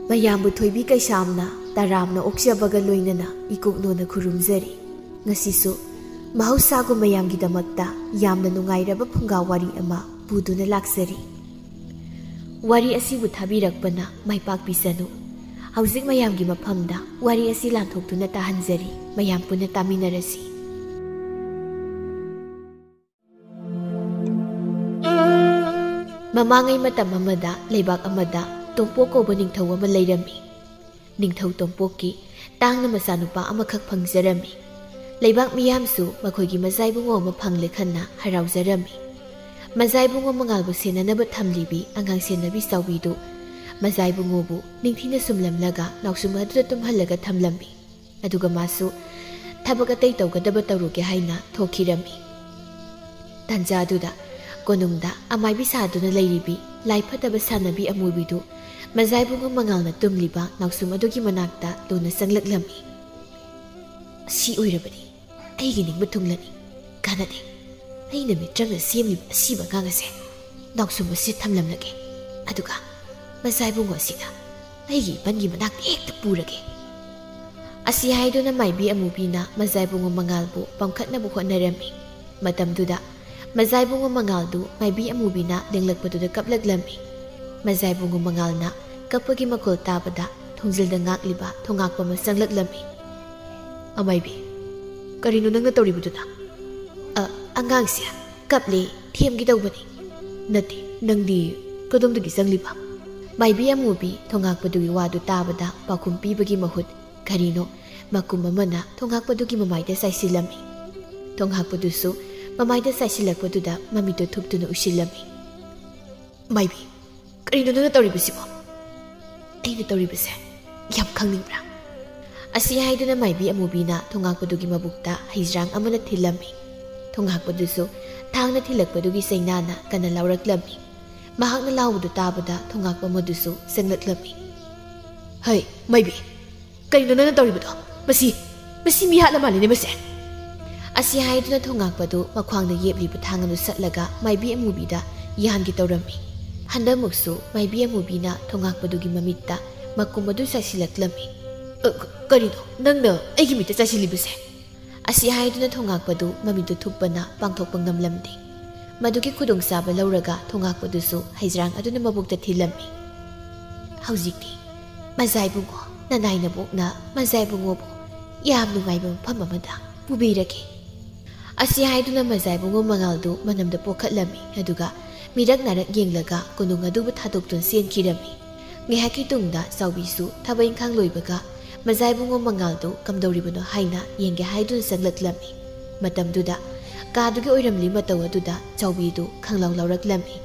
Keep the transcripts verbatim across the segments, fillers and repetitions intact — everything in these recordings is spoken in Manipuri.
ꯃꯌꯥꯝꯕꯨ ꯊꯣꯏꯕꯤ ꯀꯩꯁꯥꯝꯅ ꯇꯔꯥꯝꯅ ꯑꯣꯛꯆꯕꯒ ꯂꯣꯏꯅꯅ ꯏꯀꯣꯛꯅꯣꯅ ꯈꯨꯔꯨꯝꯖꯔꯤ꯫ ꯉꯁꯤꯁꯨ ꯃꯍꯧꯁꯥꯒꯨꯝ ꯃꯌꯥꯝꯒꯤꯗꯃꯛꯇ ꯌꯥꯝꯅ ꯅꯨꯡꯉꯥꯏꯔꯕ ꯐꯨꯡꯒꯥ ꯋꯥꯔꯤ ꯑꯃ ꯄꯨꯗꯨꯅ ꯂꯥꯛꯆꯔꯤ꯫ ꯋꯥꯔꯤ ꯑꯁꯤꯕꯨ ꯊꯥꯕꯤꯔꯛꯄꯅ ꯃꯥꯏ ꯄꯥꯛꯄꯤꯁꯅꯨ꯫ ꯍꯧꯖꯤꯛ ꯃꯌꯥꯝꯒꯤ ꯃꯐꯝꯗ ꯋꯥꯔꯤ ꯑꯁꯤ ꯂꯥꯟꯊꯣꯛꯇꯨꯅ ꯇꯥꯍꯟꯖꯔꯤ, ꯃꯌꯥꯝ ꯄꯨꯟꯅ ꯇꯥꯃꯤꯟꯅꯔꯁꯤ꯫ ꯃꯃꯥꯡꯉꯩ ꯃꯇꯝ ꯑꯃꯗ ꯂꯩꯕꯥꯛ ꯑꯃꯗ ꯇꯣꯝꯄꯣꯛ ꯀꯧꯕ ꯅꯤꯡꯊꯧ ꯑꯃ ꯂꯩꯔꯝꯃꯤ꯫ ꯅꯤꯡꯊꯧ ꯇꯣꯝꯄꯣꯛꯀꯤ ꯇꯥꯡꯅ ꯃꯆꯥꯅꯨꯄꯥ ꯑꯃꯈꯛ ꯐꯪꯖꯔꯝꯃꯤ꯫ ꯂꯩꯕꯥꯛ ꯃꯤꯌꯥꯝꯁꯨ ꯃꯈꯣꯏꯒꯤ ꯃꯆꯥ ꯏꯕꯨꯡꯉꯣ ꯑꯃ ꯐꯪꯂꯦ ꯈꯟꯅ ꯍꯔꯥꯎꯖꯔꯝꯃꯤ꯫ ꯃꯆꯥ ꯏꯕꯨꯡꯉꯣ ꯃꯉꯥꯜꯕꯨ ꯁꯦꯟꯅꯅꯕ ꯊꯝꯂꯤꯕꯤ ꯑꯉꯥꯡ ꯁꯦꯟꯅꯕꯤ ꯆꯥꯎꯕꯤꯗꯨ ꯃꯆꯥ ꯏꯕꯨꯡꯉꯣꯕꯨ ꯅꯤꯡꯊꯤꯅ ꯁꯨꯝꯂꯝꯂꯒ ꯅꯥꯎꯁꯨꯝ ꯑꯗꯨꯗ ꯇꯨꯝꯍꯜꯂꯒ ꯊꯝꯂꯝꯃꯤ꯫ ꯑꯗꯨꯒ ꯃꯥꯁꯨ ꯊꯕꯛ ꯑꯇꯩ ꯇꯧꯒꯗꯕ ꯇꯧꯔꯨꯒꯦ ꯍꯥꯏꯅ ꯊꯣꯛꯈꯤꯔꯝꯃꯤ꯫ ꯇꯥꯟꯖꯥ ꯑꯗꯨꯗ ꯀꯣꯅꯨꯡꯗ ꯑꯃꯥꯏꯕꯤ ꯁꯥꯗꯨꯅ ꯂꯩꯔꯤꯕꯤ ꯂꯥꯏ ꯐꯠꯇꯕ ꯁꯥꯟꯅꯕꯤ ꯑꯃꯨꯕꯤꯗꯨ ꯃꯖꯥꯏꯕꯨꯡꯉꯣ ꯃꯉꯥꯜꯅ ꯇꯨꯝꯂꯤꯕ ꯅꯥꯎꯁꯨꯝ ꯑꯗꯨꯒꯤ ꯃꯅꯥꯛꯇ ꯂꯨꯅ ꯆꯪꯂꯛꯂꯝꯃꯤ꯫ "ꯑꯁꯤ ꯑꯣꯏꯔꯕꯅꯤ ꯑꯩꯒꯤ ꯅꯤꯡꯕ ꯊꯨꯡꯂꯅꯤ꯫ ꯀꯥꯟꯅꯗꯦ, ꯑꯩꯅ ꯃꯤꯇ꯭ꯔꯪꯅ ꯁꯦꯝꯂꯤꯕ ꯑꯁꯤꯕ ꯑꯉꯥꯡ ꯑꯁꯦ ꯅꯥꯎꯁꯨꯝ ꯑꯁꯤ ꯊꯝꯂꯝꯂꯒꯦ꯫ ꯑꯗꯨꯒ ꯃꯖꯥꯏꯕꯨꯡꯉꯣ ꯑꯁꯤꯅ ꯑꯩꯒꯤ ꯏꯄꯟꯒꯤ ꯃꯅꯥꯛꯇ ꯍꯦꯛꯇ ꯄꯨꯔꯒꯦ꯫" ꯑꯁꯤ ꯍꯥꯏꯗꯨꯅ ꯃꯥꯏꯕꯤ ꯑꯃꯨꯕꯤꯅ ꯃꯖꯥꯏꯕꯨꯡꯉꯣ ꯃꯉꯥꯜꯕꯨ ꯄꯝꯈꯠꯅꯕ ꯍꯣꯠꯅꯔꯝꯃꯤ꯫ ꯃꯇꯝꯗꯨꯗ ꯃꯖꯥꯏꯕꯨꯡꯉꯣ ꯃꯉꯥꯜꯗꯨ ꯃꯥꯏꯕꯤ ꯑꯃꯨꯕꯤꯅ ꯂꯦꯡꯂꯛꯄꯗꯨꯗ ꯀꯞꯂꯛꯂꯝꯃꯤ꯫ ꯃꯖꯥꯏꯕꯨꯡꯉꯣ ꯃꯉꯥꯜꯅ ꯀꯞꯄꯒꯤ ꯃꯈꯣꯜ ꯇꯥꯕꯗ ꯊꯣꯡꯖꯤꯜꯗ ꯉꯥꯛꯂꯤꯕ ꯊꯣꯉꯥꯛꯄ ꯑꯃ ꯆꯪꯂꯛꯂꯝꯃꯤ꯫ "ꯑꯃꯥꯏꯕꯤ, ꯀꯔꯤꯅꯣ ꯅꯪꯅ ꯇꯧꯔꯤꯕꯗꯨꯅ?" "ꯑ, ꯑꯉꯥꯡꯁꯦ ꯀꯞꯂꯦ, ꯊꯦꯝꯒꯦ ꯇꯧꯕꯅꯤ꯫" "ꯅꯠꯇꯦ, ꯅꯪꯗꯤ ꯀꯗꯣꯝꯗꯒꯤ ꯆꯪꯂꯤꯕ?" ꯃꯥꯏꯕꯤ ꯑꯃꯨꯕꯤ ꯊꯣꯉꯥꯛꯄꯗꯨꯒꯤ ꯋꯥꯗꯨ ꯇꯥꯕꯗ ꯄꯥꯎꯈꯨꯝ ꯄꯤꯕꯒꯤ ꯃꯍꯨꯠ ꯀꯔꯤꯅꯣ ꯃꯀꯨꯝ ꯑꯃꯅ ꯊꯣꯉꯥꯛꯄꯗꯨꯒꯤ ꯃꯃꯥꯏꯗ ꯆꯥꯏꯁꯤꯜꯂꯝꯃꯤ꯫ ꯊꯣꯉꯥꯛꯄꯗꯨꯁꯨ ꯃꯃꯥꯏꯗ ꯆꯥꯏꯁꯤꯜꯂꯛꯄꯗꯨꯗ ꯃꯃꯤꯠꯇꯨ ꯊꯨꯞꯇꯨꯅ ꯎꯏꯁꯤꯜꯂꯝꯃꯤ꯫ "ꯃꯥꯏꯕꯤ, ꯀꯔꯤꯅꯣ ꯅꯪꯅ ꯇꯧꯔꯤꯕꯁꯤꯕꯣ?" "ꯑꯩꯅ ꯇꯧꯔꯤꯕꯁꯦ ꯌꯥꯝ ꯈꯪꯅꯤꯡꯕ꯭ꯔꯥ?" ꯑꯁꯤ ꯍꯥꯏꯗꯨꯅ ꯃꯥꯏꯕꯤ ꯑꯃꯨꯕꯤꯅ ꯊꯣꯉꯥꯛꯄꯗꯨꯒꯤ ꯃꯕꯨꯛꯇ ꯍꯩꯖ꯭ꯔꯥꯡ ꯑꯃꯅ ꯊꯤꯜꯂꯝꯃꯤ꯫ ꯊꯣꯉꯥꯛꯄꯗꯨꯁꯨ ꯊꯥꯡꯅ ꯊꯤꯜꯂꯛꯄꯗꯨꯒꯤ ꯆꯩꯅꯥꯅ ꯀꯟꯅ ꯂꯥꯎꯔꯛꯂꯝꯃꯤ꯫ ꯃꯍꯥꯛꯅ ꯂꯥꯎꯕꯗꯨ ꯇꯥꯕꯗ ꯊꯣꯉꯥꯛꯄ ꯑꯃꯗꯨꯁꯨ ꯆꯪꯂꯛꯂꯝꯃꯤ꯫ "ꯍꯩ, ꯃꯥꯏꯕꯤ, ꯀꯔꯤꯅꯣ ꯅꯪꯅ ꯇꯧꯔꯤꯕꯗꯣ? ꯃꯁꯤ, ꯃꯁꯤ ꯃꯤ ꯍꯥꯠꯂ ꯃꯥꯜꯂꯤꯅꯦ ꯃꯁꯦ!" ꯑꯁꯤ ꯍꯥꯏꯗꯨꯅ ꯊꯣꯉꯥꯛꯄꯗꯨ ꯃꯈ꯭ꯋꯥꯡꯗ ꯌꯦꯞꯂꯤꯕ ꯊꯥꯡ ꯑꯗꯨ ꯁꯠꯂꯒ ꯃꯥꯏꯕꯤ ꯑꯃꯨꯕꯤꯗ ꯌꯥꯟꯒꯦ ꯇꯧꯔꯝꯃꯤ꯫ ꯍꯟꯗꯛꯃꯨꯛꯁꯨ ꯃꯥꯏꯕꯤ ꯑꯃꯨꯕꯤꯅ ꯊꯣꯉꯥꯛꯄꯗꯨꯒꯤ ꯃꯃꯤꯠꯇ ꯃꯀꯨꯝ ꯑꯗꯨ ꯆꯥꯏꯁꯤꯜꯂꯛꯂꯝꯃꯤ꯫ "ꯑ, ꯀ-, ꯀꯔꯤꯅꯣ ꯅꯪꯅ ꯑꯩꯒꯤ ꯃꯤꯠꯇ ꯆꯥꯏꯁꯤꯜꯂꯤꯕꯁꯦ?" ꯑꯁꯤ ꯍꯥꯏꯗꯨꯅ ꯊꯣꯉꯥꯛꯄꯗꯨ ꯃꯃꯤꯠꯇꯨ ꯊꯨꯞꯄꯅ ꯄꯥꯡꯊꯣꯛꯄ ꯉꯝꯂꯝꯗꯦ꯫ ꯃꯗꯨꯒꯤ ꯈꯨꯗꯣꯡꯆꯥꯕ ꯂꯧꯔꯒ ꯊꯣꯉꯥꯛꯄꯗꯨꯁꯨ ꯍꯩꯖ꯭ꯔꯥꯡ ꯑꯗꯨꯅ ꯃꯕꯨꯛꯇ ꯊꯤꯜꯂꯝꯃꯤ꯫ "ꯍꯧꯖꯤꯛꯇꯤ ꯃꯖꯥ ꯏꯕꯨꯡꯉꯣ, ꯅꯅꯥꯏ ꯅꯕꯣꯛꯅ ꯃꯖꯥ ꯏꯕꯨꯡꯉꯣꯕꯨ ꯌꯥꯝ ꯅꯨꯡꯉꯥꯏꯕ ꯃꯐꯝ ꯑꯃꯗ ꯄꯨꯕꯤꯔꯒꯦ꯫" ꯑꯁꯤ ꯍꯥꯏꯗꯨꯅ ꯃꯖꯥ ꯏꯕꯨꯡꯉꯣ ꯃꯉꯥꯜꯗꯨ ꯃꯅꯝꯗ ꯄꯣꯛꯈꯠꯂꯝꯃꯤ, ꯑꯗꯨꯒ ꯃꯤꯔꯛ ꯅꯥꯔꯛ ꯌꯦꯡꯂꯒ ꯀꯣꯅꯨꯡ ꯑꯗꯨꯕꯨ ꯊꯥꯗꯣꯛꯇꯨꯅ ꯆꯦꯟꯈꯤꯔꯝꯃꯤ꯫ ꯉꯥꯏꯍꯥꯛꯀꯤ ꯇꯨꯡꯗ ꯆꯥꯎꯕꯤꯁꯨ ꯊꯕꯛ ꯏꯪꯈꯥꯡ ꯂꯣꯏꯕꯒ ꯃꯖꯥ ꯏꯕꯨꯡꯉꯣ ꯃꯉꯥꯜꯗꯨ ꯀꯝꯗꯧꯔꯤꯕꯅꯣ ꯍꯥꯏꯅ ꯌꯦꯡꯒꯦ ꯍꯥꯏꯗꯨꯅ ꯆꯪꯂꯛꯂꯝꯃꯤ꯫ ꯃꯇꯝꯗꯨꯗ ꯀꯥꯗꯨꯒꯤ ꯑꯣꯏꯔꯝꯂꯤ ꯃꯇꯧ ꯑꯗꯨꯗ ꯆꯥꯎꯕꯤꯗꯨ ꯈꯪꯂꯥꯎ ꯂꯥꯎꯔꯛꯂꯝꯃꯤ꯫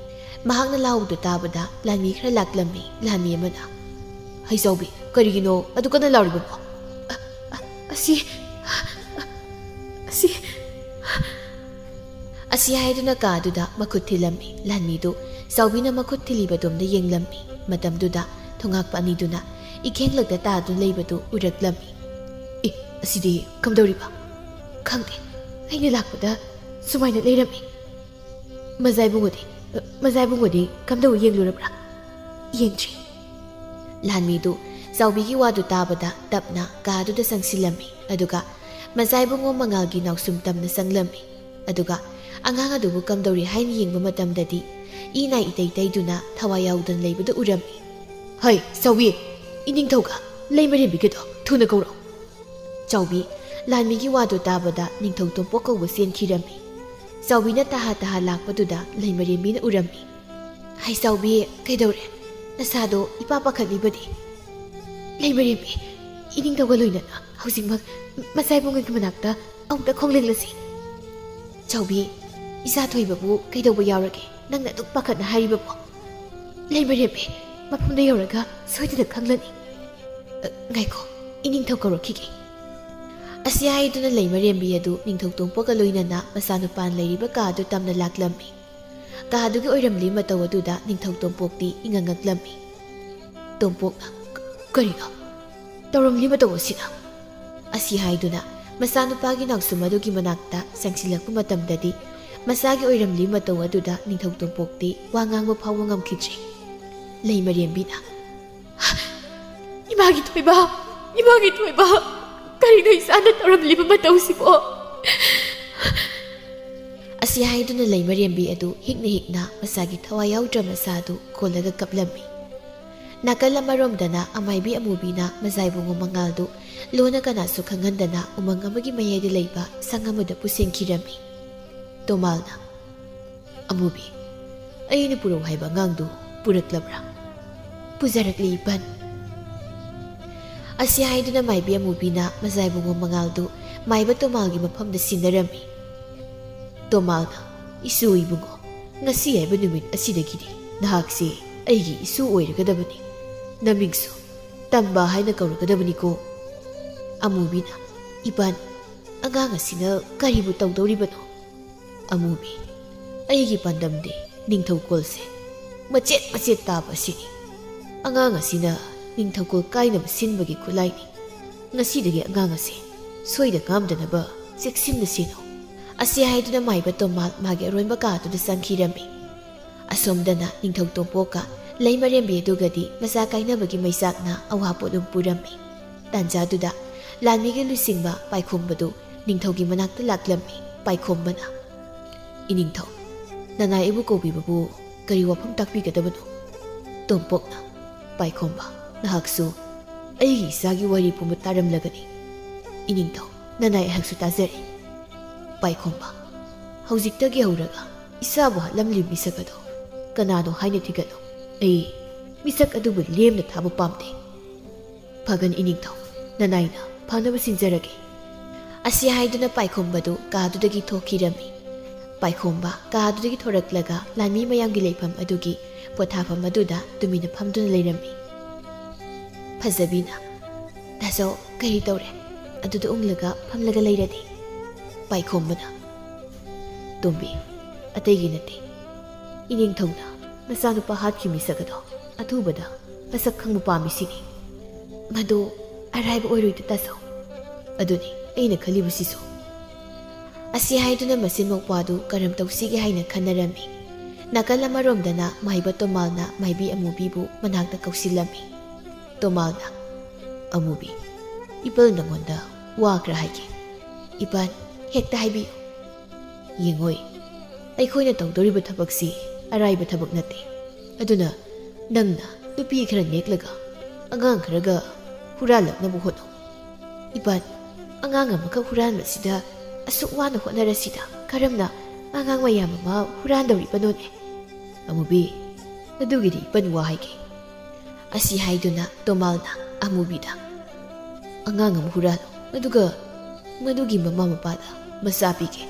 ꯃꯍꯥꯛꯅ ꯂꯥꯎꯕꯗꯨ ꯇꯥꯕꯗ ꯂꯥꯟꯃꯤ ꯈꯔ ꯂꯥꯛꯂꯝꯃꯤ꯫ ꯂꯥꯟꯃꯤ ꯑꯃꯅ, "ꯍꯩ ꯆꯥꯎꯕꯤ, ꯀꯔꯤꯒꯤꯅꯣ ꯑꯗꯨ ꯀꯟꯅ ꯂꯥꯎꯔꯤꯕꯕꯣ?" "ꯑ-, ꯑ-, ꯑꯁꯤ, ꯑꯁꯤ," ꯑꯁꯤ ꯍꯥꯏꯗꯨꯅ ꯀꯥꯗꯨꯗ ꯃꯈꯨꯠ ꯊꯤꯜꯂꯝꯃꯤ꯫ ꯂꯥꯟꯃꯤꯗꯨ ꯆꯥꯎꯕꯤꯅ ꯃꯈꯨꯠ ꯊꯤꯜꯂꯤꯕꯗꯣꯝꯗ ꯌꯦꯡꯂꯝꯃꯤ꯫ ꯃꯇꯝꯗꯨꯗ ꯊꯣꯉꯥꯛꯄ ꯑꯅꯤꯗꯨꯅ ꯏꯈꯦꯡꯂꯛꯇ ꯇꯥꯗꯨꯅ ꯂꯩꯕꯗꯨ ꯎꯔꯛꯂꯝꯃꯤ꯫ "ꯑꯦ, ꯑꯁꯤꯗꯤ ꯀꯝꯗꯧꯔꯤꯕ?" "ꯈꯪꯗꯦ, ꯑꯩꯅ ꯂꯥꯛꯄꯗ ꯁꯨꯃꯥꯏꯅ ꯂꯩꯔꯝꯃꯤ꯫" "ꯃꯖꯥ ꯏꯕꯨꯡꯉꯣꯗꯤ, ꯃꯖꯥ ꯏꯕꯨꯡꯉꯣꯗꯤ ꯀꯝꯗꯧ ꯌꯦꯡꯂꯨꯔꯕ꯭ꯔꯥ?" "ꯌꯦꯡꯗ꯭ꯔꯤ꯫" ꯂꯥꯟꯃꯤꯗꯨ ꯆꯥꯎꯕꯤꯒꯤ ꯋꯥꯗꯨ ꯇꯥꯕꯗ ꯇꯞꯅ ꯀꯥꯗꯨꯗ ꯆꯪꯁꯤꯜꯂꯝꯃꯤ, ꯑꯗꯨꯒ ꯃꯖꯥ ꯏꯕꯨꯡꯉꯣ ꯃꯉꯥꯜꯒꯤ ꯅꯥꯎꯁꯨꯝ ꯇꯝꯅ ꯆꯪꯂꯝꯃꯤ꯫ ꯑꯗꯨꯒ ꯑꯉꯥꯡ ꯑꯗꯨꯕꯨ ꯀꯝꯗꯧꯔꯤ ꯍꯥꯏꯅ ꯌꯦꯡꯕ ꯃꯇꯝꯗꯗꯤ ꯏ ꯅꯥꯏ ꯏꯇꯩ ꯇꯩꯗꯨꯅ ꯊꯋꯥꯏ ꯌꯥꯎꯗꯅ ꯂꯩꯕꯗꯨ ꯎꯔꯝꯃꯤ꯫ "ꯍꯩ ꯆꯥꯎꯕꯤ, ꯏꯅꯤꯡꯊꯧꯒ ꯂꯩꯃꯔꯦꯝꯕꯤꯒꯗꯣ ꯊꯨꯅ ꯀꯧꯔꯛꯎ꯫" ꯆꯥꯎꯕꯤ, ꯂꯥꯟꯃꯤꯒꯤ ꯋꯥꯗꯨ ꯇꯥꯕꯗ ꯅꯤꯡꯊꯧ ꯇꯣꯝꯄꯣꯛ ꯀꯧꯕ ꯆꯦꯟꯈꯤꯔꯝꯃꯤ꯫ ꯆꯥꯎꯕꯤꯅ ꯇꯍꯥ ꯇꯍꯥ ꯂꯥꯛꯄꯗꯨꯗ ꯂꯩꯃꯔꯦꯝꯕꯤꯅ ꯎꯔꯝꯃꯤ꯫ "ꯍꯩ ꯆꯥꯎꯕꯤ, ꯀꯩꯗꯧꯔꯦ? ꯅꯁꯥꯗꯣ ꯏꯄꯥ ꯄꯥꯈꯠꯂꯤꯕꯗꯤ?" "ꯂꯩꯃꯔꯦꯝꯕꯤ, ꯏꯅꯤꯡꯊꯧꯒ ꯂꯣꯏꯅꯅ ꯍꯧꯖꯤꯛꯃꯛ ꯃꯆꯥꯏꯕꯨꯡꯒꯤ ꯃꯅꯥꯛꯇ ꯑꯃꯨꯛꯇ ꯈꯣꯡꯂꯦꯡꯂꯁꯤ꯫" "ꯆꯥꯎꯕꯤ, ꯏꯆꯥ ꯊꯣꯏꯕꯕꯨ ꯀꯩꯗꯧꯕ ꯌꯥꯎꯔꯒꯦ? ꯅꯪꯅ ꯑꯗꯨꯛ ꯄꯥꯈꯠꯅ ꯍꯥꯏꯔꯤꯕꯕꯨ?" "ꯂꯩꯃꯔꯦꯝꯕꯤ, ꯃꯐꯝꯗ ꯌꯧꯔꯒ ꯁꯣꯏꯗꯅ ꯈꯪꯂꯅꯤ꯫" "ꯑ, ꯉꯥꯏꯈꯣ, ꯏꯅꯤꯡꯊꯧ ꯀꯧꯔꯛꯈꯤꯒꯦ꯫" ꯑꯁꯤ ꯍꯥꯏꯗꯨꯅ ꯂꯩꯃꯔꯦꯝꯕꯤ ꯑꯗꯨ ꯅꯤꯡꯊꯧ ꯇꯣꯝꯄꯣꯛꯀ ꯂꯣꯏꯅꯅ ꯃꯆꯥꯅꯨꯄꯥꯅ ꯂꯩꯔꯤꯕ ꯀꯥ ꯑꯗꯨ ꯇꯝꯅ ꯂꯥꯛꯂꯝꯃꯤ꯫ ꯀꯥ ꯑꯗꯨꯒꯤ ꯑꯣꯏꯔꯝꯂꯤ ꯃꯇꯧ ꯑꯗꯨꯗ ꯅꯤꯡꯊꯧ ꯇꯣꯝꯄꯣꯛꯇꯤ ꯏꯉꯛ ꯉꯛꯂꯝꯃꯤ꯫ ꯇꯣꯝꯄꯣꯛꯅ, "ꯀ-, ꯀꯔꯤꯅꯣ ꯇꯧꯔꯝꯂꯤ ꯃꯇꯧ ꯑꯁꯤꯅ?" ꯑꯁꯤ ꯍꯥꯏꯗꯨꯅ ꯃꯆꯥꯅꯨꯄꯥꯒꯤ ꯅꯥꯎꯁꯨꯝ ꯑꯗꯨꯒꯤ ꯃꯅꯥꯛꯇ ꯆꯪꯁꯤꯜꯂꯛꯄ ꯃꯇꯝꯗꯗꯤ ꯃꯆꯥꯒꯤ ꯑꯣꯏꯔꯝꯂꯤ ꯃꯇꯧ ꯑꯗꯨꯗ ꯅꯤꯡꯊꯧ ꯇꯣꯝꯄꯣꯛꯇꯤ ꯋꯥ ꯉꯥꯡꯕ ꯐꯥꯎꯕ ꯉꯝꯈꯤꯗ꯭ꯔꯦ꯫ ꯂꯩꯃꯔꯦꯝꯕꯤꯅ, "ꯏꯃꯥꯒꯤ ꯊꯣꯏꯕ, ꯏꯃꯥꯒꯤ ꯊꯣꯏꯕ, ꯀꯔꯤꯅꯣ ꯏꯆꯥꯅ ꯇꯧꯔꯝꯂꯤꯕ ꯃꯇꯧꯁꯤꯕꯣ?" ꯑꯁꯤ ꯍꯥꯏꯗꯨꯅ ꯂꯩꯃꯔꯦꯝꯕꯤ ꯑꯗꯨ ꯍꯤꯛꯅ ꯍꯤꯛꯅ ꯃꯁꯥꯒꯤ ꯊꯋꯥꯏ ꯌꯥꯎꯗ꯭ꯔ ꯃꯁꯥ ꯑꯗꯨ ꯀꯣꯜꯂꯒ ꯀꯞꯂꯝꯃꯤ꯫ ꯅꯥꯀꯜ ꯑꯃꯔꯣꯝꯗꯅ ꯑꯃꯥꯏꯕꯤ ꯑꯃꯨꯕꯤꯅ ꯃꯖꯥꯏꯕꯨꯡꯉꯣ ꯃꯉꯥꯜꯗꯨ ꯂꯣꯟꯅ ꯀꯅꯥꯁꯨ ꯈꯪꯍꯟꯗꯅ ꯎꯃꯪ ꯑꯃꯒꯤ ꯃꯌꯥꯏꯗ ꯂꯩꯕ ꯁꯪ ꯑꯃꯗ ꯄꯨꯁꯤꯟꯈꯤꯔꯝꯃꯤ꯫ ꯇꯣꯃꯥꯜꯅ, "ꯑꯃꯨꯕꯤ, ꯑꯩꯅ ꯄꯨꯔꯛꯎ ꯍꯥꯏꯕ ꯑꯉꯥꯡꯗꯨ ꯄꯨꯔꯛꯂꯕ꯭ꯔꯥ?" "ꯄꯨꯖꯔꯛꯂꯤ, ꯏꯄꯟ꯫" ꯑꯁꯤ ꯍꯥꯏꯗꯨꯅ ꯃꯥꯏꯕꯤ ꯑꯃꯨꯕꯤꯅ ꯃꯖꯥꯏꯕꯨꯡꯉꯣ ꯃꯉꯥꯜꯗꯨ ꯃꯥꯏꯕ ꯇꯣꯃꯥꯜꯒꯤ ꯃꯐꯝꯗ ꯁꯤꯟꯅꯔꯝꯃꯤ꯫ ꯇꯣꯃꯥꯜꯅ, "ꯏꯁꯨ ꯏꯕꯨꯡꯉꯣ, ꯉꯁꯤ ꯍꯥꯏꯕ ꯅꯨꯃꯤꯠ ꯑꯁꯤꯗꯒꯤꯗꯤ ꯅꯍꯥꯛꯁꯦ ꯑꯩꯒꯤ ꯏꯁꯨ ꯑꯣꯏꯔꯒꯗꯕꯅꯤ꯫ ꯅꯃꯤꯡꯁꯨ ꯇꯝꯕ ꯍꯥꯏꯅ ꯀꯧꯔꯒꯗꯕꯅꯤꯀꯣ꯫" ꯑꯃꯨꯕꯤꯅ, "ꯏꯄꯟ, ꯑꯉꯥꯡ ꯑꯁꯤꯅ ꯀꯔꯤꯕꯨ ꯇꯧꯗꯧꯔꯤꯕꯅꯣ?" ꯑꯃꯨꯕꯤ, "ꯑꯩꯒꯤ ꯄꯥꯟꯗꯝꯗꯤ ꯅꯤꯡꯊꯧꯀꯣꯜꯁꯦ ꯃꯆꯦꯠ ꯃꯆꯦꯠ ꯇꯥꯕ ꯑꯁꯤꯅꯤ꯫ ꯑꯉꯥꯡ ꯑꯁꯤꯅ ꯅꯤꯡꯊꯧꯀꯣꯜ ꯀꯥꯏꯅꯕ ꯁꯤꯟꯕꯒꯤ ꯈꯨꯠꯂꯥꯏꯅꯤ꯫ ꯉꯁꯤꯗꯒꯤ ꯑꯉꯥꯡ ꯑꯁꯦ ꯁꯣꯏꯗ ꯉꯥꯝꯗꯅꯕ ꯆꯦꯛꯁꯤꯟꯅ ꯁꯦꯟꯅꯧ꯫" ꯑꯁꯤ ꯍꯥꯏꯗꯨꯅ ꯃꯥꯏꯕ ꯇꯣꯃꯥꯜ ꯃꯥꯒꯤ ꯑꯔꯣꯟꯕ ꯀꯥ ꯑꯗꯨꯗ ꯆꯪꯈꯤꯔꯝꯃꯤ꯫ ꯑꯁꯣꯝꯗꯅ ꯅꯤꯡꯊꯧ ꯇꯣꯝꯄꯣꯛꯀ ꯂꯩꯃꯔꯦꯝꯕꯤ ꯑꯗꯨꯒꯗꯤ ꯃꯆꯥ ꯀꯥꯏꯅꯕꯒꯤ ꯃꯩꯆꯥꯛꯅ ꯑꯋꯥ ꯄꯣꯠꯂꯨꯝ ꯄꯨꯔꯝꯃꯤ꯫ ꯇꯥꯟꯖꯥꯗꯨꯗ ꯂꯥꯟꯃꯤꯒꯤ ꯂꯨꯆꯤꯡꯕ ꯄꯥꯏꯈꯣꯝꯕꯗꯨ ꯅꯤꯡꯊꯧꯒꯤ ꯃꯅꯥꯛꯇ ꯂꯥꯛꯂꯝꯃꯤ꯫ ꯄꯥꯏꯈꯣꯝꯕꯅ, "ꯏꯅꯤꯡꯊꯧ, ꯅꯅꯥꯏ ꯑꯩꯕꯨ ꯀꯧꯕꯤꯕꯕꯨ ꯀꯔꯤ ꯋꯥꯐꯝ ꯇꯥꯛꯄꯤꯒꯗꯕꯅꯣ?" ꯇꯣꯝꯄꯣꯛꯅ, "ꯄꯥꯏꯈꯣꯝꯕ, ꯅꯍꯥꯛꯁꯨ ꯑꯩꯒꯤ ꯏꯆꯥꯒꯤ ꯋꯥꯔꯤ ꯄꯨꯝꯕ ꯇꯥꯔꯝꯂꯒꯅꯤ꯫ ꯏꯅꯤꯡꯊꯧ, ꯅꯅꯥꯏ ꯑꯩꯍꯥꯛꯁꯨ ꯇꯥꯖꯔꯦ꯫" ꯄꯥꯏꯈꯣꯝꯕ, "ꯍꯧꯖꯤꯛꯇꯒꯤ ꯍꯧꯔꯒ ꯏꯆꯥꯕꯨ ꯍꯥꯠꯂꯝꯂꯤꯕ ꯃꯤꯁꯛ ꯑꯗꯣ ꯀꯅꯥꯅꯣ ꯍꯥꯏꯅ ꯊꯤꯒꯠꯂꯨ꯫ ꯑꯩ ꯃꯤꯁꯛ ꯑꯗꯨꯕꯨ ꯂꯦꯝꯅ ꯊꯥꯕ ꯄꯥꯝꯗꯦ꯫" "ꯐꯒꯅꯤ ꯏꯅꯤꯡꯊꯧ, ꯅꯅꯥꯏꯅ ꯐꯅꯕ ꯁꯤꯟꯖꯔꯒꯦ꯫" ꯑꯁꯤ ꯍꯥꯏꯗꯨꯅ ꯄꯥꯏꯈꯣꯝꯕꯗꯨ ꯀꯥꯗꯨꯗꯒꯤ ꯊꯣꯛꯈꯤꯔꯝꯃꯤ꯫ ꯄꯥꯏꯈꯣꯝꯕ ꯀꯥꯗꯨꯗꯒꯤ ꯊꯣꯔꯛꯂꯒ ꯂꯥꯟꯃꯤ ꯃꯌꯥꯝꯒꯤ ꯂꯩꯐꯝ ꯑꯗꯨꯒꯤ ꯄꯣꯊꯥꯐꯝ ꯑꯗꯨꯗ ꯇꯨꯃꯤꯟꯅ ꯐꯝꯗꯨꯅ ꯂꯩꯔꯝꯃꯤ꯫ ꯐꯖꯕꯤꯅ, "ꯇꯥꯖꯧ, ꯀꯔꯤ ꯇꯧꯔꯦ? ꯑꯗꯨꯗ ꯎꯪꯂꯒ ꯐꯝꯂꯒ ꯂꯩꯔꯗꯤ?" ꯄꯥꯏꯈꯣꯝꯕꯅ, "ꯇꯣꯝꯕꯤ, ꯑꯇꯩꯒꯤ ꯅꯠꯇꯦ꯫ ꯏꯅꯤꯡꯊꯧꯅ ꯃꯆꯥꯅꯨꯄꯥ ꯍꯥꯠꯈꯤ ꯃꯤꯁꯛ ꯑꯗꯣ ꯑꯊꯨꯕꯗ ꯃꯁꯛ ꯈꯪꯕ ꯄꯥꯝꯃꯤꯁꯤꯅꯤ꯫ ꯃꯗꯨ ꯑꯔꯥꯏꯕ ꯑꯣꯏꯔꯣꯏꯗ, ꯇꯥꯖꯧ꯫ ꯑꯗꯨꯅꯤ ꯑꯩꯅ ꯈꯜꯂꯤꯕꯁꯤꯁꯨ꯫" ꯑꯁꯤ ꯍꯥꯏꯗꯨꯅ ꯃꯆꯤꯟ ꯃꯧꯄ꯭ꯋꯥꯗꯨ ꯀꯔꯝ ꯇꯧꯁꯤꯒꯦ ꯍꯥꯏꯅ ꯈꯟꯅꯔꯝꯃꯤ꯫ ꯅꯥꯀꯜ ꯑꯃꯔꯣꯝꯗꯅ ꯃꯥꯏꯕ ꯇꯣꯃꯥꯜꯅ ꯃꯥꯏꯕꯤ ꯑꯃꯨꯕꯤꯕꯨ ꯃꯅꯥꯛꯇ ꯀꯧꯁꯤꯜꯂꯝꯃꯤ꯫ ꯇꯣꯃꯥꯜꯅ, ꯑꯃꯨꯕꯤ, ꯏꯄꯜ ꯅꯉꯣꯟꯗ ꯋꯥ ꯈꯔ ꯍꯥꯏꯒꯦ꯫ ꯏꯄꯥꯟ, ꯍꯦꯛꯇ ꯍꯥꯏꯕꯤꯌꯨ꯫ ꯌꯦꯡꯉꯣꯏ, ꯑꯩꯈꯣꯏꯅ ꯇꯧꯗꯧꯔꯤꯕ ꯊꯕꯛꯁꯤ ꯑꯔꯥꯏꯕ ꯊꯕꯛ ꯅꯠꯇꯦ꯫ ꯑꯗꯨꯅ ꯅꯪꯅ ꯅꯨꯄꯤ ꯈꯔ ꯅꯦꯛꯂꯒ ꯑꯉꯥꯡ ꯈꯔꯒ ꯍꯨꯔꯥꯜꯂꯛꯅꯕ ꯍꯣꯠꯅꯧ꯫ ꯏꯄꯥꯟ, ꯑꯉꯥꯡ ꯑꯃꯈꯛ ꯍꯨꯔꯥꯟꯕꯁꯤꯗ ꯑꯁꯨꯛ ꯋꯥꯅ ꯍꯣꯠꯅꯔꯁꯤꯗ ꯀꯔꯝꯅ ꯑꯉꯥꯡ ꯃꯌꯥꯝ ꯑꯃ ꯍꯨꯔꯥꯟꯗꯧꯔꯤꯕꯅꯣꯅꯦ? ꯑꯃꯨꯕꯤ, ꯑꯗꯨꯒꯤꯗꯤ ꯏꯄꯟ ꯋꯥ ꯍꯥꯏꯒꯦ꯫ ꯑꯁꯤ ꯍꯥꯏꯗꯨꯅ ꯇꯣꯃꯥꯜꯅ ꯑꯃꯨꯕꯤꯗ, "ꯑꯉꯥꯡ ꯑꯃ ꯍꯨꯔꯥꯜꯂꯨ, ꯑꯗꯨꯒ ꯃꯗꯨꯒꯤ ꯃꯃꯥ ꯃꯄꯥꯗ ꯃꯆꯥ ꯄꯤꯒꯦ꯫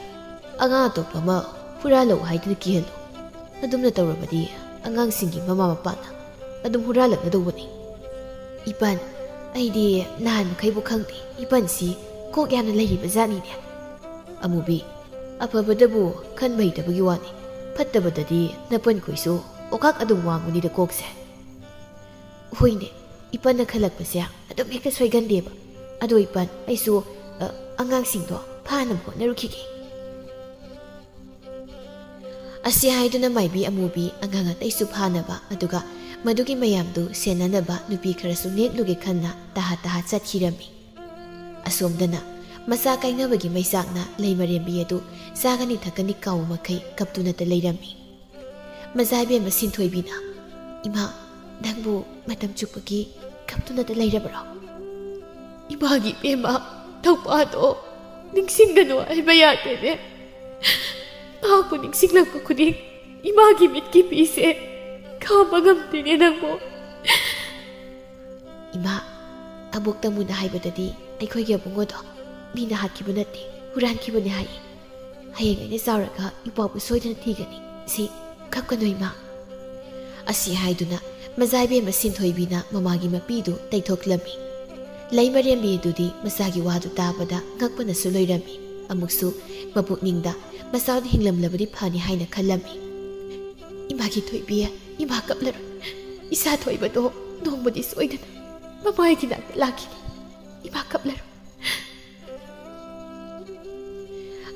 ꯑꯉꯥꯡ ꯑꯇꯣꯞꯄ ꯑꯃ ꯍꯨꯔꯥꯜꯂꯛꯎ ꯍꯥꯏꯗꯨꯅ ꯀꯤꯍꯜꯂꯨ꯫ ꯑꯗꯨꯝꯅ ꯇꯧꯔꯕꯗꯤ ꯑꯉꯥꯡꯁꯤꯡꯒꯤ ꯃꯃꯥ ꯃꯄꯥꯅ ꯑꯗꯨꯝ ꯍꯨꯔꯥꯜꯂꯛꯅꯗꯧꯕꯅꯤ꯫" ꯏꯄꯟ, ꯑꯩꯗꯤ ꯅꯍꯥꯟ ꯃꯈꯩꯕꯨ ꯈꯪꯗꯦ, ꯏꯄꯟꯁꯤ ꯀꯣꯛ ꯌꯥꯝꯅ ꯂꯩꯔꯤꯕ ꯖꯥꯠꯅꯤꯅꯦ꯫ ꯑꯃꯨꯕꯤ, ꯑꯐꯕꯗꯕꯨ ꯈꯟꯕ ꯍꯩꯇꯕꯒꯤ ꯋꯥꯅꯤ, ꯐꯠꯇꯕꯗꯗꯤ ꯅꯄꯟꯈꯣꯏꯁꯨ ꯑꯣꯀꯥꯛ ꯑꯗꯨꯝ ꯋꯥꯡꯕꯅꯤꯗ ꯀꯣꯛꯁꯦ꯫ ꯍꯣꯏꯅꯦ, ꯏꯄꯟꯅ ꯈꯜꯂꯛꯄꯁꯦ ꯑꯗꯨꯝ ꯍꯦꯛꯇ ꯁꯣꯏꯒꯟꯗꯦꯕ꯫ ꯑꯗꯣ ꯏꯄꯟ, ꯑꯩꯁꯨ, ꯑ, ꯑꯉꯥꯡꯁꯤꯡꯗꯣ ꯐꯥꯅꯕ ꯍꯣꯠꯅꯔꯨꯈꯤꯒꯦ꯫ ꯑꯁꯤ ꯍꯥꯏꯗꯨꯅ ꯃꯥꯏꯕꯤ ꯑꯃꯨꯕꯤ ꯑꯉꯥꯡ ꯑꯇꯩꯁꯨ ꯐꯥꯅꯕ, ꯑꯗꯨꯒ ꯃꯗꯨꯒꯤ ꯃꯌꯥꯝꯗꯨ ꯁꯦꯟꯅꯅꯕ ꯅꯨꯄꯤ ꯈꯔꯁꯨ ꯅꯦꯛꯂꯨꯒꯦ ꯈꯟꯅ ꯇꯍꯥ ꯇꯍꯥ ꯆꯠꯈꯤꯔꯝꯃꯤ꯫ ꯑꯁꯣꯝꯗꯅ ꯃꯆꯥ ꯀꯥꯏꯅꯕꯒꯤ ꯃꯩꯆꯥꯛꯅ ꯂꯩꯃꯔꯦꯝꯕꯤ ꯑꯗꯨ ꯆꯥꯒꯅꯤ ꯊꯛꯀꯅꯤ ꯀꯥꯎꯕ ꯃꯈꯩ ꯀꯞꯇꯨꯅꯇ ꯂꯩꯔꯝꯃꯤ꯫ ꯃꯆꯥ ꯏꯕꯦꯝꯃ ꯁꯤꯟꯊꯣꯏꯕꯤꯅ, "ꯏꯃꯥ, ꯅꯪꯕꯨ ꯃꯇꯝ ꯆꯨꯞꯄꯒꯤ ꯀꯞꯇꯨꯅꯇ ꯂꯩꯔꯕꯔꯣ?" "ꯏꯃꯥꯒꯤ ꯏꯕꯦꯝꯃ, ꯊꯧꯄꯥꯗꯣ ꯅꯤꯡꯁꯤꯡꯒꯅꯨ ꯍꯥꯏꯕ ꯌꯥꯗꯦꯅꯦ꯫ ꯃꯍꯥꯛꯄꯨ ꯅꯤꯡꯁꯤꯡꯂꯛꯄ ꯈꯨꯗꯤꯡ ꯏꯃꯥꯒꯤ ꯃꯤꯠꯀꯤ ꯄꯤꯁꯦ ꯈꯥꯝꯕ ꯉꯝꯗꯦꯅꯦ ꯅꯪꯕꯨ꯫" "ꯏꯃꯥ, ꯑꯕꯣꯛ ꯇꯃꯨꯅ ꯍꯥꯏꯕꯗꯗꯤ ꯑꯩꯈꯣꯏꯒꯤ ꯑꯕꯨꯡꯉꯣꯗꯣ ꯃꯤꯅ ꯍꯥꯠꯈꯤꯕ ꯅꯠꯇꯦ, ꯍꯨꯔꯥꯟꯈꯤꯕꯅꯦ ꯍꯥꯏꯌꯦ꯫ ꯍꯌꯦꯡ ꯑꯩꯅ ꯆꯥꯎꯔꯒ ꯏꯄꯥꯕꯨ ꯁꯣꯏꯗꯅ ꯊꯤꯒꯅꯤ꯫ ꯁꯤ, ꯀꯞꯀꯅꯨ ꯏꯃꯥ꯫" ꯑꯁꯤ ꯍꯥꯏꯗꯨꯅ ꯃꯆꯥ ꯏꯕꯦꯝꯃ ꯁꯤꯟꯊꯣꯏꯕꯤꯅ ꯃꯃꯥꯒꯤ ꯃꯄꯤꯗꯨ ꯇꯩꯊꯣꯛꯂꯝꯃꯤ꯫ ꯂꯩꯃꯔꯦꯝꯕꯤ ꯑꯗꯨꯗꯤ ꯃꯆꯥꯒꯤ ꯋꯥꯗꯨ ꯇꯥꯕꯗ ꯉꯛꯄꯅꯁꯨ ꯂꯣꯏꯔꯝꯃꯤ꯫ ꯑꯃꯨꯛꯁꯨ ꯃꯄꯨꯛꯅꯤꯡꯗ ꯃꯆꯥꯗꯨ ꯍꯤꯡꯂꯝꯂꯕꯗꯤ ꯐꯅꯤ ꯍꯥꯏꯅ ꯈꯜꯂꯝꯃꯤ꯫ "ꯏꯃꯥꯒꯤ ꯊꯣꯏꯕꯤ, ꯏꯃꯥ ꯀꯞꯂꯔꯣꯏ꯫ ꯏꯆꯥ ꯊꯣꯏꯕꯗꯣ ꯅꯣꯡꯃꯗꯤ ꯁꯣꯏꯗꯅ ꯃꯃꯥꯒꯤ ꯅꯥꯛꯇ ꯂꯥꯛꯈꯤꯅꯤ꯫ ꯏꯃꯥ ꯀꯞꯂꯔꯣꯏ꯫"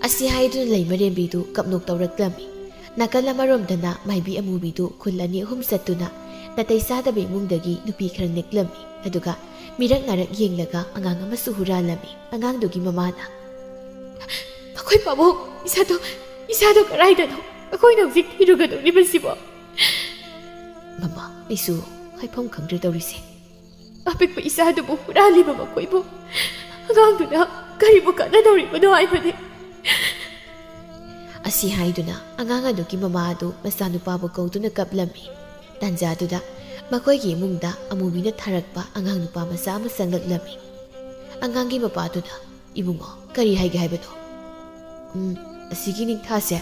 ꯑꯁꯤ ꯍꯥꯏꯗꯨꯅ ꯂꯩꯃꯔꯦꯝꯕꯤꯗꯨ ꯀꯞꯅꯣꯛ ꯇꯧꯔꯛꯂꯝꯃꯤ꯫ ꯅꯥꯀꯜ ꯑꯃꯔꯣꯝꯗꯅ ꯃꯥꯏꯕꯤ ꯑꯃꯨꯕꯤꯗꯨ ꯈꯨꯜ ꯑꯅꯤ ꯑꯍꯨꯝ ꯆꯠꯇꯨꯅ ꯅꯥꯇꯩ ꯆꯥꯗꯕ ꯏꯃꯨꯡꯗꯒꯤ ꯅꯨꯄꯤ ꯈꯔ ꯅꯦꯛꯂꯝꯃꯤ꯫ ꯑꯗꯨꯒ ꯃꯤꯔꯛ ꯅꯥꯔꯛ ꯌꯦꯡꯂꯒ ꯑꯉꯥꯡ ꯑꯃꯁꯨ ꯍꯨꯔꯥꯜꯂꯝꯃꯤ꯫ ꯑꯉꯥꯡꯗꯨꯒꯤ ꯃꯃꯥꯅ, "ꯃꯈꯣꯏ ꯄꯥꯕꯨꯡ, ꯏꯁꯥꯗꯣ, ꯏꯁꯥꯗꯣ ꯀꯗꯥꯏꯗꯅꯣ? ꯑꯩꯈꯣꯏꯅ ꯍꯧꯖꯤꯛ ꯊꯤꯔꯨꯒꯗꯧꯔꯤꯕꯁꯤꯕꯣ?" "ꯃꯃꯥ, ꯑꯩꯁꯨ ꯍꯥꯏꯐꯝ ꯈꯪꯗ꯭ꯔꯦ ꯇꯧꯔꯤꯁꯦ꯫ ꯑꯄꯤꯛꯄ ꯏꯆꯥꯗꯨꯕꯨ ꯍꯨꯔꯥꯜꯂꯤꯕ ꯃꯈꯣꯏꯕꯨ ꯑꯉꯥꯡꯗꯨꯅ ꯀꯔꯤꯕꯨ ꯀꯥꯟꯅꯗꯧꯔꯤꯕꯅꯣ ꯍꯥꯏꯕꯅꯤ?" ꯑꯁꯤ ꯍꯥꯏꯗꯨꯅ ꯑꯉꯥꯡ ꯑꯗꯨꯒꯤ ꯃꯃꯥ ꯑꯗꯨ ꯃꯆꯥꯅꯨꯄꯥꯕꯨ ꯀꯧꯗꯨꯅ ꯀꯞꯂꯝꯃꯤ꯫ ꯇꯥꯟꯖꯥꯗꯨꯗ ꯃꯈꯣꯏꯒꯤ ꯏꯃꯨꯡꯗ ꯑꯃꯨꯕꯤꯅ ꯊꯥꯔꯛꯄ ꯑꯉꯥꯡ ꯅꯨꯄꯥ ꯃꯆꯥ ꯑꯃ ꯆꯪꯂꯛꯂꯝꯃꯤ꯫ ꯑꯉꯥꯡꯒꯤ ꯃꯄꯥꯗꯨꯅ, "ꯏꯕꯨꯡꯉꯣ, ꯀꯔꯤ ꯍꯥꯏꯒꯦ ꯍꯥꯏꯕꯅꯣ?" "ꯎꯝ, ꯑꯁꯤꯒꯤ ꯅꯤꯡꯊꯥꯁꯦ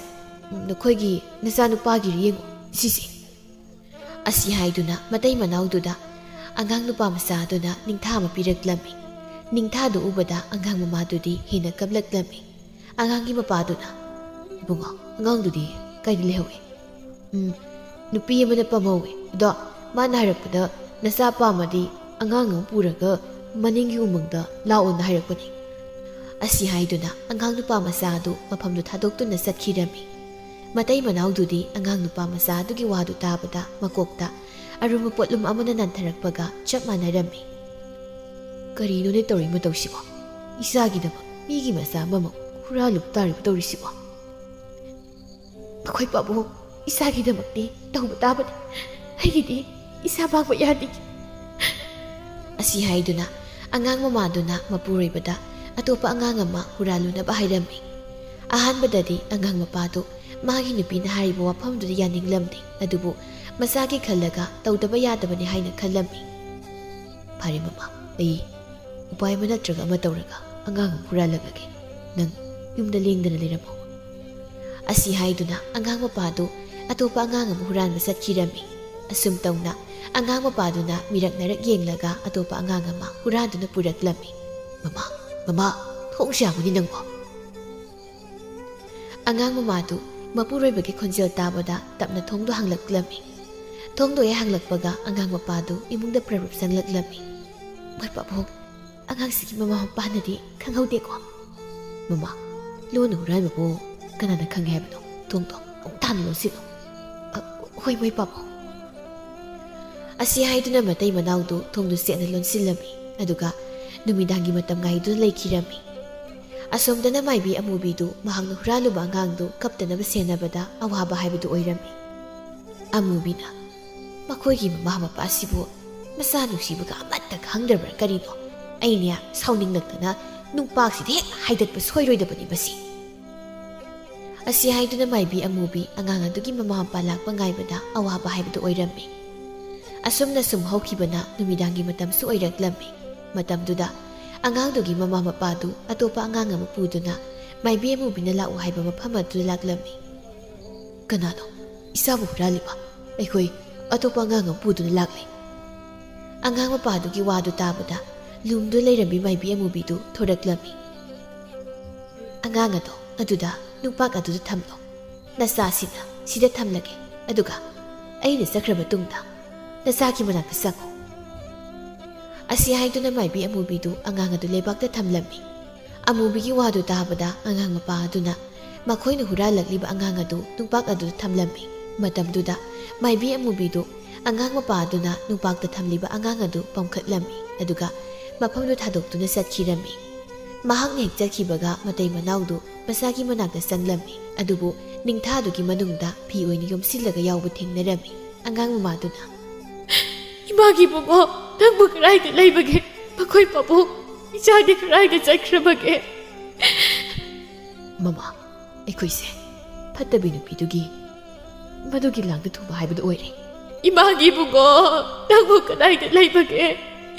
ꯅꯈꯣꯏꯒꯤ ꯅꯆꯥꯅꯨꯄꯥꯒꯤꯔ ꯌꯦꯡꯉꯨ, ꯁꯤꯁꯦ꯫" ꯑꯁꯤ ꯍꯥꯏꯗꯨꯅ ꯃꯇꯩ ꯃꯅꯥꯎꯗꯨꯗ ꯑꯉꯥꯡ ꯅꯨꯄꯥ ꯃꯆꯥ ꯑꯗꯨꯅ ꯅꯤꯡꯊꯥ ꯑꯃ ꯄꯤꯔꯛꯂꯝꯃꯤ꯫ ꯅꯤꯡꯊꯥꯗꯨ ꯎꯕꯗ ꯑꯉꯥꯡ ꯃꯃꯥꯗꯨꯗꯤ ꯍꯦꯟꯅ ꯀꯞꯂꯛꯂꯝꯃꯤ꯫ ꯑꯉꯥꯡꯒꯤ ꯃꯄꯥꯗꯨꯅ, "ꯏꯕꯨꯡꯉꯣ, ꯑꯉꯥꯡꯗꯨꯗꯤ ꯀꯥꯏꯗ ꯂꯩꯍꯧꯏ?" "ꯎꯝ, ꯅꯨꯄꯤ ꯑꯃꯅ ꯄꯝꯍꯧꯏ꯫ ꯑꯗꯣ ꯃꯥꯅ ꯍꯥꯏꯔꯛꯄꯗ ꯅꯆꯥ ꯄꯥꯝꯃꯗꯤ ꯑꯉꯥꯡ ꯑꯃ ꯄꯨꯔꯒ ꯃꯅꯤꯡꯒꯤ ꯎꯃꯪꯗ ꯂꯥꯛꯑꯣꯅ ꯍꯥꯏꯔꯛꯄꯅꯤ꯫" ꯑꯁꯤ ꯍꯥꯏꯗꯨꯅ ꯑꯉꯥꯡ ꯅꯨꯄꯥ ꯃꯆꯥ ꯑꯗꯨ ꯃꯐꯝꯗꯨ ꯊꯥꯗꯣꯛꯇꯨꯅ ꯆꯠꯈꯤꯔꯝꯃꯤ꯫ ꯃꯇꯩ ꯃꯅꯥꯎꯗꯨꯗꯤ ꯑꯉꯥꯡ ꯅꯨꯄꯥ ꯃꯆꯥ ꯑꯗꯨꯒꯤ ꯋꯥꯗꯨ ꯇꯥꯕꯗ ꯃꯀꯣꯛꯇ ꯑꯔꯨꯝꯕ ꯄꯣꯠꯂꯨꯝ ꯑꯃꯅ ꯅꯟꯊꯔꯛꯄꯒ ꯆꯞ ꯃꯥꯟꯅꯔꯝꯃꯤ꯫ "ꯀꯔꯤꯅꯣꯅꯦ ꯇꯧꯔꯤ ꯃꯇꯧꯁꯤꯕꯣ? ꯏꯆꯥꯒꯤꯗꯃꯛ ꯃꯤꯒꯤ ꯃꯆꯥ ꯑꯃꯃꯨꯛ ꯍꯨꯔꯥꯜꯂꯨꯕ ꯇꯥꯔꯤꯕ ꯇꯧꯔꯤꯁꯤꯕꯣ?" "ꯃꯈꯣꯏ ꯄꯥꯕꯨꯡ, ꯏꯆꯥꯒꯤꯗꯃꯛꯇꯤ ꯇꯧꯕ ꯇꯥꯕꯅꯤ꯫ ꯑꯩꯒꯤꯗꯤ ꯏꯆꯥ ꯃꯥꯡꯕ ꯌꯥꯗꯦ꯫" ꯑꯁꯤ ꯍꯥꯏꯗꯨꯅ ꯑꯉꯥꯡ ꯃꯃꯥꯗꯨꯅ ꯃꯄꯨꯔꯣꯏꯕꯗ ꯑꯇꯣꯞꯄ ꯑꯉꯥꯡ ꯑꯃ ꯍꯨꯔꯥꯜꯂꯨꯅꯕ ꯍꯥꯏꯔꯝꯃꯤ꯫ ꯑꯍꯥꯟꯕꯗꯗꯤ ꯑꯉꯥꯡ ꯃꯄꯥꯗꯨ ꯃꯥꯒꯤ ꯅꯨꯄꯤꯅ ꯍꯥꯏꯔꯤꯕ ꯋꯥꯐꯝꯗꯨꯗ ꯌꯥꯅꯤꯡꯂꯝꯗꯦ꯫ ꯑꯗꯨꯕꯨ ꯃꯆꯥꯒꯤ ꯈꯜꯂꯒ ꯇꯧꯗꯕ ꯌꯥꯗꯕꯅꯤ ꯍꯥꯏꯅ ꯈꯜꯂꯝꯃꯤ꯫ "ꯐꯔꯦ ꯃꯃꯥ, ꯑꯩ ꯎꯄꯥꯏ ꯑꯃ ꯅꯠꯇ꯭ꯔꯒ ꯑꯃ ꯇꯧꯔꯒ ꯑꯉꯥꯡ ꯑꯃ ꯍꯨꯔꯥꯜꯂꯛꯂꯒꯦ꯫ ꯅꯪ ꯌꯨꯝꯗ ꯂꯦꯡꯗꯅ ꯂꯩꯔꯝꯃꯣ꯫" ꯑꯁꯤ ꯍꯥꯏꯗꯨꯅ ꯑꯉꯥꯡ ꯃꯄꯥꯗꯨ ꯑꯇꯣꯞꯄ ꯑꯉꯥꯡ ꯑꯃ ꯍꯨꯔꯥꯟꯕ ꯆꯠꯈꯤꯔꯝꯃꯤ꯫ ꯑꯁꯨꯝ ꯇꯧꯅ ꯑꯉꯥꯡ ꯃꯄꯥꯗꯨꯅ ꯃꯤꯔꯛ ꯅꯥꯔꯛ ꯌꯦꯡꯂꯒ ꯑꯇꯣꯞꯄ ꯑꯉꯥꯡ ꯑꯃ ꯍꯨꯔꯥꯟꯗꯨꯅ ꯄꯨꯔꯛꯂꯝꯃꯤ꯫ "ꯃꯃꯥ, ꯃꯃꯥ, ꯊꯣꯡꯁꯦ ꯌꯥꯒꯅꯤ ꯅꯪꯕꯣ?" ꯑꯉꯥꯡ ꯃꯃꯥꯗꯨ ꯃꯄꯨꯔꯣꯏꯕꯒꯤ ꯈꯣꯟꯖꯦꯜ ꯇꯥꯕꯗ ꯇꯞꯅ ꯊꯣꯡꯗꯨ ꯍꯥꯡꯂꯛꯂꯝꯃꯤ꯫ ꯊꯣꯡꯗꯣ ꯍꯦꯛ ꯍꯥꯡꯂꯛꯄꯒ ꯑꯉꯥꯡ ꯃꯄꯥꯗꯨ ꯏꯃꯨꯡꯗ ꯄ꯭ꯔꯞ ꯄ꯭ꯔꯞ ꯆꯪꯂꯛꯂꯝꯃꯤ꯫ "ꯃꯣꯏ ꯄꯥꯕꯨꯡ, ꯑꯉꯥꯡꯁꯤꯒꯤ ꯃꯃꯥ ꯃꯄꯥꯅꯗꯤ ꯈꯪꯍꯧꯗꯦꯀꯣ?" "ꯃꯃꯥ, ꯂꯣꯟꯅ ꯍꯨꯔꯥꯟꯕꯕꯨ ꯀꯅꯥꯅ ꯈꯪꯒꯦ ꯍꯥꯏꯕꯅꯣ? ꯊꯣꯡꯗꯣ ꯑꯃꯨꯛ ꯊꯥꯅ ꯂꯣꯟꯁꯤꯜꯂꯨ꯫" "ꯑ, ꯍꯣꯏ, ꯃꯣꯏ ꯄꯥꯕꯨꯡ꯫" ꯑꯁꯤ ꯍꯥꯏꯗꯨꯅ ꯃꯇꯩ ꯃꯅꯥꯎꯗꯨ ꯊꯣꯡꯗꯨ ꯆꯦꯠꯅ ꯂꯣꯟꯁꯤꯜꯂꯝꯃꯤ꯫ ꯑꯗꯨꯒ ꯅꯨꯃꯤꯗꯥꯡꯒꯤ ꯃꯇꯝ ꯉꯥꯏꯗꯨꯅ ꯂꯩꯈꯤꯔꯝꯃꯤ꯫ ꯑꯁꯣꯝꯗꯅ ꯃꯥꯏꯕꯤ ꯑꯃꯨꯕꯤꯗꯨ ꯃꯍꯥꯛꯅ ꯍꯨꯔꯥꯜꯂꯨꯕ ꯑꯉꯥꯡꯗꯨ ꯀꯞꯇꯅꯕ ꯁꯦꯟꯅꯕꯗ ꯑꯋꯥꯕ ꯍꯥꯏꯕꯗꯨ ꯑꯣꯏꯔꯝꯃꯤ꯫ ꯑꯃꯨꯕꯤꯅ, "ꯃꯈꯣꯏꯒꯤ ꯃꯃꯥ ꯃꯄꯥꯁꯤꯕꯨ ꯃꯆꯥ ꯅꯨꯡꯁꯤꯕꯒ ꯑꯃꯠꯇ ꯈꯪꯗ꯭ꯔꯕ꯭ꯔꯥ ꯀꯔꯤꯅꯣ? ꯑꯩꯅꯦ ꯁꯥꯎꯅꯤꯡꯂꯛꯇꯅ ꯅꯨꯡꯄꯥꯛꯁꯤꯗ ꯍꯦꯛ ꯍꯥꯏꯗꯠꯄ ꯁꯣꯏꯔꯣꯏꯗꯕꯅꯤ ꯃꯁꯤ"꯫ ꯑꯁꯤ ꯍꯥꯏꯗꯨꯅ ꯃꯥꯏꯕꯤ ꯑꯃꯨꯕꯤ ꯑꯉꯥꯡ ꯑꯗꯨꯒꯤ ꯃꯃꯥ ꯃꯄꯥ ꯂꯥꯛꯄ ꯉꯥꯏꯕꯗ ꯑꯋꯥꯕ ꯍꯥꯏꯕꯗꯨ ꯑꯣꯏꯔꯝꯃꯤ꯫ ꯑꯁꯨꯝꯅ ꯁꯨꯝ ꯍꯧꯈꯤꯕꯅ ꯅꯨꯃꯤꯗꯥꯡꯒꯤ ꯃꯇꯝꯁꯨ ꯑꯣꯏꯔꯛꯂꯝꯃꯤ꯫ ꯃꯇꯝꯗꯨꯗ ꯑꯉꯥꯡꯗꯨꯒꯤ ꯃꯃꯥ ꯃꯄꯥꯗꯨ ꯑꯇꯣꯞꯄ ꯑꯉꯥꯡ ꯑꯃ ꯄꯨꯗꯨꯅ ꯃꯥꯏꯕꯤ ꯑꯃꯨꯕꯤꯅ ꯂꯥꯛꯎ ꯍꯥꯏꯕ ꯃꯐꯝ ꯑꯗꯨꯗ ꯂꯥꯛꯂꯝꯃꯤ꯫ "ꯀꯅꯥꯅꯣ ꯏꯆꯥꯕꯨ ꯍꯨꯔꯥꯜꯂꯤꯕ? ꯑꯩꯈꯣꯏ ꯑꯇꯣꯞꯄ ꯑꯉꯥꯡ ꯑꯃ ꯄꯨꯗꯨꯅ ꯂꯥꯛꯂꯤ"꯫ ꯑꯉꯥꯡ ꯃꯄꯥꯗꯨꯒꯤ ꯋꯥꯗꯨ ꯇꯥꯕꯗ ꯂꯨꯝꯗꯨ ꯂꯩꯔꯝꯕꯤ ꯃꯥꯏꯕꯤ ꯑꯃꯨꯕꯤꯗꯨ ꯊꯣꯔꯛꯂꯝꯃꯤ꯫ "ꯑꯉꯥꯡ ꯑꯗꯣ ꯑꯗꯨꯗ ꯅꯨꯡꯄꯥꯛ ꯑꯗꯨꯗ ꯊꯝꯂꯣ꯫ ꯅꯆꯥꯁꯤꯅ ꯁꯤꯗ ꯊꯝꯂꯒꯦ꯫ ꯑꯗꯨꯒ ꯑꯩꯅ ꯆꯠꯈ꯭ꯔꯕ ꯇꯨꯡꯗ ꯅꯆꯥꯒꯤ ꯃꯅꯥꯛꯇ ꯆꯪꯉꯨ"꯫ ꯑꯁꯤ ꯍꯥꯏꯗꯨꯅ ꯃꯥꯏꯕꯤ ꯑꯃꯨꯕꯤꯗꯨ ꯑꯉꯥꯡ ꯑꯗꯨ ꯂꯩꯕꯥꯛꯇ ꯊꯝꯂꯝꯃꯤ꯫ ꯑꯃꯨꯕꯤꯒꯤ ꯋꯥꯗꯨ ꯇꯥꯕꯗ ꯑꯉꯥꯡ ꯃꯄꯥ ꯑꯗꯨꯅ ꯃꯈꯣꯏꯅ ꯍꯨꯔꯥꯜꯂꯛꯂꯤꯕ ꯑꯉꯥꯡ ꯑꯗꯨ ꯅꯨꯡꯄꯥꯛ ꯑꯗꯨꯗ ꯊꯝꯂꯝꯃꯤ꯫ ꯃꯇꯝꯗꯨꯗ ꯃꯥꯏꯕꯤ ꯑꯃꯨꯕꯤꯗꯨ ꯑꯉꯥꯡ ꯃꯄꯥ ꯑꯗꯨꯅ ꯅꯨꯡꯄꯥꯛꯇ ꯊꯝꯂꯤꯕ ꯑꯉꯥꯡ ꯑꯗꯨ ꯄꯝꯈꯠꯂꯝꯃꯤ, ꯑꯗꯨꯒ ꯃꯐꯝꯗꯨ ꯊꯥꯗꯣꯛꯇꯨꯅ ꯆꯠꯈꯤꯔꯝꯃꯤ꯫ ꯃꯍꯥꯛꯅ ꯍꯦꯛ ꯆꯠꯈꯤꯕꯒ ꯃꯇꯩ ꯃꯅꯥꯎꯗꯨ ꯃꯆꯥꯒꯤ ꯃꯅꯥꯛꯇ ꯆꯪꯂꯝꯃꯤ, ꯑꯗꯨꯕꯨ ꯅꯤꯡꯊꯥꯗꯨꯒꯤ ꯃꯅꯨꯡꯗ ꯐꯤ ꯑꯣꯏꯅ ꯌꯣꯝꯁꯤꯜꯂꯒ ꯌꯥꯎꯕ ꯊꯦꯡꯅꯔꯝꯃꯤ꯫ ꯑꯉꯥꯡ ꯃꯃꯥꯗꯨꯅ, "ꯏꯃꯥꯒꯤ ꯏꯕꯨꯡꯉꯣ, ꯅꯪꯕꯨ ꯀꯗꯥꯏꯗ ꯂꯩꯕꯒꯦ? ꯃꯈꯣꯏ ꯄꯥꯕꯨꯡ, ꯏꯆꯥꯗꯤ ꯀꯗꯥꯏꯗ ꯆꯠꯈ꯭ꯔꯕꯒꯦ?" "ꯃꯃꯥ, ꯑꯩꯈꯣꯏꯁꯦ ꯐꯠꯇꯕꯤ ꯅꯨꯄꯤꯗꯨꯒꯤ, ꯃꯗꯨꯒꯤ ꯂꯥꯡꯗ ꯊꯨꯕ ꯍꯥꯏꯕꯗꯨ ꯑꯣꯏꯔꯦ"꯫ "ꯏꯃꯥꯒꯤ ꯏꯕꯨꯡꯉꯣ, ꯅꯪꯕꯨ ꯀꯗꯥꯏꯗ ꯂꯩꯕꯒꯦ?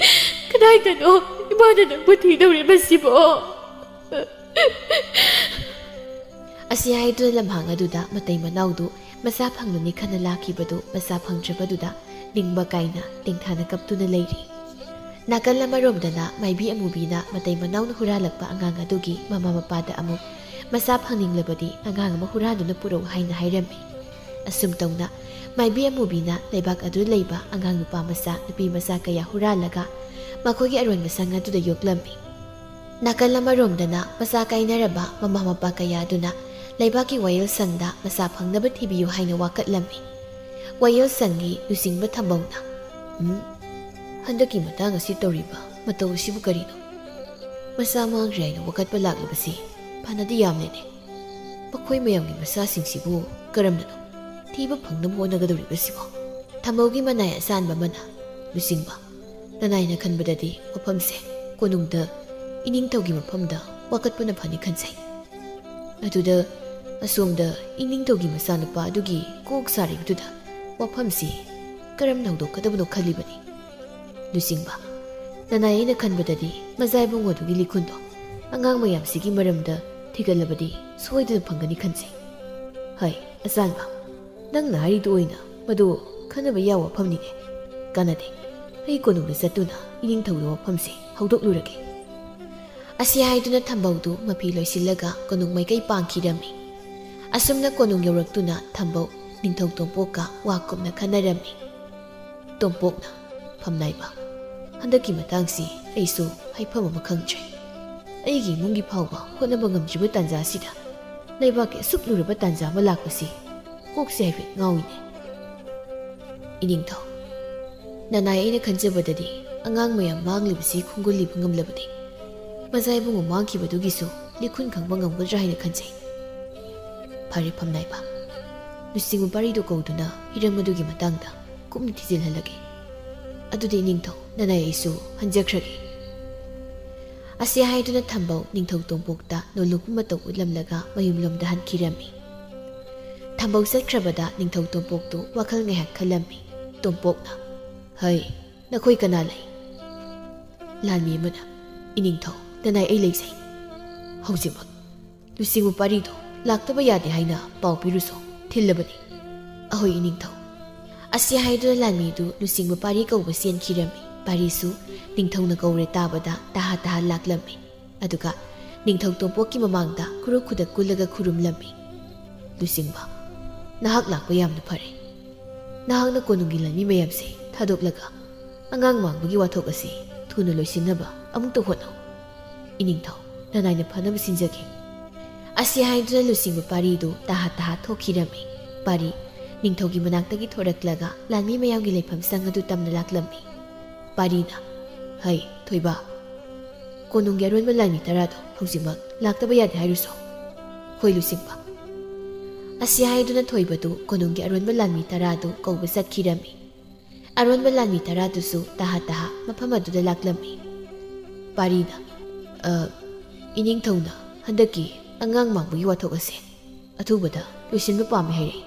ꯀꯗꯥꯏꯗꯅꯣ ꯏꯃꯥꯅ ꯅꯪꯕꯨ ꯊꯤꯗꯧꯔꯤꯕꯁꯤꯕꯣ?" ꯑꯁꯤ ꯍꯥꯏꯗꯨꯅ ꯂꯝꯍꯥꯡ ꯑꯗꯨꯗ ꯃꯇꯩ ꯃꯅꯥꯎꯗꯨ ꯃꯆꯥ ꯐꯪꯂꯅꯤ ꯈꯟꯅ ꯂꯥꯛꯈꯤꯕꯗꯨ ꯃꯆꯥ ꯐꯪꯗ꯭ꯔꯕꯗꯨꯗ ꯅꯤꯡꯕ ꯀꯥꯏꯅ ꯇꯦꯡꯊꯥꯅ ꯀꯞꯇꯨꯅ ꯂꯩꯔꯤ꯫ ꯅꯥꯀꯜ ꯑꯃꯔꯣꯝꯗꯅ ꯃꯥꯏꯕꯤ ꯑꯃꯨꯕꯤꯅ ꯃꯇꯩ ꯃꯅꯥꯎꯅ ꯍꯨꯔꯥꯜꯂꯛꯄ ꯑꯉꯥꯡ ꯑꯗꯨꯒꯤ ꯃꯃꯥ ꯃꯄꯥꯗ ꯑꯃꯨꯛ ꯃꯆꯥ ꯐꯪꯅꯤꯡꯂꯕꯗꯤ ꯑꯉꯥꯡ ꯑꯃ ꯍꯨꯔꯥꯟꯗꯨꯅ ꯄꯨꯔꯛꯎ ꯍꯥꯏꯅ ꯍꯥꯏꯔꯝꯃꯤ꯫ ꯑꯁꯨꯝ ꯇꯧꯅ ꯃꯥꯏꯕꯤ ꯑꯃꯨꯕꯤꯅ ꯂꯩꯕꯥꯛ ꯑꯗꯨꯗ ꯂꯩꯕ ꯑꯉꯥꯡ ꯅꯨꯄꯥ ꯃꯆꯥ ꯅꯨꯄꯤ ꯃꯆꯥ ꯀꯌꯥ ꯍꯨꯔꯥꯜꯂꯒ ꯃꯈꯣꯏꯒꯤ ꯑꯔꯣꯟꯕ ꯁꯪ ꯑꯗꯨꯗ ꯌꯣꯛꯂꯝꯃꯤ꯫ ꯅꯥꯀꯜ ꯑꯃꯔꯣꯝꯗꯅ ꯃꯆꯥ ꯀꯥꯏꯅꯔꯕ ꯃꯃꯥ ꯃꯄꯥ ꯀꯌꯥ ꯑꯗꯨꯅ ꯂꯩꯕꯥꯛꯀꯤ ꯋꯥꯌꯦꯜ ꯁꯪꯗ ꯃꯆꯥ ꯐꯪꯅꯕ ꯊꯤꯕꯤꯌꯨ ꯍꯥꯏꯅ ꯋꯥꯀꯠꯂꯝꯃꯤ꯫ ꯋꯥꯌꯦꯜ ꯁꯪꯒꯤ ꯂꯨꯆꯤꯡꯕ ꯊꯝꯕꯧꯅ, "ꯎꯝ, ꯍꯟꯗꯛꯀꯤ ꯃꯇꯥꯡ ꯑꯁꯤ ꯇꯧꯔꯤꯕ "ꯃꯇꯧ ꯑꯁꯤꯕꯨ ꯀꯔꯤꯅꯣ? ꯃꯆꯥ ꯃꯥꯡꯈ꯭ꯔꯦ ꯍꯥꯏꯅ ꯋꯥꯀꯠꯄ ꯂꯥꯛꯂꯤꯕꯁꯤ ꯐꯅꯗꯤ ꯌꯥꯝꯂꯦꯅꯦ꯫ ꯃꯈꯣꯏ ꯃꯌꯥꯝꯒꯤ ꯃꯆꯥꯁꯤꯡꯁꯤꯕꯨ ꯀꯔꯝꯅꯅꯣ ꯊꯤꯕ ꯐꯪꯅꯕ ꯍꯣꯠꯅꯒꯗꯧꯔꯤꯕꯁꯤꯕꯣ?" ꯊꯝꯕꯧꯒꯤ ꯃꯅꯥꯏ ꯑꯁꯥꯟꯕ ꯑꯃꯅ, "ꯂꯨꯆꯤꯡꯕ, ꯅꯅꯥꯏꯅ ꯈꯟꯕꯗꯗꯤ ꯋꯥꯐꯝꯁꯦ ꯀꯣꯅꯨꯡꯗ ꯏꯅꯤꯡꯊꯧꯒꯤ ꯃꯐꯝꯗ ꯋꯥꯀꯠꯄꯅ ꯐꯅꯤ ꯈꯟꯖꯩ꯫ ꯑꯗꯨꯗ ꯑꯁꯣꯝꯗ ꯏꯅꯤꯡꯊꯧꯒꯤ ꯃꯆꯥꯅꯨꯄꯥ ꯑꯗꯨꯒꯤ ꯀꯣꯛ ꯁꯥꯔꯤꯕꯗꯨꯗ ꯋꯥꯐꯝꯁꯤ ꯀꯔꯝꯅ ꯍꯧꯗꯣꯛꯀꯗꯕꯅꯣ ꯈꯜꯂꯤꯕꯅꯤ꯫ ꯂꯨꯆꯤꯡꯕ, ꯅꯅꯥꯏ ꯑꯩꯅ ꯈꯟꯕꯗꯗꯤ ꯃꯖꯥ ꯏꯕꯨꯡꯉꯣꯗꯨꯒꯤ ꯂꯤꯈꯨꯟꯗꯣ ꯑꯉꯥꯡ ꯃꯌꯥꯝꯁꯤꯒꯤ ꯃꯔꯝꯗ ꯊꯤꯒꯠꯂꯕꯗꯤ ꯁꯣꯏꯗꯅ ꯐꯪꯒꯅꯤ ꯈꯟꯖꯩ꯫ ꯍꯩ, ꯑꯆꯥꯟꯕ, ꯅꯪꯅ ꯍꯥꯏꯔꯤꯗꯨ ꯑꯣꯏꯅ ꯃꯗꯨ ꯈꯟꯅꯕ ꯌꯥꯕ ꯋꯥꯐꯝꯅꯤꯅꯦ꯫ ꯀꯥꯟꯅꯗꯦ, ꯑꯩ ꯀꯣꯅꯨꯡꯗ ꯆꯠꯇꯨꯅ ꯏꯅꯤꯡꯊꯧꯗ ꯋꯥꯐꯝꯁꯦ ꯍꯧꯗꯣꯛꯂꯨꯔꯒꯦ꯫" ꯑꯁꯤ ꯍꯥꯏꯗꯨꯅ ꯊꯝꯕꯧꯗꯨ ꯃꯐꯤ ꯂꯣꯏꯁꯤꯜꯂꯒ ꯀꯣꯅꯨꯡ ꯃꯥꯏꯀꯩ ꯄꯥꯡꯈꯤꯔꯝꯃꯤ꯫ ꯑꯁꯨꯝꯅ ꯀꯣꯅꯨꯡ ꯌꯧꯔꯛꯇꯨꯅ ꯊꯝꯕꯧ ꯅꯤꯡꯊꯧ ꯇꯣꯝꯄꯣꯛꯀ ꯋꯥ ꯀꯨꯞꯅ ꯈꯟꯅꯔꯝꯃꯤ꯫ ꯇꯣꯝꯄꯣꯛꯅ, "ꯐꯝꯅꯥꯏꯕ, ꯍꯟꯗꯛꯀꯤ ꯃꯇꯥꯡꯁꯤ ꯑꯩꯁꯨ ꯍꯥꯏꯐꯝ ꯑꯃ ꯈꯪꯗ꯭ꯔꯦ꯫ ꯑꯩꯒꯤ ꯏꯃꯨꯡꯒꯤ ꯐꯥꯎꯕ ꯍꯣꯠꯅꯕ ꯉꯝꯗ꯭ꯔꯤꯕ ꯇꯥꯟꯖꯥꯁꯤꯗ ꯂꯩꯕꯥꯛꯀꯤ ꯑꯁꯨꯛ ꯂꯨꯔꯕ ꯇꯥꯟꯖꯥ ꯑꯃ ꯂꯥꯛꯄꯁꯤ ꯀꯣꯛꯁꯦ ꯍꯥꯏꯐꯦꯠ ꯉꯥꯎꯏꯅꯦ꯫" ꯏꯅꯤꯡꯊꯧ, ꯅꯅꯥꯏ ꯑꯩꯅ ꯈꯟꯖꯕꯗꯗꯤ ꯑꯉꯥꯡ ꯃꯌꯥꯝ ꯃꯥꯡꯂꯤꯕꯁꯤ ꯈꯣꯡꯒꯨꯜꯂꯤꯕ ꯉꯝꯂꯕꯗꯤ ꯃꯖꯥ ꯏꯕꯨꯡꯉꯣ ꯃꯥꯡꯈꯤꯕꯗꯨꯒꯤꯁꯨ ꯂꯤꯈꯨꯟ ꯈꯪꯕ ꯉꯝꯒꯗ꯭ꯔꯥ ꯍꯥꯏꯅ ꯈꯟꯖꯩ꯫ ꯐꯔꯦ ꯐꯝꯅꯥꯏꯕ, ꯂꯨꯆꯤꯡꯕ ꯄꯥꯔꯤꯗꯨ ꯀꯧꯗꯨꯅ ꯍꯤꯔꯝ ꯑꯗꯨꯒꯤ ꯃꯇꯥꯡꯗ ꯀꯨꯞꯅ ꯊꯤꯖꯤꯜꯍꯜꯂꯒꯦ꯫ ꯑꯗꯨꯗꯤ ꯏꯅꯤꯡꯊꯧ, ꯅꯅꯥꯏ ꯑꯩꯁꯨ ꯍꯟꯖꯈ꯭ꯔꯒꯦ꯫ ꯑꯁꯤ ꯍꯥꯏꯗꯨꯅ ꯊꯝꯕꯧ ꯅꯤꯡꯊꯧ ꯇꯣꯝꯄꯣꯛꯇ ꯅꯣꯂꯨꯛꯄ ꯃꯇꯧ ꯎꯠꯂꯝꯂꯒ ꯃꯌꯨꯝꯂꯣꯝꯗ ꯍꯟꯈꯤꯔꯝꯃꯤ꯫ ꯊꯝꯕꯧ ꯆꯠꯈ꯭ꯔꯕꯗ ꯅꯤꯡꯊꯧ ꯇꯣꯝꯄꯣꯛꯇꯨ ꯋꯥꯈꯜ ꯉꯥꯏꯍꯥꯛ ꯈꯜꯂꯝꯃꯤ꯫ ꯇꯣꯝꯄꯣꯛꯅ, "ꯍꯩ, ꯅꯈꯣꯏ ꯀꯅꯥ ꯂꯩ?" ꯂꯥꯟꯃꯤ ꯑꯃꯅ, "ꯏꯅꯤꯡꯊꯧ, ꯅꯅꯥꯏ ꯑꯩ ꯂꯩꯖꯩ꯫ ꯍꯧꯖꯤꯛꯃꯛ ꯂꯨꯆꯤꯡꯕ ꯄꯥꯔꯤꯗꯨ ꯂꯥꯛꯇꯕ ꯌꯥꯗꯦ ꯍꯥꯏꯅ ꯄꯥꯎ ꯄꯤꯔꯨꯁꯣ, ꯊꯤꯜꯂꯕꯅꯤ꯫" "ꯑꯍꯣꯏ ꯏꯅꯤꯡꯊꯧ꯫" ꯑꯁꯤ ꯍꯥꯏꯗꯨꯅ ꯂꯥꯟꯃꯤꯗꯨ ꯂꯨꯆꯤꯡꯕ ꯄꯥꯔꯤ ꯀꯧꯕ ꯆꯦꯟꯈꯤꯔꯝꯃꯤ꯫ ꯄꯥꯔꯤꯁꯨ ꯅꯤꯡꯊꯧꯅ ꯀꯧꯔꯦ ꯇꯥꯕꯗ ꯇꯍꯥ ꯇꯍꯥ ꯂꯥꯛꯂꯝꯃꯤ꯫ ꯑꯗꯨꯒ ꯅꯤꯡꯊꯧ ꯇꯣꯝꯄꯣꯛꯀꯤ ꯃꯃꯥꯡꯗ ꯈꯨꯔꯨ ꯈꯨꯗꯛ ꯀꯨꯜꯂꯒ ꯈꯨꯔꯨꯝꯂꯝꯃꯤ꯫ "ꯂꯨꯆꯤꯡꯕ, ꯅꯍꯥꯛ ꯂꯥꯛꯄ ꯌꯥꯝꯅ ꯐꯔꯦ꯫ ꯅꯍꯥꯛꯅ ꯀꯣꯅꯨꯡꯒꯤ ꯂꯥꯟꯃꯤ ꯃꯌꯥꯝꯁꯦ ꯊꯥꯗꯣꯛꯂꯒ ꯑꯉꯥꯡ ꯃꯥꯡꯕꯒꯤ ꯋꯥꯊꯣꯛ ꯑꯁꯤ ꯊꯨꯅ ꯂꯣꯏꯁꯤꯟꯅꯕ ꯑꯃꯨꯛꯇ ꯍꯣꯠꯅꯧ꯫ ꯏꯅꯤꯡꯊꯧ, ꯅꯅꯥꯏꯅ ꯐꯅꯕ ꯁꯤꯟꯖꯒꯦ꯫" ꯑꯁꯤ ꯍꯥꯏꯗꯨꯅ ꯂꯨꯆꯤꯡꯕ ꯄꯥꯔꯤꯗꯨ ꯇꯍꯥ ꯇꯍꯥ ꯊꯣꯛꯈꯤꯔꯝꯃꯤ꯫ ꯄꯥꯔꯤ ꯅꯤꯡꯊꯧꯒꯤ ꯃꯅꯥꯛꯇꯒꯤ ꯊꯣꯔꯛꯂꯒ ꯂꯥꯟꯃꯤ ꯃꯌꯥꯝꯒꯤ ꯂꯩꯐꯝ ꯁꯪ ꯑꯗꯨ ꯇꯝꯅ ꯂꯥꯛꯂꯝꯃꯤ꯫ ꯄꯥꯔꯤꯅ, "ꯍꯩ, ꯊꯣꯏꯕ, ꯀꯣꯅꯨꯡꯒꯤ ꯑꯔꯣꯟꯕ ꯂꯥꯟꯃꯤ ꯇꯔꯥꯗꯣ ꯍꯧꯖꯤꯛꯃꯛ ꯂꯥꯛꯇꯕ ꯌꯥꯗꯦ ꯍꯥꯏꯔꯨꯁꯣ꯫ ꯍꯣꯏ, ꯂꯨꯆꯤꯡꯕ"꯫ ꯑꯁꯤ ꯍꯥꯏꯗꯨꯅ ꯊꯣꯏꯕꯗꯨ ꯀꯣꯅꯨꯡꯒꯤ ꯑꯔꯣꯟꯕ ꯂꯥꯟꯃꯤ ꯇꯔꯥꯗꯨ ꯀꯧꯕ ꯆꯠꯈꯤꯔꯝꯃꯤ꯫ ꯑꯔꯣꯟꯕ ꯂꯥꯟꯃꯤ ꯇꯔꯥꯗꯨꯁꯨ ꯇꯍꯥ ꯇꯍꯥ ꯃꯐꯝ ꯑꯗꯨꯗ ꯂꯥꯛꯂꯝꯃꯤ꯫ ꯄꯥꯔꯤꯅ, "ꯑ, ꯏꯅꯤꯡꯊꯧꯅ ꯍꯟꯗꯛꯀꯤ ꯑꯉꯥꯡ ꯃꯥꯡꯕꯒꯤ ꯋꯥꯊꯣꯛ ꯑꯁꯦ ꯑꯊꯨꯕꯗ ꯂꯣꯏꯁꯤꯟꯕ ꯄꯥꯝꯃꯤ ꯍꯥꯏꯔꯛꯏ꯫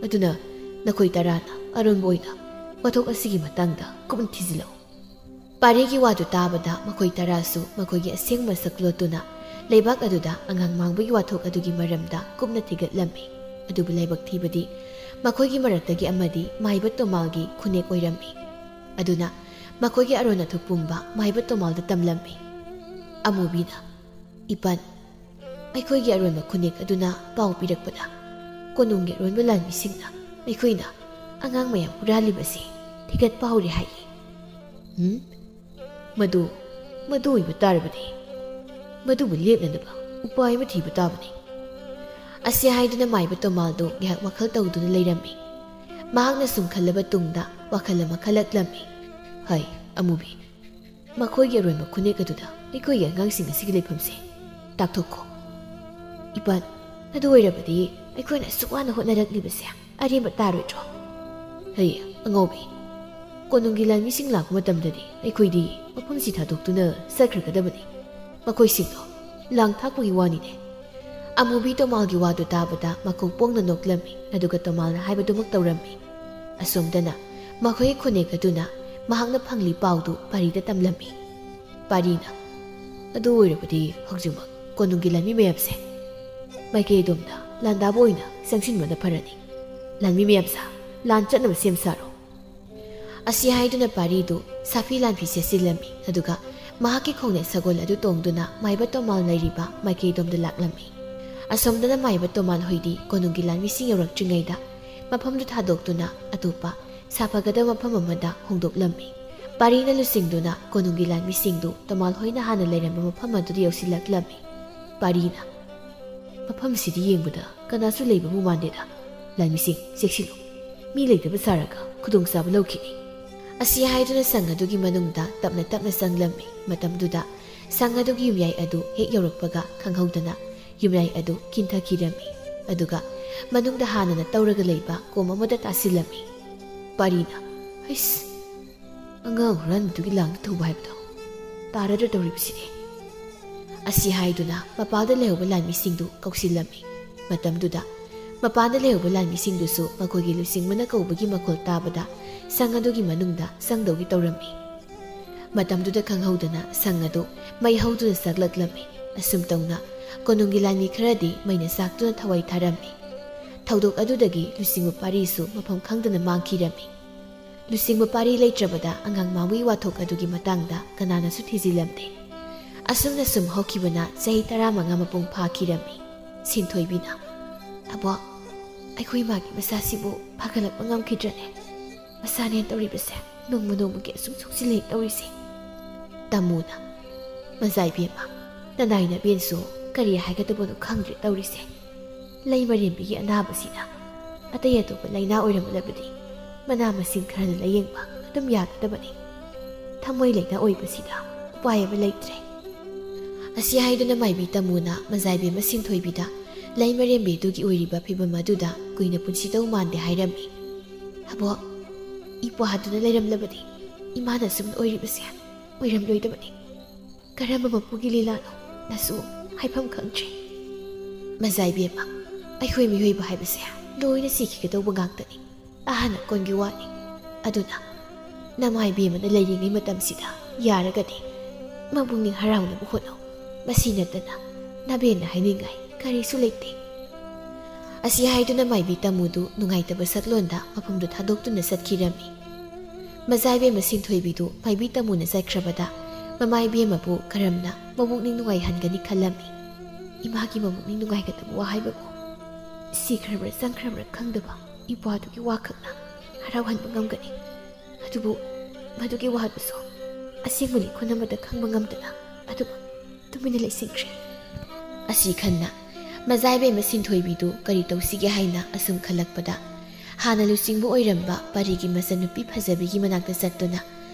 ꯑꯗꯨꯅ ꯅꯈꯣꯏ ꯇꯔꯥꯅ ꯑꯔꯣꯟꯕ ꯑꯣꯏꯅ ꯋꯥꯊꯣꯛ ꯑꯁꯤꯒꯤ ꯃꯇꯥꯡꯗ ꯀꯨꯞꯅ ꯊꯤꯖꯤꯜꯂꯛꯎ"꯫ ꯄꯥꯔꯤꯒꯤ ꯋꯥꯗꯨ ꯇꯥꯕꯗ ꯃꯈꯣꯏ ꯇꯔꯥꯁꯨ ꯃꯈꯣꯏꯒꯤ ꯑꯁꯦꯡꯕ ꯁꯛ ꯂꯣꯠꯇꯨꯅ ꯂꯩꯕꯥꯛ ꯑꯗꯨꯗ ꯑꯉꯥꯡ ꯃꯥꯡꯕꯒꯤ ꯋꯥꯊꯣꯛ ꯑꯗꯨꯒꯤ ꯃꯔꯝꯗ ꯀꯨꯞꯅ ꯊꯤꯒꯠꯂꯝꯃꯤ꯫ ꯑꯗꯨꯕꯨ ꯂꯥꯏꯕꯛ ꯊꯤꯕꯗꯤ ꯃꯈꯣꯏꯒꯤ ꯃꯔꯛꯇꯒꯤ ꯑꯃꯗꯤ ꯃꯥꯏꯕ ꯇꯣꯃꯥꯜꯒꯤ ꯈꯨꯅꯦꯛ ꯑꯣꯏꯔꯝꯃꯤ꯫ ꯑꯗꯨꯅ ꯃꯈꯣꯏꯒꯤ ꯑꯔꯣꯟ ꯑꯊꯨꯞ ꯄꯨꯝꯕ ꯃꯥꯏꯕ ꯇꯣꯃꯥꯜꯗ ꯇꯝꯂꯝꯃꯤ꯫ ꯑꯃꯨꯕꯤꯅ, "ꯏꯄꯟ, ꯑꯩꯈꯣꯏꯒꯤ ꯑꯔꯣꯟꯕ ꯈꯨꯅꯦꯛ ꯑꯗꯨꯅ ꯄꯥꯎ ꯄꯤꯔꯛꯄꯗ ꯀꯣꯅꯨꯡꯒꯤ ꯑꯔꯣꯟꯕ ꯂꯥꯟꯃꯤꯁꯤꯡꯅ ꯑꯩꯈꯣꯏꯅ ꯑꯉꯥꯡ ꯃꯌꯥꯝ ꯍꯨꯔꯥꯜꯂꯤꯕꯁꯤ ꯊꯤꯒꯠꯄ ꯍꯧꯔꯦ ꯍꯥꯏꯌꯦ"꯫ "ꯎꯝ? ꯃꯗꯨ, ꯃꯗꯨ ꯑꯣꯏꯕ ꯇꯥꯔꯕꯗꯤ ꯃꯗꯨꯕꯨ ꯂꯦꯞꯅꯅꯕ ꯎꯄꯥꯏ ꯑꯃ ꯊꯤꯕ ꯇꯥꯕꯅꯤ"꯫ ꯑꯁꯤ ꯍꯥꯏꯗꯨꯅ ꯃꯥꯏꯕ ꯇꯣꯃꯥꯜꯗꯨ ꯉꯥꯏꯍꯥꯛ ꯋꯥꯈꯜ ꯇꯧꯗꯨꯅ ꯂꯩꯔꯝꯃꯤ꯫ ꯃꯍꯥꯛꯅ ꯁꯨꯝ ꯈꯜꯂꯕ ꯇꯨꯡꯗ ꯋꯥꯈꯜ ꯑꯃ ꯈꯜꯂꯛꯂꯝꯃꯤ꯫ "ꯍꯩ, ꯑꯃꯨꯕꯤ, ꯃꯈꯣꯏꯒꯤ ꯑꯔꯣꯟꯕ ꯈꯨꯅꯦꯛ ꯑꯗꯨꯗ ꯑꯩꯈꯣꯏꯒꯤ ꯑꯉꯥꯡꯁꯤꯡ ꯑꯁꯤꯒꯤ ꯂꯩꯐꯝꯁꯦ ꯇꯥꯛꯊꯣꯛꯈꯣ꯫ ꯏꯄꯟ, ꯑꯗꯨ ꯑꯣꯏꯔꯕꯗꯤ ꯑꯩꯈꯣꯏꯅ ꯑꯁꯨꯛ ꯋꯥꯅ ꯍꯣꯠꯅꯔꯛꯂꯤꯕꯁꯦ ꯑꯔꯦꯝꯕ ꯇꯥꯔꯣꯏꯗ꯭ꯔꯣ?" "ꯍꯩ, ꯑꯉꯧꯕꯤ, ꯀꯣꯅꯨꯡꯒꯤ ꯂꯥꯟꯃꯤꯁꯤꯡ ꯂꯥꯛꯄ ꯃꯇꯝꯗꯗꯤ ꯑꯩꯈꯣꯏꯗꯤ ꯃꯐꯝꯁꯤ ꯊꯥꯗꯣꯛꯇꯨꯅ ꯆꯠꯈ꯭ꯔꯒꯗꯕꯅꯤ꯫ ꯃꯈꯣꯏꯁꯤꯡꯗꯣ ꯂꯥꯡ ꯊꯥꯛꯄꯒꯤ ꯋꯥꯅꯤꯅꯦ"꯫ ꯑꯃꯨꯕꯤ ꯇꯣꯃꯥꯜꯒꯤ ꯋꯥꯗꯨ ꯇꯥꯕꯗ ꯃꯀꯣꯛ ꯄꯣꯡꯅ ꯅꯣꯛꯂꯝꯃꯤ, ꯑꯗꯨꯒ ꯇꯣꯃꯥꯜꯅ ꯍꯥꯏꯕꯗꯨꯃꯛ ꯇꯧꯔꯝꯃꯤ꯫ ꯑꯁꯣꯝꯗꯅ ꯃꯈꯣꯏꯒꯤ ꯈꯨꯅꯦꯛ ꯑꯗꯨꯅ ꯃꯍꯥꯛꯅ ꯐꯪꯂꯤ ꯄꯥꯎꯗꯨ ꯄꯥꯔꯤꯗ ꯇꯝꯂꯝꯃꯤ꯫ ꯄꯥꯔꯤꯅ, "ꯑꯗꯨ ꯑꯣꯏꯔꯕꯗꯤ ꯍꯧꯖꯤꯛꯃꯛ ꯀꯣꯅꯨꯡꯒꯤ ꯂꯥꯟꯃꯤ ꯃꯌꯥꯝꯁꯦ ꯃꯥꯏꯀꯩ ꯑꯗꯣꯝꯗ ꯂꯥꯟꯗꯥꯕ ꯑꯣꯏꯅ ꯆꯪꯁꯤꯟꯕꯅ ꯐꯔꯅꯤ꯫ ꯂꯥꯟꯃꯤ ꯃꯌꯥꯝꯁꯦ, ꯂꯥꯟ ꯆꯠꯅꯕ ꯁꯦꯝ ꯁꯥꯔꯣ"꯫ ꯑꯁꯤ ꯍꯥꯏꯗꯨꯅ ꯄꯥꯔꯤꯗꯨ ꯁꯥꯐꯤ ꯂꯥꯟꯐꯤ ꯁꯦꯠꯆꯤꯜꯂꯝꯃꯤ, ꯑꯗꯨꯒ ꯃꯍꯥꯛꯀꯤ ꯈꯣꯡꯅꯦꯠ ꯁꯒꯣꯜ ꯑꯗꯨ ꯇꯣꯡꯗꯨꯅ ꯃꯥꯏꯕ ꯇꯣꯃꯥꯜ ꯂꯩꯔꯤꯕ ꯃꯥꯏꯀꯩꯗꯣꯝꯗ ꯂꯥꯛꯂꯝꯃꯤ꯫ ꯑꯁꯣꯝꯗꯅ ꯃꯥꯏꯕ ꯇꯣꯃꯥꯜ ꯍꯣꯏꯗꯤ ꯀꯣꯅꯨꯡꯒꯤ ꯂꯥꯟꯃꯤꯁꯤꯡ ꯌꯧꯔꯛꯇ꯭ꯔꯤꯉꯩꯗ ꯃꯐꯝꯗꯨ ꯊꯥꯗꯣꯛꯇꯨꯅ ꯑꯇꯣꯞꯄ ꯁꯥꯐꯒꯗꯕ ꯃꯐꯝ ꯑꯃꯗ ꯍꯣꯡꯗꯣꯛꯂꯝꯃꯤ꯫ ꯄꯥꯔꯤꯅ ꯂꯨꯆꯤꯡꯗꯨꯅ ꯀꯣꯅꯨꯡꯒꯤ ꯂꯥꯟꯃꯤꯁꯤꯡꯗꯨ ꯇꯣꯃꯥꯜ ꯍꯣꯏꯅ ꯍꯥꯟꯅ ꯂꯩꯔꯝꯕ ꯃꯐꯝ ꯑꯗꯨꯗ ꯌꯧꯁꯤꯜꯂꯛꯂꯝꯃꯤ꯫ ꯄꯥꯔꯤꯅ, "ꯃꯐꯝꯁꯤꯗꯤ ꯌꯦꯡꯕꯗ ꯀꯅꯥꯁꯨ ꯂꯩꯕꯕꯨ ꯃꯥꯟꯗꯦꯗ꯫ ꯂꯥꯟꯃꯤꯁꯤꯡ, ꯆꯦꯛꯁꯤꯜꯂꯨ꯫ ꯃꯤ ꯂꯩꯇꯕ ꯁꯥꯔꯒ ꯈꯨꯗꯣꯡꯆꯥꯕ ꯂꯧꯈꯤꯅꯤ"꯫ ꯑꯁꯤ ꯍꯥꯏꯗꯨꯅ ꯁꯪ ꯑꯗꯨꯒꯤ ꯃꯅꯨꯡꯗ ꯇꯞꯅ ꯇꯞꯅ ꯆꯪꯂꯝꯃꯤ꯫ ꯃꯇꯝꯗꯨꯗ ꯁꯪ ꯑꯗꯨꯒꯤ ꯌꯨꯝꯌꯥꯏ ꯑꯗꯨ ꯍꯦꯛ ꯌꯧꯔꯛꯄꯒ ꯈꯪꯍꯧꯗꯅ ꯌꯨꯝꯌꯥꯏ ꯑꯗꯨ ꯀꯤꯟꯊꯈꯤꯔꯝꯃꯤ꯫ ꯑꯗꯨꯒ ꯃꯅꯨꯡꯗ ꯍꯥꯟꯅꯅ ꯇꯧꯔꯒ ꯂꯩꯕ ꯀꯣꯝ ꯑꯃꯗ ꯇꯥꯁꯤꯜꯂꯝꯃꯤ꯫ ꯄꯥꯔꯤꯅ, "ꯍꯩꯁ, ꯑꯉꯥꯡ ꯍꯨꯔꯥꯟꯕꯗꯨꯒꯤ ꯂꯥꯡꯗ ꯊꯨꯕ ꯍꯥꯏꯕꯗꯣ ꯇꯥꯔꯗ꯭ꯔ ꯇꯧꯔꯤꯕꯁꯤꯗꯤ?" ꯑꯁꯤ ꯍꯥꯏꯗꯨꯅ ꯃꯄꯥꯗ ꯂꯩꯍꯧꯕ ꯂꯥꯟꯃꯤꯁꯤꯡꯗꯨ ꯀꯧꯁꯤꯜꯂꯝꯃꯤ꯫ ꯃꯇꯝꯗꯨꯗ ꯃꯄꯥꯟꯗ ꯂꯩꯍꯧꯕ ꯂꯥꯟꯃꯤꯁꯤꯡꯗꯨꯁꯨ ꯃꯈꯣꯏꯒꯤ ꯂꯨꯆꯤꯡꯕꯅ ꯀꯧꯕꯒꯤ ꯃꯈꯣꯜ ꯇꯥꯕꯗ ꯁꯪ ꯑꯗꯨꯒꯤ ꯃꯅꯨꯡꯗ ꯆꯪꯗꯧꯒꯤ ꯇꯧꯔꯝꯃꯤ꯫ ꯃꯇꯝꯗꯨꯗ ꯈꯪꯍꯧꯗꯅ ꯁꯪ ꯑꯗꯨ ꯃꯩ ꯍꯧꯗꯨꯅ ꯆꯥꯛꯂꯛꯂꯝꯃꯤ꯫ ꯑꯁꯨꯝ ꯇꯧꯅ ꯀꯣꯅꯨꯡꯒꯤ ꯂꯥꯟꯃꯤ ꯈꯔꯗꯤ ꯃꯩꯅ ꯆꯥꯛꯇꯨꯅ ꯊꯋꯥꯏ ꯊꯥꯔꯝꯃꯤ꯫ ꯊꯧꯗꯣꯛ ꯑꯗꯨꯗꯒꯤ ꯂꯨꯆꯤꯡꯕ ꯄꯥꯔꯤꯁꯨ ꯃꯐꯝ ꯈꯪꯗꯅ ꯃꯥꯡꯈꯤꯔꯝꯃꯤ꯫ ꯂꯨꯆꯤꯡꯕ ꯄꯥꯔꯤ ꯂꯩꯇ꯭ꯔꯕꯗ ꯑꯉꯥꯡ ꯃꯥꯡꯕꯒꯤ ꯋꯥꯊꯣꯛ ꯑꯗꯨꯒꯤ ꯃꯇꯥꯡꯗ ꯀꯅꯥꯅꯁꯨ ꯊꯤꯖꯤꯜꯂꯝꯗꯦ꯫ ꯑꯁꯨꯝꯅ ꯁꯨꯝ ꯍꯧꯈꯤꯕꯅ ꯆꯍꯤ ꯇꯔꯥꯃꯉꯥ ꯃꯄꯨꯡ ꯐꯥꯈꯤꯔꯝꯃꯤ꯫ ꯁꯤꯟꯊꯣꯏꯕꯤꯅ, "ꯑꯕꯣꯛ, ꯑꯩꯈꯣꯏ ꯃꯥꯒꯤ ꯃꯁꯥꯁꯤꯕꯨ ꯐꯒꯠꯂꯛꯄ ꯉꯝꯈꯤꯗ꯭ꯔꯅꯦ? ꯃꯁꯥꯅꯦꯅ ꯇꯧꯔꯤꯕꯁꯦ ꯅꯣꯡꯃ ꯅꯣꯡꯃꯒꯤ ꯑꯁꯨꯝ ꯁꯣꯛꯆꯤꯜꯂꯛꯑꯦ ꯇꯧꯔꯤꯁꯦ꯫" ꯇꯥꯃꯣꯅ, "ꯃꯖꯥ ꯏꯕꯦꯝꯃ, ꯅꯅꯥꯏ ꯅꯕꯦꯟꯁꯨ ꯀꯔꯤ ꯍꯥꯏꯒꯗꯕꯅꯣ ꯈꯪꯗ꯭ꯔꯦ ꯇꯧꯔꯤꯁꯦ꯫ ꯂꯩ ꯃꯔꯦꯝꯕꯤꯒꯤ ꯑꯅꯥꯕꯁꯤꯅ ꯑꯇꯩ ꯑꯇꯣꯞꯄ ꯂꯥꯏꯅꯥ ꯑꯣꯏꯔꯝꯂꯕꯗꯤ ꯃꯅꯥ ꯃꯁꯤꯡ ꯈꯔꯅ ꯂꯥꯌꯦꯡꯕ ꯑꯗꯨꯝ ꯌꯥꯒꯗꯕꯅꯤ꯫ ꯊꯃꯣꯏ ꯂꯥꯏꯅꯥ ꯑꯣꯏꯕꯁꯤꯗ ꯎꯄꯥꯏ ꯑꯃ ꯂꯩꯇ꯭ꯔꯦ꯫" ꯑꯁꯤ ꯍꯥꯏꯗꯨꯅ ꯃꯥꯏꯕꯤ ꯇꯥꯃꯣꯅ ꯃꯖꯥ ꯏꯕꯦꯝꯃ ꯁꯤꯟꯊꯣꯏꯕꯤꯗ ꯂꯩ ꯃꯔꯦꯝꯕꯤꯗꯨꯒꯤ ꯑꯣꯏꯔꯤꯕ ꯐꯤꯕꯝ ꯑꯗꯨꯗ ꯀꯨꯏꯅ ꯄꯨꯟꯁꯤꯗꯧ ꯃꯥꯟꯗꯦ ꯍꯥꯏꯔꯝꯃꯤ꯫ "ꯑꯕꯣꯛ, ꯏꯄ꯭ꯋꯥꯗꯨꯅ ꯂꯩꯔꯝꯂꯕꯗꯤ ꯏꯃꯥꯅ ꯑꯁꯨꯝꯅ ꯑꯣꯏꯔꯤꯕꯁꯦ ꯑꯣꯏꯔꯝꯂꯣꯏꯗꯕꯅꯤ꯫ ꯀꯔꯝꯕ ꯃꯄꯨꯒꯤ ꯂꯤꯂꯥꯅꯣ ꯅꯁꯨ ꯍꯥꯏꯐꯝ ꯈꯪꯗ꯭ꯔꯦ꯫" "ꯃꯖꯥ ꯏꯕꯦꯝꯃ, ꯑꯩꯈꯣꯏ ꯃꯤꯑꯣꯏꯕ ꯍꯥꯏꯕꯁꯦ ꯂꯣꯏꯅ ꯁꯤꯈꯤꯒꯗꯧꯕ ꯉꯥꯛꯇꯅꯤ꯫ ꯑꯍꯟ ꯑꯀꯣꯟꯒꯤ ꯋꯥꯅꯤ꯫ ꯑꯗꯨꯅ ꯅꯃꯥ ꯏꯕꯦꯝꯃꯅ ꯂꯩꯔꯤꯉꯩ ꯃꯇꯝꯁꯤꯗ ꯌꯥꯔꯒꯗꯤ ꯃꯄꯨꯛꯅꯤꯡ ꯍꯔꯥꯎꯅꯕ ꯍꯣꯠꯅꯧ꯫ ꯃꯁꯤ ꯅꯠꯇꯅ ꯅꯕꯦꯟꯅ ꯍꯥꯏꯅꯤꯡꯉꯥꯏ ꯀꯔꯤꯁꯨ ꯂꯩꯇꯦ꯫" ꯑꯁꯤ ꯍꯥꯏꯗꯨꯅ ꯃꯥꯏꯕꯤ ꯇꯥꯃꯣꯗꯨ ꯅꯨꯡꯉꯥꯏꯇꯕ ꯁꯛꯂꯣꯟꯗ ꯃꯐꯝꯗꯨ ꯊꯥꯗꯣꯛꯇꯨꯅ ꯆꯠꯈꯤꯔꯝꯃꯤ꯫ ꯃꯖꯥ ꯏꯕꯦꯝꯃ ꯁꯤꯟꯊꯣꯏꯕꯤꯗꯨ ꯃꯥꯏꯕꯤ ꯇꯥꯃꯣꯅ ꯆꯠꯈ꯭ꯔꯕꯗ ꯃꯃꯥ ꯏꯕꯦꯝꯃꯕꯨ ꯀꯔꯝꯅ ꯃꯕꯨꯛꯅꯤꯡ ꯅꯨꯡꯉꯥꯏꯍꯟꯒꯅꯤ ꯈꯜꯂꯝꯃꯤ꯫ ꯏꯃꯥꯒꯤ ꯃꯕꯨꯛꯅꯤꯡ ꯅꯨꯡꯉꯥꯏꯒꯗꯕ ꯋꯥ ꯍꯥꯏꯕꯕꯨ ꯁꯤꯈ꯭ꯔꯕ꯭ꯔꯥ ꯆꯪꯈ꯭ꯔꯕ꯭ꯔꯥ ꯈꯪꯗꯕ ꯏꯄ꯭ꯋꯥꯗꯨꯒꯤ ꯋꯥꯈꯛꯅ ꯍꯔꯥꯎꯍꯟꯕ ꯉꯝꯒꯅꯤ꯫ ꯑꯗꯨꯕꯨ ꯃꯗꯨꯒꯤ ꯋꯥꯗꯨꯁꯨ ꯑꯁꯦꯡꯕꯅꯤ ꯈꯨꯟ ꯑꯃꯗ ꯈꯪꯕ ꯉꯝꯗꯅ ꯑꯗꯨꯝ ꯇꯨꯃꯤꯟꯅ ꯂꯩꯁꯤꯟꯈ꯭ꯔꯦ꯫ ꯑꯁꯤ ꯈꯟꯅ ꯃꯖꯥ ꯏꯕꯦꯝꯃ ꯁꯤꯟꯊꯣꯏꯕꯤꯗꯨ ꯀꯔꯤ ꯇꯧꯁꯤꯒꯦ ꯍꯥꯏꯅ ꯑꯁꯨꯝ ꯈꯜꯂꯛꯄꯗ ꯍꯥꯟꯅ ꯂꯨꯆꯤꯡꯕ ꯑꯣꯏꯔꯝꯕ ꯄꯔꯤꯒꯤ ꯃꯆꯟꯅꯨꯄꯤ ꯐꯖꯕꯤꯒꯤ ꯃꯅꯥꯛꯇ ꯆꯠꯇꯨꯅ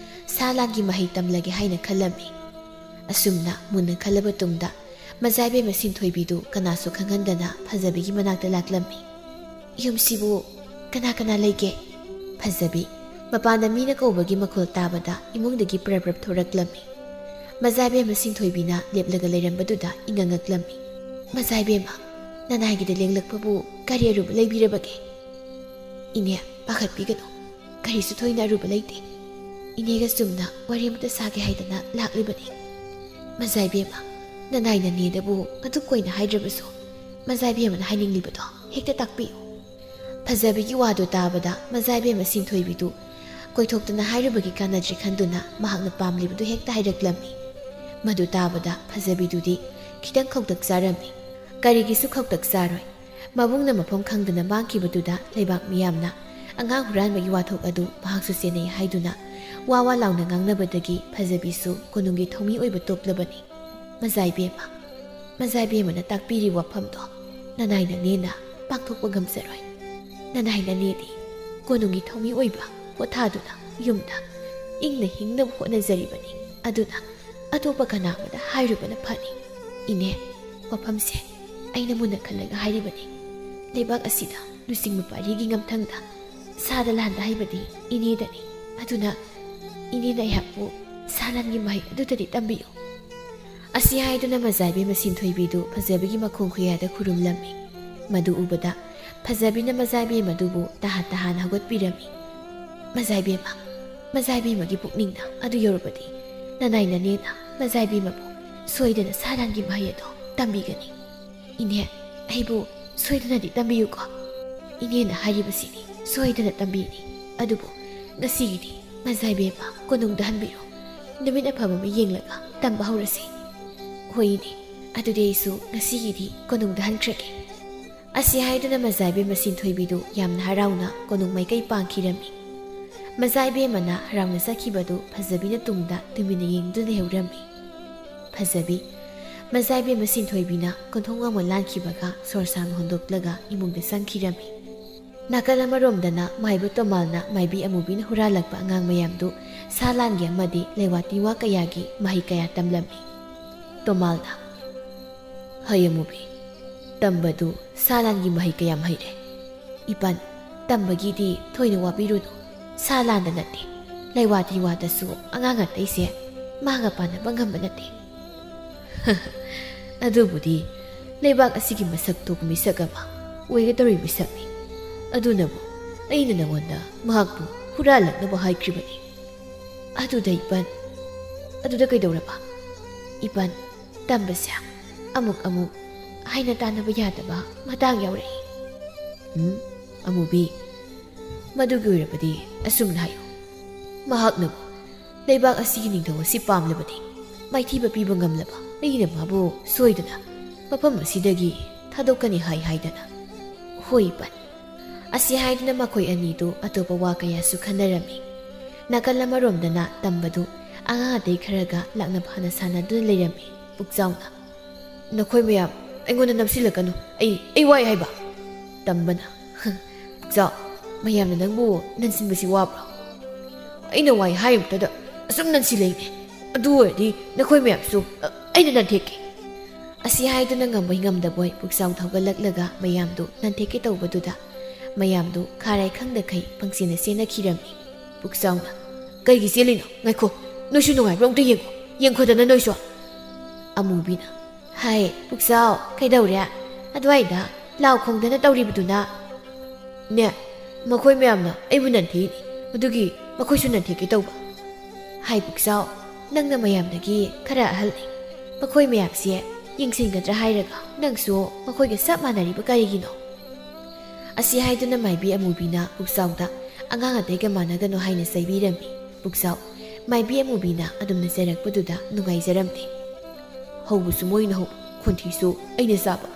ꯁꯥ ꯂꯥꯟꯒꯤ ꯃꯍꯩ ꯇꯝꯂꯒꯦ ꯍꯥꯏꯅ ꯈꯜꯂꯝꯃꯤ꯫ ꯑꯁꯨꯝꯅ ꯃꯨꯟꯅ ꯈꯜꯂꯕ ꯇꯨꯡꯗ ꯃꯖꯥꯏꯕꯦꯝꯃ ꯁꯤꯟꯊꯣꯏꯕꯤꯗꯨ ꯀꯅꯥꯁꯨ ꯈꯪꯍꯟꯗꯅ ꯐꯖꯕꯤꯒꯤ ꯃꯅꯥꯛꯇ ꯂꯥꯛꯂꯝꯃꯤ꯫ "ꯌꯨꯝꯁꯤꯕꯨ ꯀꯅꯥ ꯀꯅꯥ ꯂꯩꯒꯦ?" ꯐꯖꯕꯤ ꯃꯄꯥꯟꯗ ꯃꯤꯅ ꯀꯧꯕꯒꯤ ꯃꯈꯣꯜ ꯇꯥꯕꯗ ꯏꯃꯨꯡꯗꯒꯤ ꯄ꯭ꯔꯞ ꯄ꯭ꯔꯞ ꯊꯣꯔꯛꯂꯝꯃꯤ꯫ ꯃꯖꯥꯏꯕꯦꯝꯃ ꯁꯤꯟꯊꯣꯏꯕꯤꯅ ꯂꯦꯞꯂꯒ ꯂꯩꯔꯝꯕꯗꯨꯗ ꯏꯉꯛ ꯉꯛꯂꯝꯃꯤ꯫ "ꯃꯖꯥꯏꯕꯦꯝꯃ, ꯅꯅꯥꯏꯒꯤꯗ ꯂꯦꯡꯂꯛꯄꯕꯨ ꯀꯔꯤ ꯑꯔꯨꯕ ꯂꯩꯕꯤꯔꯕꯒꯦ?" "ꯏꯅꯦ, ꯄꯥꯈꯠꯄꯤꯒꯅꯨ, ꯀꯔꯤꯁꯨ ꯊꯣꯏꯅ ꯑꯔꯨꯕ ꯂꯩꯇꯦ꯫ ꯏꯅꯦꯒ ꯆꯨꯝꯅ ꯋꯥꯔꯤ ꯑꯃꯇ ꯁꯥꯒꯦ ꯍꯥꯏꯗꯅ ꯂꯥꯛꯂꯤꯕꯅꯤ꯫" "ꯃꯖꯥꯏꯕꯦꯝꯃ, ꯅꯅꯥꯏ ꯅꯅꯦꯗꯕꯨ ꯑꯗꯨꯛ ꯀꯨꯏꯅ ꯍꯥꯏꯗ꯭ꯔꯕꯁꯨ, ꯃꯖꯥꯏꯕꯦꯝꯃꯅ ꯍꯥꯏꯅꯤꯡꯂꯤꯕꯗꯣ ꯍꯦꯛꯇ ꯇꯥꯛꯄꯤꯌꯨ꯫" ꯐꯖꯕꯤꯒꯤ ꯋꯥꯗꯨ ꯇꯥꯕꯗ ꯃꯖꯥꯏꯕꯦꯝꯃ ꯁꯤꯟꯊꯣꯏꯕꯤꯗꯨ ꯀꯣꯏꯊꯣꯛꯇꯅ ꯍꯥꯏꯔꯨꯕꯒꯤ ꯀꯥꯟꯅꯗ꯭ꯔꯦ ꯈꯟꯗꯨꯅ ꯃꯍꯥꯛꯅ ꯄꯥꯝꯂꯤꯕꯗꯨ ꯍꯦꯛꯇ ꯍꯥꯏꯔꯛꯂꯝꯃꯤ꯫ ꯃꯗꯨ ꯇꯥꯕꯗ ꯐꯖꯕꯤꯗꯨꯗꯤ ꯈꯤꯇꯪ ꯈꯧꯇꯛ ꯆꯥꯔꯝꯃꯤ꯫ ꯀꯔꯤꯒꯤꯁꯨ ꯈꯧꯇꯛ ꯆꯥꯔꯣꯏ? ꯃꯕꯨꯡꯅ ꯃꯐꯝ ꯈꯪꯗꯅ ꯃꯥꯡꯈꯤꯕꯗꯨꯗ ꯂꯩꯕꯥꯛ ꯃꯤꯌꯥꯝꯅ ꯑꯉꯥꯡ ꯍꯨꯔꯥꯟꯕꯒꯤ ꯋꯥꯊꯣꯛ ꯑꯗꯨ ꯃꯍꯥꯛꯁꯨ ꯆꯦꯟꯅꯩ ꯍꯥꯏꯗꯨꯅ ꯋꯥ ꯋꯥ ꯂꯥꯎꯅ ꯉꯥꯡꯅꯕꯗꯒꯤ ꯐꯖꯕꯤꯁꯨ ꯀꯣꯅꯨꯡꯒꯤ ꯊꯧꯃꯤ ꯑꯣꯏꯕ ꯇꯣꯛꯂꯕꯅꯤ꯫ "ꯃꯖꯥꯏꯕꯦꯝꯃ, ꯃꯖꯥꯏꯕꯦꯝꯃꯅ ꯇꯥꯛꯄꯤꯔꯤꯕ ꯋꯥꯐꯝꯗꯣ ꯅꯅꯥꯏ ꯅꯅꯦꯅ ꯄꯥꯡꯊꯣꯛꯄ ꯉꯝꯖꯔꯣꯏ꯫ ꯅꯅꯥꯏ ꯅꯅꯦꯗꯤ ꯀꯣꯅꯨꯡꯒꯤ ꯊꯧꯃꯤ ꯑꯣꯏꯕ ꯄꯣꯊꯥꯗꯨꯅ ꯌꯨꯝꯗ ꯏꯪꯅ ꯍꯤꯡꯅꯕ ꯍꯣꯠꯅꯖꯔꯤꯕꯅꯤ꯫ ꯑꯗꯨꯅ ꯑꯇꯣꯞꯄ ꯀꯅꯥ ꯑꯃꯗ ꯍꯥꯏꯔꯨꯕꯅ ꯐꯅꯤ꯫" "ꯏꯅꯦ, ꯋꯥꯐꯝꯁꯦ ꯑꯩꯅ ꯃꯨꯟꯅ ꯈꯜꯂꯒ ꯍꯥꯏꯔꯤꯕꯅꯤ꯫ ꯂꯩꯕꯥꯛ ꯑꯁꯤꯗ ꯂꯨꯆꯤꯡꯕ ꯄꯥꯔꯤꯒꯤ ꯉꯝꯊꯪꯗ ꯁꯥꯗ ꯂꯥꯟꯗ ꯍꯩꯕꯗꯤ ꯏꯅꯦꯗꯅꯤ꯫ ꯑꯗꯨꯅ ꯏꯅꯦꯅ ꯑꯩꯍꯥꯛꯄꯨ ꯁꯥ ꯂꯥꯟꯒꯤ ꯃꯍꯩ ꯑꯗꯨꯗꯗꯤ ꯇꯝꯕꯤꯌꯨ꯫" ꯑꯁꯤ ꯍꯥꯏꯗꯨꯅ ꯃꯖꯥꯏꯕꯦꯝꯃ ꯁꯤꯟꯊꯣꯏꯕꯤꯗꯨ ꯐꯖꯕꯤꯒꯤ ꯃꯈꯣꯡ ꯈꯨꯌꯥꯗ ꯈꯨꯔꯨꯝꯂꯝꯃꯤ꯫ ꯃꯗꯨ ꯎꯕꯗ ꯐꯖꯕꯤꯅ ꯃꯖꯥꯏꯕꯦꯝꯃ ꯑꯗꯨꯕꯨ ꯇꯍꯥꯟ ꯇꯍꯥꯟ ꯍꯧꯒꯠꯄꯤꯔꯝꯃꯤ꯫ "ꯃꯖꯥꯏꯕꯦꯝꯃ, ꯃꯖꯥꯏꯕꯦꯝꯃꯒꯤ ꯄꯨꯛꯅꯤꯡꯅ ꯑꯗꯨ ꯌꯧꯔꯕꯗꯤ ꯅꯅꯥꯏ ꯅꯅꯦꯅ ꯃꯖꯥꯏꯕꯦꯝꯃꯕꯨ ꯁꯣꯏꯗꯅ ꯁꯥ ꯂꯥꯟꯒꯤ ꯃꯍꯩ ꯑꯗꯣ ꯇꯝꯕꯤꯒꯅꯤ꯫ ꯏꯅꯦ, ꯑꯩꯕꯨ ꯁꯣꯏꯗꯅꯗꯤ ꯇꯝꯕꯤꯌꯨꯀꯣ꯫ ꯏꯅꯦꯅ ꯍꯥꯏꯔꯤꯕꯁꯤꯅꯤ ꯁꯣꯏꯗꯅ ꯇꯝꯕꯤꯅꯤ꯫ ꯑꯗꯨꯕꯨ ꯉꯁꯤꯒꯤꯗꯤ ꯃꯖꯥꯏꯕꯦꯝꯃ ꯀꯣꯅꯨꯡꯗ ꯍꯟꯕꯤꯔꯣ꯫ ꯅꯨꯃꯤꯠ ꯑꯐꯕ ꯑꯃ ꯌꯦꯡꯂꯒ ꯇꯝꯕ ꯍꯧꯔꯁꯤ꯫" "ꯍꯣꯏ ꯏꯅꯦ, ꯑꯗꯨꯗꯤ ꯑꯩꯁꯨ ꯉꯁꯤꯒꯤꯗꯤ ꯀꯣꯅꯨꯡꯗ ꯍꯟꯈ꯭ꯔꯒꯦ꯫" ꯑꯁꯤ ꯍꯥꯏꯗꯨꯅ ꯃꯖꯥꯏꯕꯦꯝꯃ ꯁꯤꯟꯊꯣꯏꯕꯤꯗꯨ ꯌꯥꯝꯅ ꯍꯔꯥꯎꯅ ꯀꯣꯅꯨꯡ ꯃꯥꯏꯀꯩ ꯄꯥꯡꯈꯤꯔꯝꯃꯤ꯫ ꯃꯖꯥꯏꯕꯦꯝꯃꯅ ꯍꯔꯥꯎꯅ ꯆꯠꯈꯤꯕꯗꯨ ꯐꯖꯕꯤꯅ ꯇꯨꯡꯗ ꯇꯨꯃꯤꯟꯅ ꯌꯦꯡꯗꯨꯅ ꯂꯩꯍꯧꯔꯝꯃꯤ꯫ ꯐꯖꯕꯤ, ꯃꯖꯥꯏꯕꯦꯝꯃ ꯁꯤꯟꯊꯣꯏꯕꯤꯅ ꯀꯣꯟꯊꯣꯡ ꯋꯥꯡꯃ ꯂꯥꯟꯈꯤꯕꯒ ꯁꯣꯔ ꯁꯥꯡꯅ ꯍꯣꯟꯗꯣꯛꯂꯒ ꯏꯃꯨꯡꯗ ꯆꯪꯈꯤꯔꯝꯃꯤ꯫ ꯅꯥꯀꯜ ꯑꯃꯔꯣꯝꯗꯅ ꯃꯥꯏꯕ ꯇꯣꯃꯥꯜꯅ ꯃꯥꯏꯕꯤ ꯑꯃꯨꯕꯤꯅ ꯍꯨꯔꯥꯜꯂꯛꯄ ꯑꯉꯥꯡ ꯃꯌꯥꯝꯗꯨ ꯁꯥ ꯂꯥꯟꯒꯤ ꯑꯃꯗꯤ ꯂꯩꯋꯥ ꯇꯤꯟꯋꯥ ꯀꯌꯥꯒꯤ ꯃꯍꯩ ꯀꯌꯥ ꯇꯝꯂꯝꯃꯤ꯫ ꯇꯣꯃꯥꯜꯅ, "ꯍꯩ ꯑꯃꯨꯕꯤ, ꯇꯝꯕꯗꯨ ꯁꯥ ꯂꯥꯟꯒꯤ ꯃꯍꯩ ꯀꯌꯥꯝ ꯍꯩꯔꯦ?" "ꯏꯄꯟ, ꯇꯝꯕꯒꯤꯗꯤ ꯊꯣꯏꯅ ꯋꯥꯕꯤꯔꯨꯅꯨ꯫ ꯁꯥ ꯂꯥꯟꯗ ꯅꯠꯇꯦ, ꯂꯩꯋꯥ ꯇꯤꯟꯋꯥꯗꯁꯨ ꯑꯉꯥꯡ ꯑꯇꯩꯁꯦ ꯃꯥꯒ ꯄꯥꯟꯅꯕ ꯉꯝꯕ ꯅꯠꯇꯦ꯫" "ꯑꯗꯨꯕꯨꯗꯤ ꯂꯩꯕꯥꯛ ꯑꯁꯤꯒꯤ ꯃꯁꯛ ꯊꯣꯛꯄ ꯃꯤꯁꯛ ꯑꯃ ꯑꯣꯏꯒꯗꯧꯔꯤ ꯃꯤꯁꯛꯅꯤ꯫ ꯑꯗꯨꯅꯕꯨ ꯑꯩꯅ ꯅꯉꯣꯟꯗ ꯃꯍꯥꯛꯄꯨ ꯍꯨꯔꯥꯜꯂꯛꯅꯕ ꯍꯥꯏꯈ꯭ꯔꯤꯕꯅꯤ꯫" "ꯑꯗꯨꯗ ꯏꯄꯟ, ꯑꯗꯨꯗ ꯀꯩꯗꯧꯔꯕ?" "ꯏꯄꯟ, ꯇꯝꯕꯁꯦ ꯑꯃꯨꯛ ꯑꯃꯨꯛ ꯍꯥꯏꯅ ꯇꯥꯅꯕ ꯌꯥꯗꯕ ꯃꯇꯥꯡ ꯌꯥꯎꯔꯛꯏ꯫" "ꯎꯝ, ꯑꯃꯨꯕꯤ, ꯃꯗꯨꯒꯤ ꯑꯣꯏꯔꯕꯗꯤ ꯑꯁꯨꯝꯅ ꯍꯥꯏꯌꯨ, ꯃꯍꯥꯛꯅꯕꯨ ꯂꯩꯕꯥꯛ ꯑꯁꯤꯒꯤ ꯅꯤꯡꯊꯧ ꯑꯁꯤ ꯄꯥꯝꯂꯕꯗꯤ, ꯃꯥꯏꯊꯤꯕ ꯄꯤꯕ ꯉꯝꯂꯕ ꯑꯩꯅ ꯃꯥꯕꯨ ꯁꯣꯏꯗꯅ ꯃꯐꯝ ꯑꯁꯤꯗꯒꯤ ꯊꯥꯗꯣꯛꯀꯅꯤ ꯍꯥꯏ ꯍꯥꯏꯗꯅ꯫" "ꯍꯣꯏ ꯏꯄꯟ꯫" ꯑꯁꯤ ꯍꯥꯏꯗꯨꯅ ꯃꯈꯣꯏ ꯑꯅꯤꯗꯨ ꯑꯇꯣꯞꯄ ꯋꯥ ꯀꯌꯥꯁꯨ ꯈꯟꯅꯔꯝꯃꯤ꯫ ꯅꯥꯀꯜ ꯑꯃꯔꯣꯝꯗꯅ ꯇꯝꯕꯗꯨ ꯑꯉꯥꯡ ꯑꯇꯩ ꯈꯔꯒ ꯂꯥꯛꯅ ꯐꯥꯅ ꯁꯥꯟꯅꯗꯨꯅ ꯂꯩꯔꯝꯃꯤ꯫ ꯄꯨꯛꯆꯥꯎꯅ, "ꯅꯈꯣꯏ ꯃꯌꯥꯝ ꯑꯩꯉꯣꯟꯗ ꯅꯝꯁꯤꯜꯂꯛꯀꯅꯨ꯫ ꯑꯩ, ꯑꯩ ꯋꯥꯏ ꯍꯥꯏꯕ꯫" ꯇꯝꯕꯅ, "ꯄꯨꯛꯆꯥꯎ, ꯃꯌꯥꯝꯅ ꯅꯪꯕꯨ ꯅꯟꯁꯤꯟꯕꯁꯤ ꯋꯥꯕ꯭ꯔꯣ? ꯑꯩꯅ ꯋꯥꯏ ꯍꯥꯏꯔꯤꯃꯛꯇꯗ ꯑꯁꯨꯝ ꯅꯟꯁꯤꯜꯂꯛꯏꯅꯦ꯫ ꯑꯗꯨ ꯑꯣꯏꯔꯗꯤ ꯅꯈꯣꯏ ꯃꯌꯥꯝꯁꯨ, ꯑ, ꯑꯩꯅ ꯅꯟꯊꯦꯛꯀꯦ꯫" ꯑꯁꯤ ꯍꯥꯏꯗꯨꯅ ꯉꯝꯕꯣꯏ ꯉꯝꯗꯕꯣꯏ ꯄꯨꯛꯆꯥꯎ ꯊꯧꯒꯠꯂꯛꯂꯒ ꯃꯌꯥꯝꯗꯨ ꯅꯟꯊꯦꯛꯀꯦ ꯇꯧꯕꯗꯨꯗ ꯃꯌꯥꯝꯗꯨ ꯈꯥꯔꯥꯏ ꯈꯪꯗꯈꯩ ꯄꯪꯆꯦꯟꯅ ꯆꯦꯟꯅꯈꯤꯔꯝꯃꯤ꯫ ꯄꯨꯛꯆꯥꯎꯅ, "ꯀꯩꯒꯤ ꯆꯦꯜꯂꯤꯅꯣ? ꯉꯥꯏꯈꯣ, ꯅꯣꯏꯁꯨ ꯅꯨꯡꯉꯥꯏꯕ꯭ꯔꯣ ꯑꯝꯇ ꯌꯦꯡꯉꯣ, ꯌꯦꯡꯈꯣꯗꯅ ꯅꯣꯏꯁꯨ꯫" ꯑꯃꯨꯕꯤꯅ, "ꯍꯥꯏ ꯄꯨꯛꯆꯥꯎ, ꯀꯩꯗꯧꯔꯦ? ꯑꯗꯨꯋꯥꯏꯗ ꯂꯥꯎ ꯈꯣꯡꯗꯅ ꯇꯧꯔꯤꯕꯗꯨꯅ?" "ꯅꯦ, ꯃꯈꯣꯏ ꯃꯌꯥꯝꯅ ꯑꯩꯕꯨ ꯅꯟꯊꯦꯛꯏꯅꯤ, ꯑꯗꯨꯒꯤ ꯃꯈꯣꯏꯁꯨ ꯅꯟꯊꯦꯛꯀꯦ ꯇꯧꯕ꯫" "ꯍꯥꯏ ꯄꯨꯛꯆꯥꯎ, ꯅꯪꯅ ꯃꯌꯥꯝꯗꯒꯤ ꯈꯔ ꯑꯍꯜꯅꯤ꯫ ꯃꯈꯣꯏ ꯃꯌꯥꯝꯁꯦ ꯌꯦꯡꯁꯤꯟꯒꯗ꯭ꯔꯥ ꯍꯥꯏꯔꯒ ꯅꯪꯁꯨ ꯃꯈꯣꯏꯒ ꯆꯞ ꯃꯥꯟꯅꯔꯤꯕ ꯀꯔꯤꯒꯤꯅꯣ?" ꯑꯁꯤ ꯍꯥꯏꯗꯨꯅ ꯃꯥꯏꯕꯤ ꯑꯃꯨꯕꯤꯅ ꯄꯨꯛꯆꯥꯎꯗ ꯑꯉꯥꯡ ꯑꯇꯩꯒ ꯃꯥꯟꯅꯒꯅꯨ ꯍꯥꯏꯅ ꯆꯩꯕꯤꯔꯝꯃꯤ꯫ ꯄꯨꯛꯆꯥꯎ, ꯃꯥꯏꯕꯤ ꯑꯃꯨꯕꯤꯅ ꯑꯗꯨꯝꯅ ꯆꯩꯔꯛꯄꯗꯨꯗ ꯅꯨꯡꯉꯥꯏꯖꯔꯝꯗꯦ꯫ "ꯍꯧꯕꯁꯨ ꯃꯣꯏꯅ ꯍꯧꯕ, ꯈꯣꯟꯊꯤꯁꯨ ꯑꯩꯅ ꯆꯥꯕ꯫"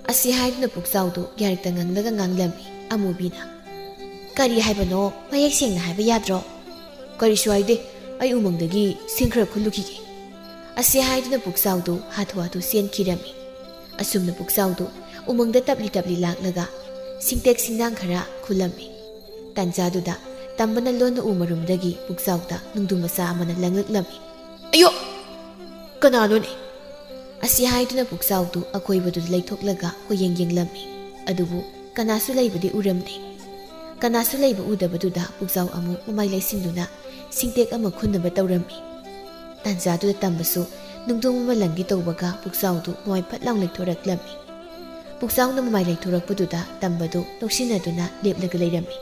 ꯑꯁꯤ ꯍꯥꯏꯗꯨꯅ ꯄꯨꯛꯆꯥꯎꯗꯨ ꯌꯥꯔꯛꯇ ꯉꯥꯡꯂꯒ ꯉꯥꯡꯂꯝꯃꯤ꯫ ꯑꯃꯨꯕꯤꯅ, "ꯀꯔꯤ ꯍꯥꯏꯕꯅꯣ? ꯃꯌꯦꯛ ꯁꯦꯡꯅ ꯍꯥꯏꯕ ꯌꯥꯗ꯭ꯔꯣ?" "ꯀꯔꯤꯁꯨ ꯍꯥꯏꯗꯦ, ꯑꯩ ꯎꯃꯪꯗꯒꯤ ꯁꯤꯡ ꯈꯔ ꯈꯨꯜꯂꯨꯈꯤꯒꯦ꯫" ꯑꯁꯤ ꯍꯥꯏꯗꯨꯅ ꯄꯨꯛꯆꯥꯎꯗꯨ ꯍꯥꯊꯨ ꯍꯥꯊꯨ ꯆꯦꯟꯈꯤꯔꯝꯃꯤ꯫ ꯑꯁꯨꯝꯅ ꯄꯨꯛꯆꯥꯎꯗꯨ ꯎꯃꯪꯗ ꯇꯞꯂꯤ ꯇꯞꯂꯤ ꯂꯥꯛꯂꯒ ꯁꯤꯡꯇꯦꯛ ꯁꯤꯡꯅꯥꯡ ꯈꯔ ꯈꯨꯜꯂꯝꯃꯤ꯫ ꯇꯥꯟꯖꯥꯗꯨꯗ ꯇꯝꯕꯅ ꯂꯣꯟꯅ ꯎ ꯃꯔꯨꯝꯗꯒꯤ ꯄꯨꯛꯆꯥꯎꯗ ꯅꯨꯡꯗꯨ ꯃꯆꯥ ꯑꯃꯅ ꯂꯪꯂꯛꯂꯝꯃꯤ꯫ "ꯑꯌꯣ! ꯀꯅꯥꯅꯣꯅꯦ?" ꯑꯁꯤ ꯍꯥꯏꯗꯨꯅ ꯄꯨꯛꯆꯥꯎꯗꯨ ꯑꯀꯣꯏꯕꯗꯨꯗ ꯂꯩꯊꯣꯛꯂꯒ ꯀꯣꯏꯌꯦꯡ ꯌꯦꯡꯂꯝꯃꯤ꯫ ꯑꯗꯨꯕꯨ ꯀꯅꯥꯁꯨ ꯂꯩꯕꯗꯤ ꯎꯔꯝꯗꯦ꯫ ꯀꯅꯥꯁꯨ ꯂꯩꯕ ꯎꯗꯕꯗꯨꯗ ꯄꯨꯛꯆꯥꯎ ꯑꯃꯨꯛ ꯃꯃꯥꯏ ꯂꯩꯁꯤꯡꯗꯨꯅ ꯁꯤꯡꯇꯦꯛ ꯑꯃ ꯈꯨꯟꯅꯕ ꯇꯧꯔꯝꯃꯤ꯫ ꯇꯥꯟꯖꯥꯗꯨꯗ ꯇꯝꯕꯁꯨ ꯅꯨꯡꯗꯣꯡ ꯑꯃ ꯂꯪꯒꯦ ꯇꯧꯕꯒ ꯄꯨꯛꯆꯥꯎꯗꯨ ꯃꯃꯥꯏ ꯐꯠ ꯂꯥꯎ ꯂꯩꯊꯣꯔꯛꯂꯝꯃꯤ꯫ ꯄꯨꯛꯆꯥꯎꯅ ꯃꯃꯥꯏ ꯂꯩꯊꯣꯔꯛꯄꯗꯨꯗ ꯇꯝꯕꯗꯨ ꯅꯣꯛꯁꯤꯟꯅꯗꯨꯅ ꯂꯦꯞꯂꯒ ꯂꯩꯔꯝꯃꯤ꯫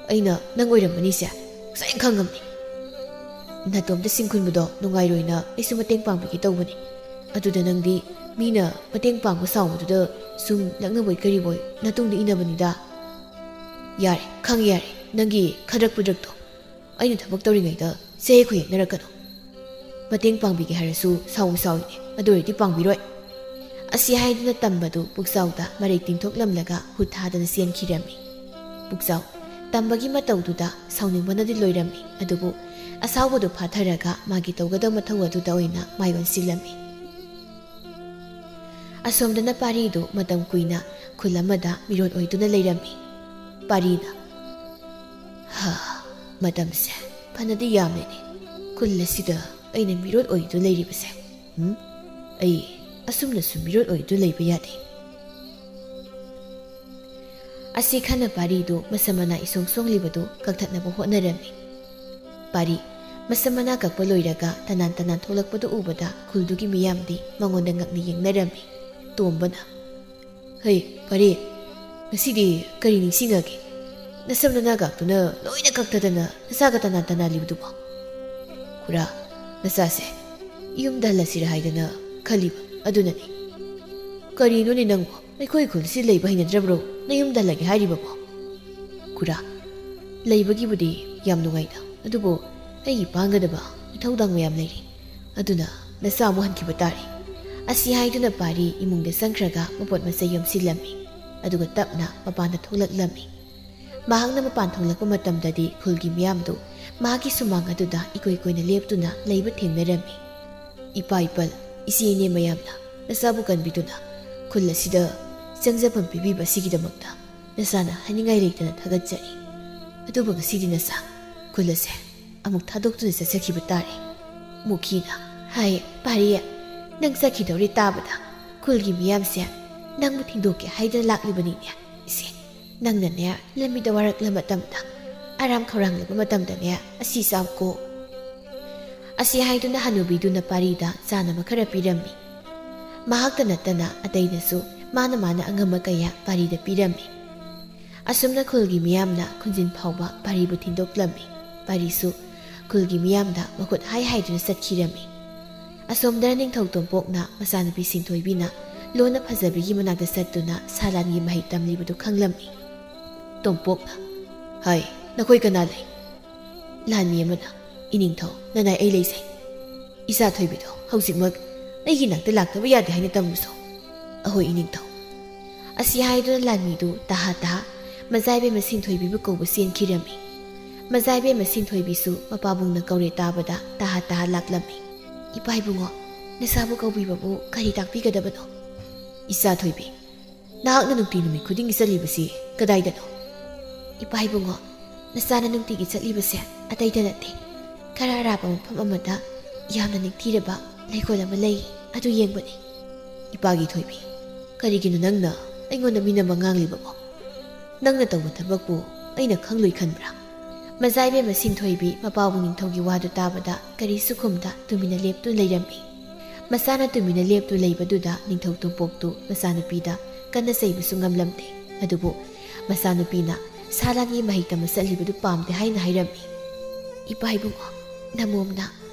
"ꯑꯩꯅ ꯅꯪ ꯑꯣꯏꯔꯝꯃꯅꯤꯁꯦ, ꯉꯁꯥꯏꯅ ꯈꯪꯉꯝꯅꯤ꯫ ꯅꯇꯣꯝꯇ ꯁꯤꯡꯈꯨꯟꯕꯗꯣ ꯅꯨꯡꯉꯥꯏꯔꯣꯏꯅ ꯑꯩꯁꯨ ꯃꯇꯦꯡ ꯄꯥꯡꯕꯤꯒꯦ ꯇꯧꯕꯅꯤ꯫ ꯑꯗꯨꯗ ꯅꯪꯗꯤ ꯃꯤꯅ ꯃꯇꯦꯡ ꯄꯥꯡꯕ ꯁꯥꯎꯕꯗꯨꯗ ꯁꯨꯝ ꯂꯛꯅꯕꯣꯏ ꯀꯔꯤꯕꯣꯏ ꯅꯇꯨꯡꯗ ꯏꯟꯅꯕꯅꯤꯗ꯫" "ꯌꯥꯔꯦ, ꯈꯪꯉꯦ, ꯌꯥꯔꯦ, ꯅꯪꯒꯤ ꯈꯗ꯭ꯔꯛ ꯄꯨꯗ꯭ꯔꯛꯇꯣ꯫ ꯑꯩꯅ ꯊꯕꯛ ꯇꯧꯔꯤꯉꯩꯗ ꯆꯌꯦꯠ ꯈꯨꯌꯦꯛꯅꯔꯛꯀꯅꯨ꯫ ꯃꯇꯦꯡ ꯄꯥꯡꯕꯤꯒꯦ ꯍꯥꯏꯔꯁꯨ ꯁꯥꯎꯏ ꯁꯥꯎꯏꯅꯦ, ꯑꯗꯨ ꯑꯣꯏꯔꯗꯤ ꯄꯥꯡꯕꯤꯔꯣꯏ꯫" ꯑꯁꯤ ꯍꯥꯏꯗꯨꯅ ꯇꯝꯕꯗꯨ ꯄꯨꯛꯆꯥꯎꯗ ꯃꯔꯩ ꯇꯤꯡꯊꯣꯛꯂꯝꯂꯒ ꯍꯨꯠ ꯊꯥꯗꯅ ꯆꯦꯟꯈꯤꯔꯝꯃꯤ꯫ ꯄꯨꯛꯆꯥꯎ ꯇꯝꯕꯒꯤ ꯃꯇꯧꯗꯨꯗ ꯁꯥꯎꯅꯤꯡꯕꯅꯗꯤ ꯂꯣꯏꯔꯝꯃꯤ, ꯑꯗꯨꯕꯨ ꯑꯁꯥꯎꯕꯗꯨ ꯐꯥꯊꯔꯒ ꯃꯥꯒꯤ ꯇꯧꯒꯗꯕ ꯃꯊꯧ ꯑꯗꯨꯗ ꯑꯣꯏꯅ ꯃꯥꯏ ꯑꯣꯟꯁꯤꯜꯂꯝꯃꯤ꯫ ꯑꯁꯣꯝꯗꯅ ꯄꯥꯔꯤꯗꯨ ꯃꯇꯝ ꯀꯨꯏꯅ ꯈꯨꯜ ꯑꯃꯗ ꯃꯤꯔꯣꯠ ꯑꯣꯏꯗꯨꯅ ꯂꯩꯔꯝꯃꯤ꯫ ꯄꯥꯔꯤꯅ, "ꯍꯥ, ꯃꯇꯝꯁꯦ ꯐꯅꯗꯤ ꯌꯥꯝꯂꯦꯅꯦ, ꯈꯨꯜ ꯑꯁꯤꯗ ꯑꯩꯅ ꯃꯤꯔꯣꯠ ꯑꯣꯏꯗꯨꯅ ꯂꯩꯔꯤꯕꯁꯦ꯫ ꯎꯝ, ꯑꯩ ꯑꯁꯨꯝꯅꯁꯨ ꯃꯤꯔꯣꯠ ꯑꯣꯏꯗꯨꯅ ꯂꯩꯕ ꯌꯥꯗꯦ꯫" ꯑꯁꯤ ꯈꯟꯅ ꯄꯥꯔꯤꯗꯨ ꯃꯁꯝ ꯃꯅꯥ ꯏꯁꯣꯡ ꯁꯣꯡꯂꯤꯕꯗꯨ ꯀꯛꯊꯠꯅꯕ ꯍꯣꯠꯅꯔꯝꯃꯤ꯫ ꯄꯥꯔꯤ ꯃꯁꯝ ꯃꯅꯥ ꯀꯛꯄ ꯂꯣꯏꯔꯒ ꯇꯅꯥꯟ ꯇꯅꯥꯟ ꯊꯣꯛꯂꯛꯄꯗꯨ ꯎꯕꯗ ꯈꯨꯜꯗꯨꯒꯤ ꯃꯤꯌꯥꯝꯗꯤ ꯃꯉꯣꯟꯗ ꯉꯛꯅ ꯌꯦꯡꯅꯔꯝꯃꯤ꯫ ꯇꯣꯝꯕꯅ, "ꯍꯩ, ꯄꯥꯔꯤ, ꯉꯁꯤꯗꯤ ꯀꯔꯤ ꯅꯤꯡꯁꯤꯡꯉꯒꯦ? ꯅꯁꯝ ꯅꯅꯥꯒꯥꯛꯇꯨꯅ ꯂꯣꯏꯅ ꯀꯛꯊꯗꯅ ꯅꯁꯥꯒ ꯇꯅꯥꯟ ꯇꯅꯥꯜꯂꯤꯕꯗꯨꯕꯣ?" "ꯈꯨꯔꯥ, ꯅꯆꯥꯁꯦ ꯌꯨꯝꯗ ꯍꯜꯂꯁꯤꯔ ꯍꯥꯏꯗꯅ ꯈꯜꯂꯤꯕ ꯑꯗꯨꯅꯅꯤ꯫" "ꯀꯔꯤꯅꯣꯅꯦ ꯅꯪꯕꯣ? ꯑꯩꯈꯣꯏ ꯈꯨꯜꯁꯤ ꯂꯩꯕ ꯍꯩꯅꯗ꯭ꯔꯕ꯭ꯔꯣ? ꯅꯌꯨꯝꯗ ꯍꯜꯂꯒꯦ ꯍꯥꯏꯔꯤꯕꯕꯣ?" "ꯈꯨꯔꯥ, ꯂꯩꯕꯒꯤꯕꯨꯗꯤ ꯌꯥꯝ ꯅꯨꯡꯉꯥꯏꯗ, ꯑꯗꯨꯕꯨ ꯑꯩꯒꯤ ꯄꯥꯡꯒꯗꯕ ꯏꯊꯧꯗꯥꯡ ꯃꯌꯥꯝ ꯂꯩꯔꯤ꯫ ꯑꯗꯨꯅ ꯅꯆꯥ ꯑꯃꯨꯛ ꯍꯟꯈꯤꯕ ꯇꯥꯔꯦ꯫" ꯑꯁꯤ ꯍꯥꯏꯗꯨꯅ ꯄꯥꯔꯤ ꯏꯃꯨꯡꯗ ꯆꯪꯈ꯭ꯔꯒ ꯃꯄꯣꯠ ꯃꯆꯩ ꯌꯣꯝꯁꯤꯜꯂꯝꯃꯤ, ꯑꯗꯨꯒ ꯇꯞꯅ ꯃꯄꯥꯟꯗ ꯊꯣꯛꯂꯛꯂꯝꯃꯤ꯫ ꯃꯍꯥꯛꯅ ꯃꯄꯥꯟ ꯊꯣꯛꯂꯛꯄ ꯃꯇꯝꯗꯗꯤ ꯈꯨꯜꯒꯤ ꯃꯤꯌꯥꯝꯗꯨ ꯃꯍꯥꯛꯀꯤ ꯁꯨꯃꯥꯡ ꯑꯗꯨꯗ ꯏꯀꯣꯏ ꯀꯣꯏꯅ ꯂꯦꯞꯇꯨꯅ ꯂꯩꯕ ꯊꯦꯡꯅꯔꯝꯃꯤ꯫ ꯏꯄꯥ ꯏꯄꯜ, ꯏꯆꯦ ꯏꯅꯦ ꯃꯌꯥꯝꯅ ꯅꯆꯥꯕꯨ ꯀꯟꯕꯤꯗꯨꯅ ꯈꯨꯜ ꯑꯁꯤꯗ ꯆꯪꯖꯐꯝ ꯄꯤꯕꯤꯕ ꯑꯁꯤꯒꯤꯗꯃꯛꯇ ꯅꯁꯥꯅ ꯍꯥꯏꯅꯤꯡꯉꯥꯏ ꯂꯩꯇꯅ ꯊꯥꯒꯠꯆꯔꯤ꯫ ꯑꯗꯨꯕꯨ ꯉꯁꯤꯗꯤ ꯅꯁꯥ ꯈꯨꯜ ꯑꯁꯦ ꯑꯃꯨꯛ ꯊꯥꯗꯣꯛꯇꯨꯅ ꯆꯠꯆꯈꯤꯕ ꯇꯥꯔꯦ꯫ ꯃꯨꯈꯤꯅ ꯍꯥꯏ, "ꯄꯥꯔꯤ, ꯅꯪ ꯆꯠꯈꯤꯗꯧꯔꯦ ꯇꯥꯕꯗ ꯈꯨꯜꯒꯤ ꯃꯤꯌꯥꯝꯁꯦ ꯅꯪꯕꯨ ꯊꯤꯡꯗꯣꯛꯀꯦ ꯍꯥꯏꯗꯅ ꯂꯥꯛꯂꯤꯕꯅꯤꯅꯦ꯫ ꯏꯁꯦ, ꯅꯪꯅꯅꯦ ꯂꯝꯕꯤꯗ ꯋꯥꯔꯛꯂ ꯃꯇꯝꯗ, ꯑꯔꯥꯝ ꯈꯧꯔꯥꯡꯂꯕ ꯃꯇꯝꯗꯅꯦ ꯑꯁꯤ ꯆꯥꯎꯀꯣ꯫" ꯑꯁꯤ ꯍꯥꯏꯗꯨꯅ ꯍꯅꯨꯕꯤꯗꯨꯅ ꯄꯥꯔꯤꯗ ꯆꯥꯅꯕ ꯈꯔ ꯄꯤꯔꯝꯃꯤ꯫ ꯃꯍꯥꯛꯇ ꯅꯠꯇꯅ ꯑꯇꯩꯅꯁꯨ ꯃꯥꯅ ꯃꯥꯅ ꯑꯉꯝꯕ ꯀꯌꯥ ꯄꯥꯔꯤꯗ ꯄꯤꯔꯝꯃꯤ꯫ ꯑꯁꯨꯝꯅ ꯈꯨꯜꯒꯤ ꯃꯤꯌꯥꯝꯅ ꯈꯨꯟꯖꯤꯟ ꯐꯥꯎꯕ ꯄꯥꯔꯤꯕꯨ ꯊꯤꯟꯗꯣꯛꯂꯝꯃꯤ꯫ ꯄꯥꯔꯤꯁꯨ ꯈꯨꯜꯒꯤ ꯃꯤꯌꯥꯝꯗ ꯃꯈꯨꯠ ꯍꯥꯏ ꯍꯥꯏꯗꯨꯅ ꯆꯠꯈꯤꯔꯝꯃꯤ꯫ ꯑꯁꯣꯝꯗꯅ ꯅꯤꯡꯊꯧ ꯇꯣꯝꯄꯣꯛꯅ ꯃꯆꯥꯅꯨꯄꯤ ꯁꯤꯡꯊꯣꯏꯕꯤꯅ ꯂꯣꯟꯅ ꯐꯖꯕꯤꯒꯤ ꯃꯅꯥꯛꯇ ꯆꯠꯇꯨꯅ ꯁꯥꯂꯥꯟꯒꯤ ꯃꯍꯩ ꯇꯝꯂꯤꯕꯗꯨ ꯈꯪꯂꯝꯃꯤ꯫ ꯇꯣꯝꯄꯣꯛꯅ, "ꯍꯥꯏ, ꯅꯈꯣꯏ ꯀꯅꯥ ꯂꯩ?" ꯂꯥꯟꯃꯤ ꯑꯃꯅ, "ꯏꯅꯤꯡꯊꯧ, ꯅꯅꯥꯏ ꯑꯩ ꯂꯩꯖꯩ꯫ ꯏꯆꯥ ꯊꯣꯏꯕꯤꯗꯣ ꯍꯧꯖꯤꯛꯃꯛ ꯑꯩꯒꯤ ꯅꯥꯛꯇ ꯂꯥꯛꯇꯕ ꯌꯥꯗꯦ ꯍꯥꯏꯅ ꯇꯝꯂꯨꯁꯣ꯫" "ꯑꯍꯣꯏ, ꯏꯅꯤꯡꯊꯧ꯫" ꯑꯁꯤ ꯍꯥꯏꯗꯨꯅ ꯂꯥꯟꯃꯤꯗꯨ ꯇꯍꯥ ꯇꯍꯥ ꯃꯖꯥꯏꯕꯦꯝꯃ ꯁꯤꯡꯊꯣꯏꯕꯤꯕꯨ ꯀꯧꯕ ꯆꯦꯟꯈꯤꯔꯝꯃꯤ꯫ ꯃꯖꯥꯏꯕꯦꯝꯃ ꯁꯤꯡꯊꯣꯏꯕꯤꯁꯨ ꯃꯄꯥꯕꯨꯡꯅ ꯀꯧꯔꯦ ꯇꯥꯕꯗ ꯇꯍꯥ ꯇꯍꯥ ꯂꯥꯛꯂꯝꯃꯤ꯫ "ꯏꯄꯥ ꯏꯕꯨꯡꯉꯣ, ꯅꯆꯥꯕꯨ ꯀꯧꯕꯤꯕꯕꯨ ꯀꯔꯤ ꯇꯥꯛꯄꯤꯒꯗꯕꯅꯣ?" "ꯏꯆꯥ ꯊꯣꯏꯕꯤ, ꯅꯍꯥꯛꯅ ꯅꯨꯡꯇꯤ ꯅꯨꯃꯤꯠ ꯈꯨꯗꯤꯡꯒꯤ ꯆꯠꯂꯤꯕꯁꯤ ꯀꯗꯥꯏꯗꯅꯣ?" "ꯏꯄꯥ ꯏꯕꯨꯡꯉꯣ, ꯅꯆꯥꯅ ꯅꯨꯡꯇꯤꯒꯤ ꯆꯠꯂꯤꯕꯁꯦ ꯑꯇꯩꯗ ꯅꯠꯇꯦ꯫ ꯈꯔ ꯑꯔꯥꯞꯄ ꯃꯐꯝ ꯑꯃꯗ ꯌꯥꯝꯅ ꯅꯤꯡꯊꯤꯔꯕ ꯂꯩꯀꯣꯜ ꯑꯃ ꯂꯩ, ꯑꯗꯨ ꯌꯦꯡꯕꯅꯤ꯫" "ꯏꯄꯥꯒꯤ ꯊꯣꯏꯕꯤ, ꯀꯔꯤꯒꯤꯅꯣ ꯅꯪꯅ ꯑꯩꯉꯣꯟꯗ ꯃꯤꯅꯝꯕ ꯉꯥꯡꯂꯤꯕꯕꯣ? ꯅꯪꯅ ꯇꯧꯕ ꯊꯕꯛꯄꯨ ꯑꯩꯅ ꯈꯪꯂꯣꯏ ꯈꯟꯕ꯭ꯔꯥ?" ꯃꯖꯥꯏꯕꯦꯝꯃ ꯁꯤꯡꯊꯣꯏꯕꯤ ꯃꯄꯥꯕꯨꯡ ꯅꯤꯡꯊꯧꯒꯤ ꯋꯥꯗꯨ ꯇꯥꯕꯗ ꯀꯔꯤꯁꯨ ꯈꯨꯝꯗ ꯇꯨꯃꯤꯟꯅ ꯂꯦꯞꯇꯨꯅ ꯂꯩꯔꯝꯃꯤ꯫ ꯃꯆꯥꯅ ꯇꯨꯃꯤꯟꯅ ꯂꯦꯞꯇꯨ ꯂꯩꯕꯗꯨꯗ ꯅꯤꯡꯊꯧ ꯇꯣꯝꯄꯣꯛꯇꯨ ꯃꯆꯥꯅꯨꯄꯤꯗ ꯀꯟꯅ ꯆꯩꯕꯁꯨ ꯉꯝꯂꯝꯗꯦ꯫ ꯑꯗꯨꯕꯨ ꯃꯆꯥꯅꯨꯄꯤꯅ ꯁꯥ ꯂꯥꯟꯒꯤ ꯃꯍꯩ ꯇꯝꯕ ꯆꯠꯂꯤꯕꯗꯨ ꯄꯥꯝꯗꯦ ꯍꯥꯏꯅ ꯍꯥꯏꯔꯝꯃꯤ꯫ "ꯏꯄꯥ ꯏꯕꯨꯡꯉꯣ, ꯅꯃꯣꯝꯅ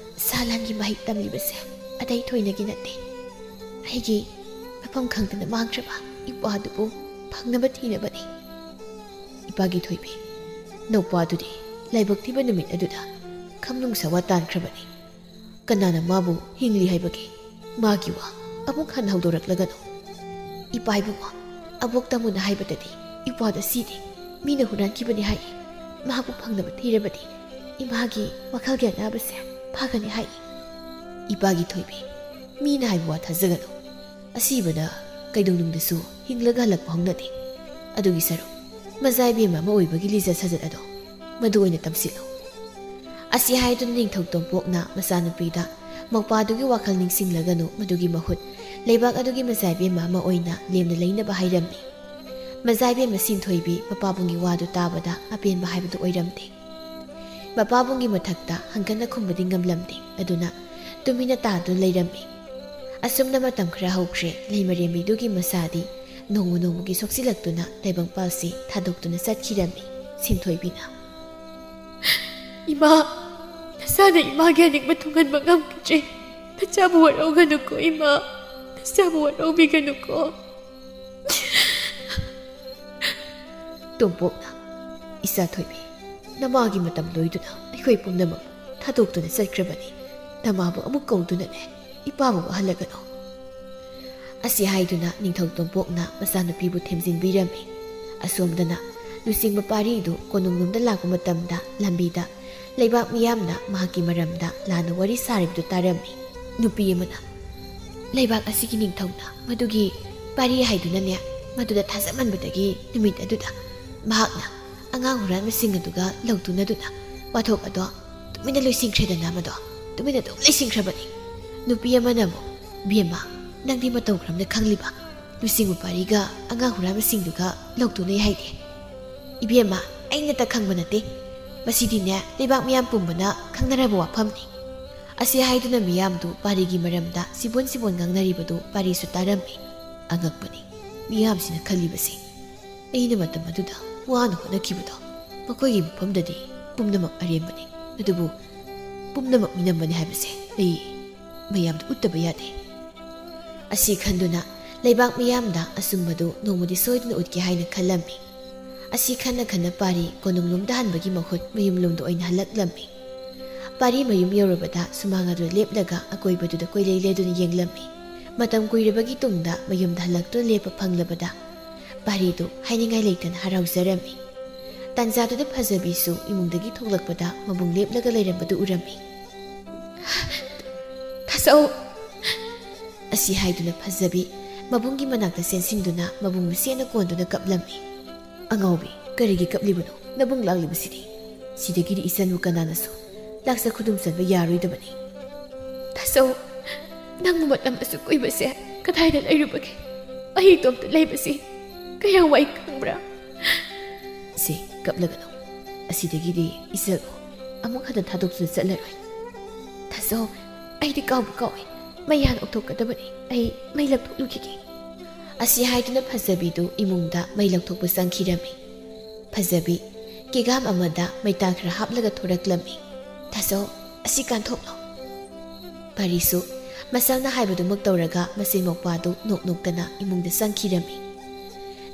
ꯁꯥ ꯂꯥꯟꯒꯤ ꯃꯍꯩ ꯇꯝꯂꯤꯕꯁꯦ ꯑꯇꯩ ꯊꯣꯏꯅꯒꯤ ꯅꯠꯇꯦ꯫ ꯑꯩꯒꯤ ꯃꯐꯝ ꯈꯪꯗꯅ ꯃꯥꯡꯈ꯭ꯔꯕ ꯏꯄꯥꯗꯨꯕꯨ ꯐꯪꯅꯕ ꯊꯤꯅꯕꯅꯤ꯫" "ꯏꯄꯥꯒꯤ ꯊꯣꯏꯕꯤ, ꯅꯧꯄꯥꯗꯨꯗꯤ ꯂꯥꯏꯕꯛ ꯊꯤꯕ ꯅꯨꯃꯤꯠ ꯑꯗꯨꯗ ꯈꯝꯅꯨꯡ ꯁꯋꯥ ꯇꯥꯟꯈ꯭ꯔꯕꯅꯤ꯫ ꯀꯅꯥꯅ ꯃꯥꯕꯨ ꯍꯤꯡꯂꯤ ꯍꯥꯏꯕꯒꯦ? ꯃꯥꯒꯤ ꯋꯥ ꯑꯃꯨꯛ ꯍꯟꯅ ꯍꯧꯗꯣꯔꯛꯂꯒꯅꯨ꯫" "ꯏꯄꯥ ꯏꯕꯨꯡꯉꯣ, ꯑꯕꯣꯛ ꯇꯥꯃꯣꯅ ꯍꯥꯏꯕꯗꯗꯤ ꯏꯄꯥꯗꯣ ꯁꯤꯗꯦ, ꯃꯤꯅ ꯍꯨꯔꯥꯟꯈꯤꯕꯅꯤ ꯍꯥꯏꯌꯦ꯫ ꯃꯍꯥꯛꯄꯨ ꯐꯪꯅꯕ ꯊꯤꯔꯕꯗꯤ ꯏꯃꯥꯒꯤ ꯋꯥꯈꯜꯒꯤ ꯑꯅꯥꯕꯁꯦ ꯐꯒꯅꯤ ꯍꯥꯏꯌꯦ꯫" "ꯏꯄꯥꯒꯤ ꯊꯣꯏꯕꯤ, ꯃꯤꯅ ꯍꯥꯏꯕ ꯋꯥ ꯊꯥꯖꯒꯅꯨ꯫ ꯑꯁꯤꯕꯅ ꯀꯩꯗꯧꯅꯨꯡꯗꯁꯨ ꯍꯤꯡꯂꯒ ꯍꯜꯂꯛꯄ ꯍꯧꯅꯗꯦ꯫ ꯑꯗꯨꯒꯤ ꯁꯔꯨꯛ ꯃꯖꯥ ꯏꯕꯦꯝꯃ ꯑꯃ ꯑꯣꯏꯕꯒꯤ ꯂꯤꯆꯠ ꯁꯥꯖꯠ ꯑꯗꯣ ꯃꯗꯨ ꯑꯣꯏꯅ ꯇꯝꯁꯤꯜꯂꯨ꯫ ꯑꯁꯤ ꯍꯥꯏꯗꯨꯅ ꯅꯤꯡꯊꯧ ꯇꯣꯝꯄꯣꯛꯅ ꯃꯆꯥꯅꯨꯄꯤꯗ ꯃꯧꯄꯥꯗꯨꯒꯤ ꯋꯥꯈꯜ ꯅꯤꯡꯁꯤꯡꯂꯒꯅꯨ, ꯃꯗꯨꯒꯤ ꯃꯍꯨꯠ ꯂꯩꯕꯥꯛ ꯑꯗꯨꯒꯤ ꯃꯆꯥ ꯏꯕꯦꯝꯃ ꯑꯃ ꯑꯣꯏꯅ ꯂꯦꯝꯅ ꯂꯩꯅꯕ ꯍꯥꯏꯔꯝꯃꯤ꯫ ꯃꯆꯥ ꯏꯕꯦꯝꯃ ꯁꯤꯟꯊꯣꯏꯕꯤ ꯃꯄꯥꯕꯨꯡꯒꯤ ꯋꯥꯗꯨ ꯇꯥꯕꯗ ꯑꯄꯦꯟꯕ ꯍꯥꯏꯕꯗꯨ ꯑꯣꯏꯔꯝꯗꯦ꯫ ꯃꯄꯥꯕꯨꯡꯒꯤ ꯃꯊꯛꯇ ꯍꯪꯒꯠꯅ ꯈꯨꯝꯕꯗꯤ ꯉꯝꯂꯝꯗꯦ, ꯑꯗꯨꯅ ꯇꯨꯃꯤꯟꯅ ꯇꯥꯗꯨꯅ ꯂꯩꯔꯝꯃꯤ꯫ ꯑꯁꯨꯝꯅ ꯃꯇꯝ ꯈꯔ ꯍꯧꯈ꯭ꯔꯦ꯫ ꯂꯩꯃꯔꯦꯝꯕꯤꯗꯨꯒꯤ ꯃꯆꯥꯗꯤ ꯅꯣꯡꯃ ꯅꯣꯡꯃꯒꯤ ꯁꯣꯛꯆꯤꯜꯂꯛꯇꯨꯅ ꯇꯥꯏꯕꯪꯄꯥꯜꯁꯤ ꯊꯥꯗꯣꯛꯇꯨꯅ ꯆꯠꯈꯤꯔꯝꯃꯤ꯫ ꯁꯤꯟꯊꯣꯏꯕꯤꯅ, "ꯏꯃꯥ, ꯅꯁꯥꯅ ꯏꯃꯥꯒꯤ ꯑꯅꯤꯡꯕ ꯊꯨꯡꯍꯟꯕ ꯉꯝꯈꯤꯗ꯭ꯔꯦ꯫ ꯅꯆꯥꯕꯨ ꯋꯥꯔꯧꯒꯅꯨꯀꯣ ꯏꯃꯥ, ꯅꯆꯥꯕꯨ ꯋꯥꯔꯧꯕꯤꯒꯅꯨꯀꯣ꯫" ꯇꯣꯝꯄꯣꯛꯅ, "ꯏꯆꯥ ꯊꯣꯏꯕꯤ, ꯅꯃꯥꯒꯤ ꯃꯇꯝ ꯂꯣꯏꯗꯨꯅ ꯑꯩꯈꯣꯏ ꯄꯨꯝꯅꯃꯛ ꯊꯥꯗꯣꯛꯇꯨꯅ ꯆꯠꯈ꯭ꯔꯕꯅꯤ꯫ ꯅꯃꯥꯕꯨ ꯑꯃꯨꯛ ꯀꯧꯗꯨꯅꯅꯦ ꯏꯄꯥꯕꯨ ꯋꯥꯍꯜꯂꯒꯅꯨ꯫" ꯑꯁꯤ ꯍꯥꯏꯗꯨꯅ ꯅꯤꯡꯊꯧ ꯇꯣꯝꯄꯣꯛꯅ ꯃꯆꯥꯅꯨꯄꯤꯕꯨ ꯊꯦꯝꯖꯤꯟꯕꯤꯔꯝꯃꯤ꯫ ꯑꯁꯣꯝꯗꯅ ꯂꯨꯆꯤꯡꯕ ꯄꯥꯔꯤꯗꯨ ꯀꯣꯅꯨꯡꯂꯣꯝꯗ ꯂꯥꯛꯄ ꯃꯇꯝꯗ ꯂꯝꯕꯤꯗ ꯂꯩꯕꯥꯛ ꯃꯤꯌꯥꯝꯅ ꯃꯍꯥꯛꯀꯤ ꯃꯔꯝꯗ ꯂꯥꯟꯅ ꯋꯥꯔꯤ ꯁꯥꯔꯤꯕꯗꯨ ꯇꯥꯔꯝꯃꯤ꯫ ꯅꯨꯄꯤ ꯑꯃꯅ, "ꯂꯩꯕꯥꯛ ꯑꯁꯤꯒꯤ ꯅꯤꯡꯊꯧꯅ ꯃꯗꯨꯒꯤ ꯄꯥꯔꯤ ꯍꯥꯏꯗꯨꯅꯅꯦ, ꯃꯗꯨꯗ ꯊꯥꯖꯃꯟꯕꯗꯒꯤ ꯅꯨꯃꯤꯠ ꯑꯗꯨꯗ ꯃꯍꯥꯛꯅ ꯑꯉꯥꯡ ꯍꯨꯔꯥꯟꯕꯁꯤꯡ ꯑꯗꯨꯒ ꯂꯧꯇꯨꯅꯗꯨꯅ ꯋꯥꯊꯣꯛ ꯑꯗꯣ ꯇꯨꯃꯤꯟꯅ ꯂꯣꯏꯁꯤꯟꯈ꯭ꯔꯦꯗꯅ, ꯃꯗꯣ ꯇꯨꯃꯤꯟꯅ ꯑꯗꯨꯝ ꯂꯣꯏꯁꯤꯟꯈ꯭ꯔꯕꯅꯤ꯫" ꯅꯨꯄꯤ ꯑꯃꯅ ꯑꯃꯨꯛ, "ꯕꯦꯝꯃ, ꯅꯪꯗꯤ ꯃꯇꯧ ꯀꯔꯝꯅ ꯈꯪꯂꯤꯕ? ꯂꯨꯆꯤꯡꯕ ꯄꯥꯔꯤꯒ ꯑꯉꯥꯡ ꯍꯨꯔꯥꯟꯕꯁꯤꯡꯗꯨꯒ ꯂꯧꯇꯨꯅꯩ ꯍꯥꯏꯗꯤ?" "ꯏꯕꯦꯝꯃ, ꯑꯩꯅꯇ ꯈꯪꯕ ꯅꯠꯇꯦ꯫ ꯃꯁꯤꯗꯤꯅꯦ, ꯂꯩꯕꯥꯛ ꯃꯤꯌꯥꯝ ꯄꯨꯝꯕꯅ ꯈꯪꯅꯔꯕ ꯋꯥꯐꯝꯅꯤ꯫" ꯑꯁꯤ ꯍꯥꯏꯗꯨꯅ ꯃꯤꯌꯥꯝꯗꯨ ꯄꯥꯔꯤꯒꯤ ꯃꯔꯝꯗ ꯁꯤꯕꯣꯟ ꯁꯤꯕꯣꯟ ꯉꯥꯡꯅꯔꯤꯕꯗꯨ ꯄꯥꯔꯤꯁꯨ ꯇꯥꯔꯝꯃꯤ꯫ ꯑꯉꯛꯄꯅꯤ, ꯃꯤꯌꯥꯝꯁꯤꯅ ꯈꯜꯂꯤꯕꯁꯤ꯫ ꯑꯩꯅ ꯃꯇꯝ ꯑꯗꯨꯗ ꯋꯥꯅ ꯍꯣꯠꯅꯈꯤꯕꯗꯣ ꯃꯈꯣꯏꯒꯤ ꯃꯐꯝꯗꯗꯤ ꯄꯨꯝꯅꯃꯛ ꯑꯔꯦꯝꯕꯅꯤ, ꯑꯗꯨꯕꯨ ꯄꯨꯝꯅꯃꯛ ꯃꯤꯅꯝꯕꯅꯤ ꯍꯥꯏꯕꯁꯦ ꯑꯩ ꯃꯌꯥꯝꯗ ꯎꯠꯇꯕ ꯌꯥꯗꯦ꯫ ꯑꯁꯤ ꯈꯟꯗꯨꯅ ꯂꯩꯕꯥꯛ ꯃꯤꯌꯥꯝꯗ ꯑꯆꯨꯝꯕꯗꯨ ꯅꯣꯡꯃꯗꯤ ꯁꯣꯏꯗꯅ ꯎꯠꯀꯦ ꯍꯥꯏꯅ ꯈꯜꯂꯝꯃꯤ꯫ ꯑꯁꯤ ꯈꯟꯅ ꯈꯟꯅ ꯄꯥꯔꯤ ꯀꯣꯅꯨꯡꯂꯣꯝꯗ ꯍꯟꯕꯒꯤ ꯃꯍꯨꯠ ꯃꯌꯨꯝꯂꯣꯝꯗ ꯑꯣꯏꯅ ꯍꯜꯂꯛꯂꯝꯃꯤ꯫ ꯄꯥꯔꯤ ꯃꯌꯨꯝ ꯌꯧꯔꯕꯗ ꯁꯨꯃꯥꯡ ꯑꯗꯨꯗ ꯂꯦꯞꯂꯒ ꯑꯀꯣꯏꯕꯗꯨꯗ ꯀꯣꯏꯂꯩ ꯂꯩꯗꯨꯅ ꯌꯦꯡꯂꯝꯃꯤ꯫ ꯃꯇꯝ ꯀꯨꯏꯔꯕꯒꯤ ꯇꯨꯡꯗ ꯃꯌꯨꯝꯗ ꯍꯜꯂꯛꯇꯨꯅ ꯂꯦꯞꯄ ꯐꯪꯂꯕꯗ ꯄꯥꯔꯤꯗꯨ ꯍꯥꯏꯅꯤꯡꯉꯥꯏ ꯂꯩꯇꯅ ꯍꯔꯥꯎꯖꯔꯝꯃꯤ꯫ ꯇꯥꯟꯖꯥꯗꯨꯗ ꯐꯖꯕꯤꯁꯨ ꯏꯃꯨꯡꯗꯒꯤ ꯊꯣꯛꯂꯛꯄꯗ ꯃꯕꯨꯡ ꯂꯦꯞꯂꯒ ꯂꯩꯔꯝꯕꯗꯨ ꯎꯔꯝꯃꯤ꯫ "ꯊꯥꯖꯧ!" ꯑꯁꯤ ꯍꯥꯏꯗꯨꯅ ꯐꯖꯕꯤ ꯃꯕꯨꯡꯒꯤ ꯃꯅꯥꯛꯇ ꯆꯦꯟꯁꯤꯟꯗꯨꯅ ꯃꯕꯨꯡꯕꯨ ꯆꯦꯠꯅ ꯀꯣꯟꯗꯨꯅ ꯀꯞꯂꯝꯃꯤ꯫ "ꯑꯉꯥꯎꯕꯤ, ꯀꯔꯤꯒꯤ ꯀꯞꯂꯤꯕꯅꯣ? ꯅꯕꯨꯡ ꯂꯥꯛꯂꯤꯕꯁꯤꯗꯤ꯫ ꯁꯤꯗꯒꯤꯗꯤ ꯏꯆꯟꯕꯨ ꯀꯅꯥꯅꯁꯨ ꯂꯥꯛꯆ ꯈꯨꯗꯨꯝ ꯆꯟꯕ ꯌꯥꯔꯣꯏꯗꯕꯅꯤ꯫" "ꯇꯥꯆꯧ, ꯅꯪꯕꯨ ꯃꯇꯝ ꯑꯁꯨꯛ ꯀꯨꯏꯕꯁꯦ ꯀꯗꯥꯏꯗ ꯂꯩꯔꯨꯕꯒꯦ? ꯑꯩ ꯏꯇꯣꯝꯇ ꯂꯩꯕꯁꯤ ꯀꯌꯥꯝ ꯋꯥꯏ ꯈꯪꯕ꯭ꯔꯥ?" "ꯁꯤ, ꯀꯞꯂꯒꯅꯨ꯫ ꯑꯁꯤꯗꯒꯤꯗꯤ ꯏꯆꯜꯕꯨ ꯑꯃꯨꯛ ꯍꯟꯅ ꯊꯥꯗꯣꯛꯇꯨꯅ ꯆꯠꯂꯔꯣꯏ꯫" "ꯇꯥꯆꯧ, ꯑꯩꯗꯤ ꯀꯥꯎꯕꯨ ꯀꯥꯎꯏ꯫ ꯃꯩ ꯍꯥꯟꯅ ꯑꯣꯛꯊꯣꯛꯀꯗꯕꯅꯤ꯫ ꯑꯩ ꯃꯩ ꯂꯧꯊꯣꯛꯂꯨꯈꯤꯒꯦ꯫" ꯑꯁꯤ ꯍꯥꯏꯗꯨꯅ ꯐꯖꯕꯤꯗꯨ ꯏꯃꯨꯡꯗ ꯃꯩ ꯂꯧꯊꯣꯛꯄ ꯆꯪꯈꯤꯔꯝꯃꯤ꯫ ꯐꯖꯕꯤ ꯀꯦꯒꯥꯝ ꯑꯃꯗ ꯃꯩꯇꯥꯟ ꯈꯔ ꯍꯥꯞꯂꯒ ꯊꯣꯔꯛꯂꯝꯃꯤ꯫ "ꯇꯥꯆꯧ, ꯑꯁꯤ ꯀꯥꯟꯊꯣꯛꯂꯣ꯫" ꯄꯔꯤꯁꯨ ꯃꯆꯜꯅ ꯍꯥꯏꯕꯗꯨꯃꯛ ꯇꯧꯔꯒ ꯃꯆꯦ ꯃꯧꯄ꯭ꯋꯥꯗꯨ ꯅꯣꯛ ꯅꯣꯛꯇꯅ ꯏꯃꯨꯡꯗ ꯆꯪꯈꯤꯔꯝꯃꯤ꯫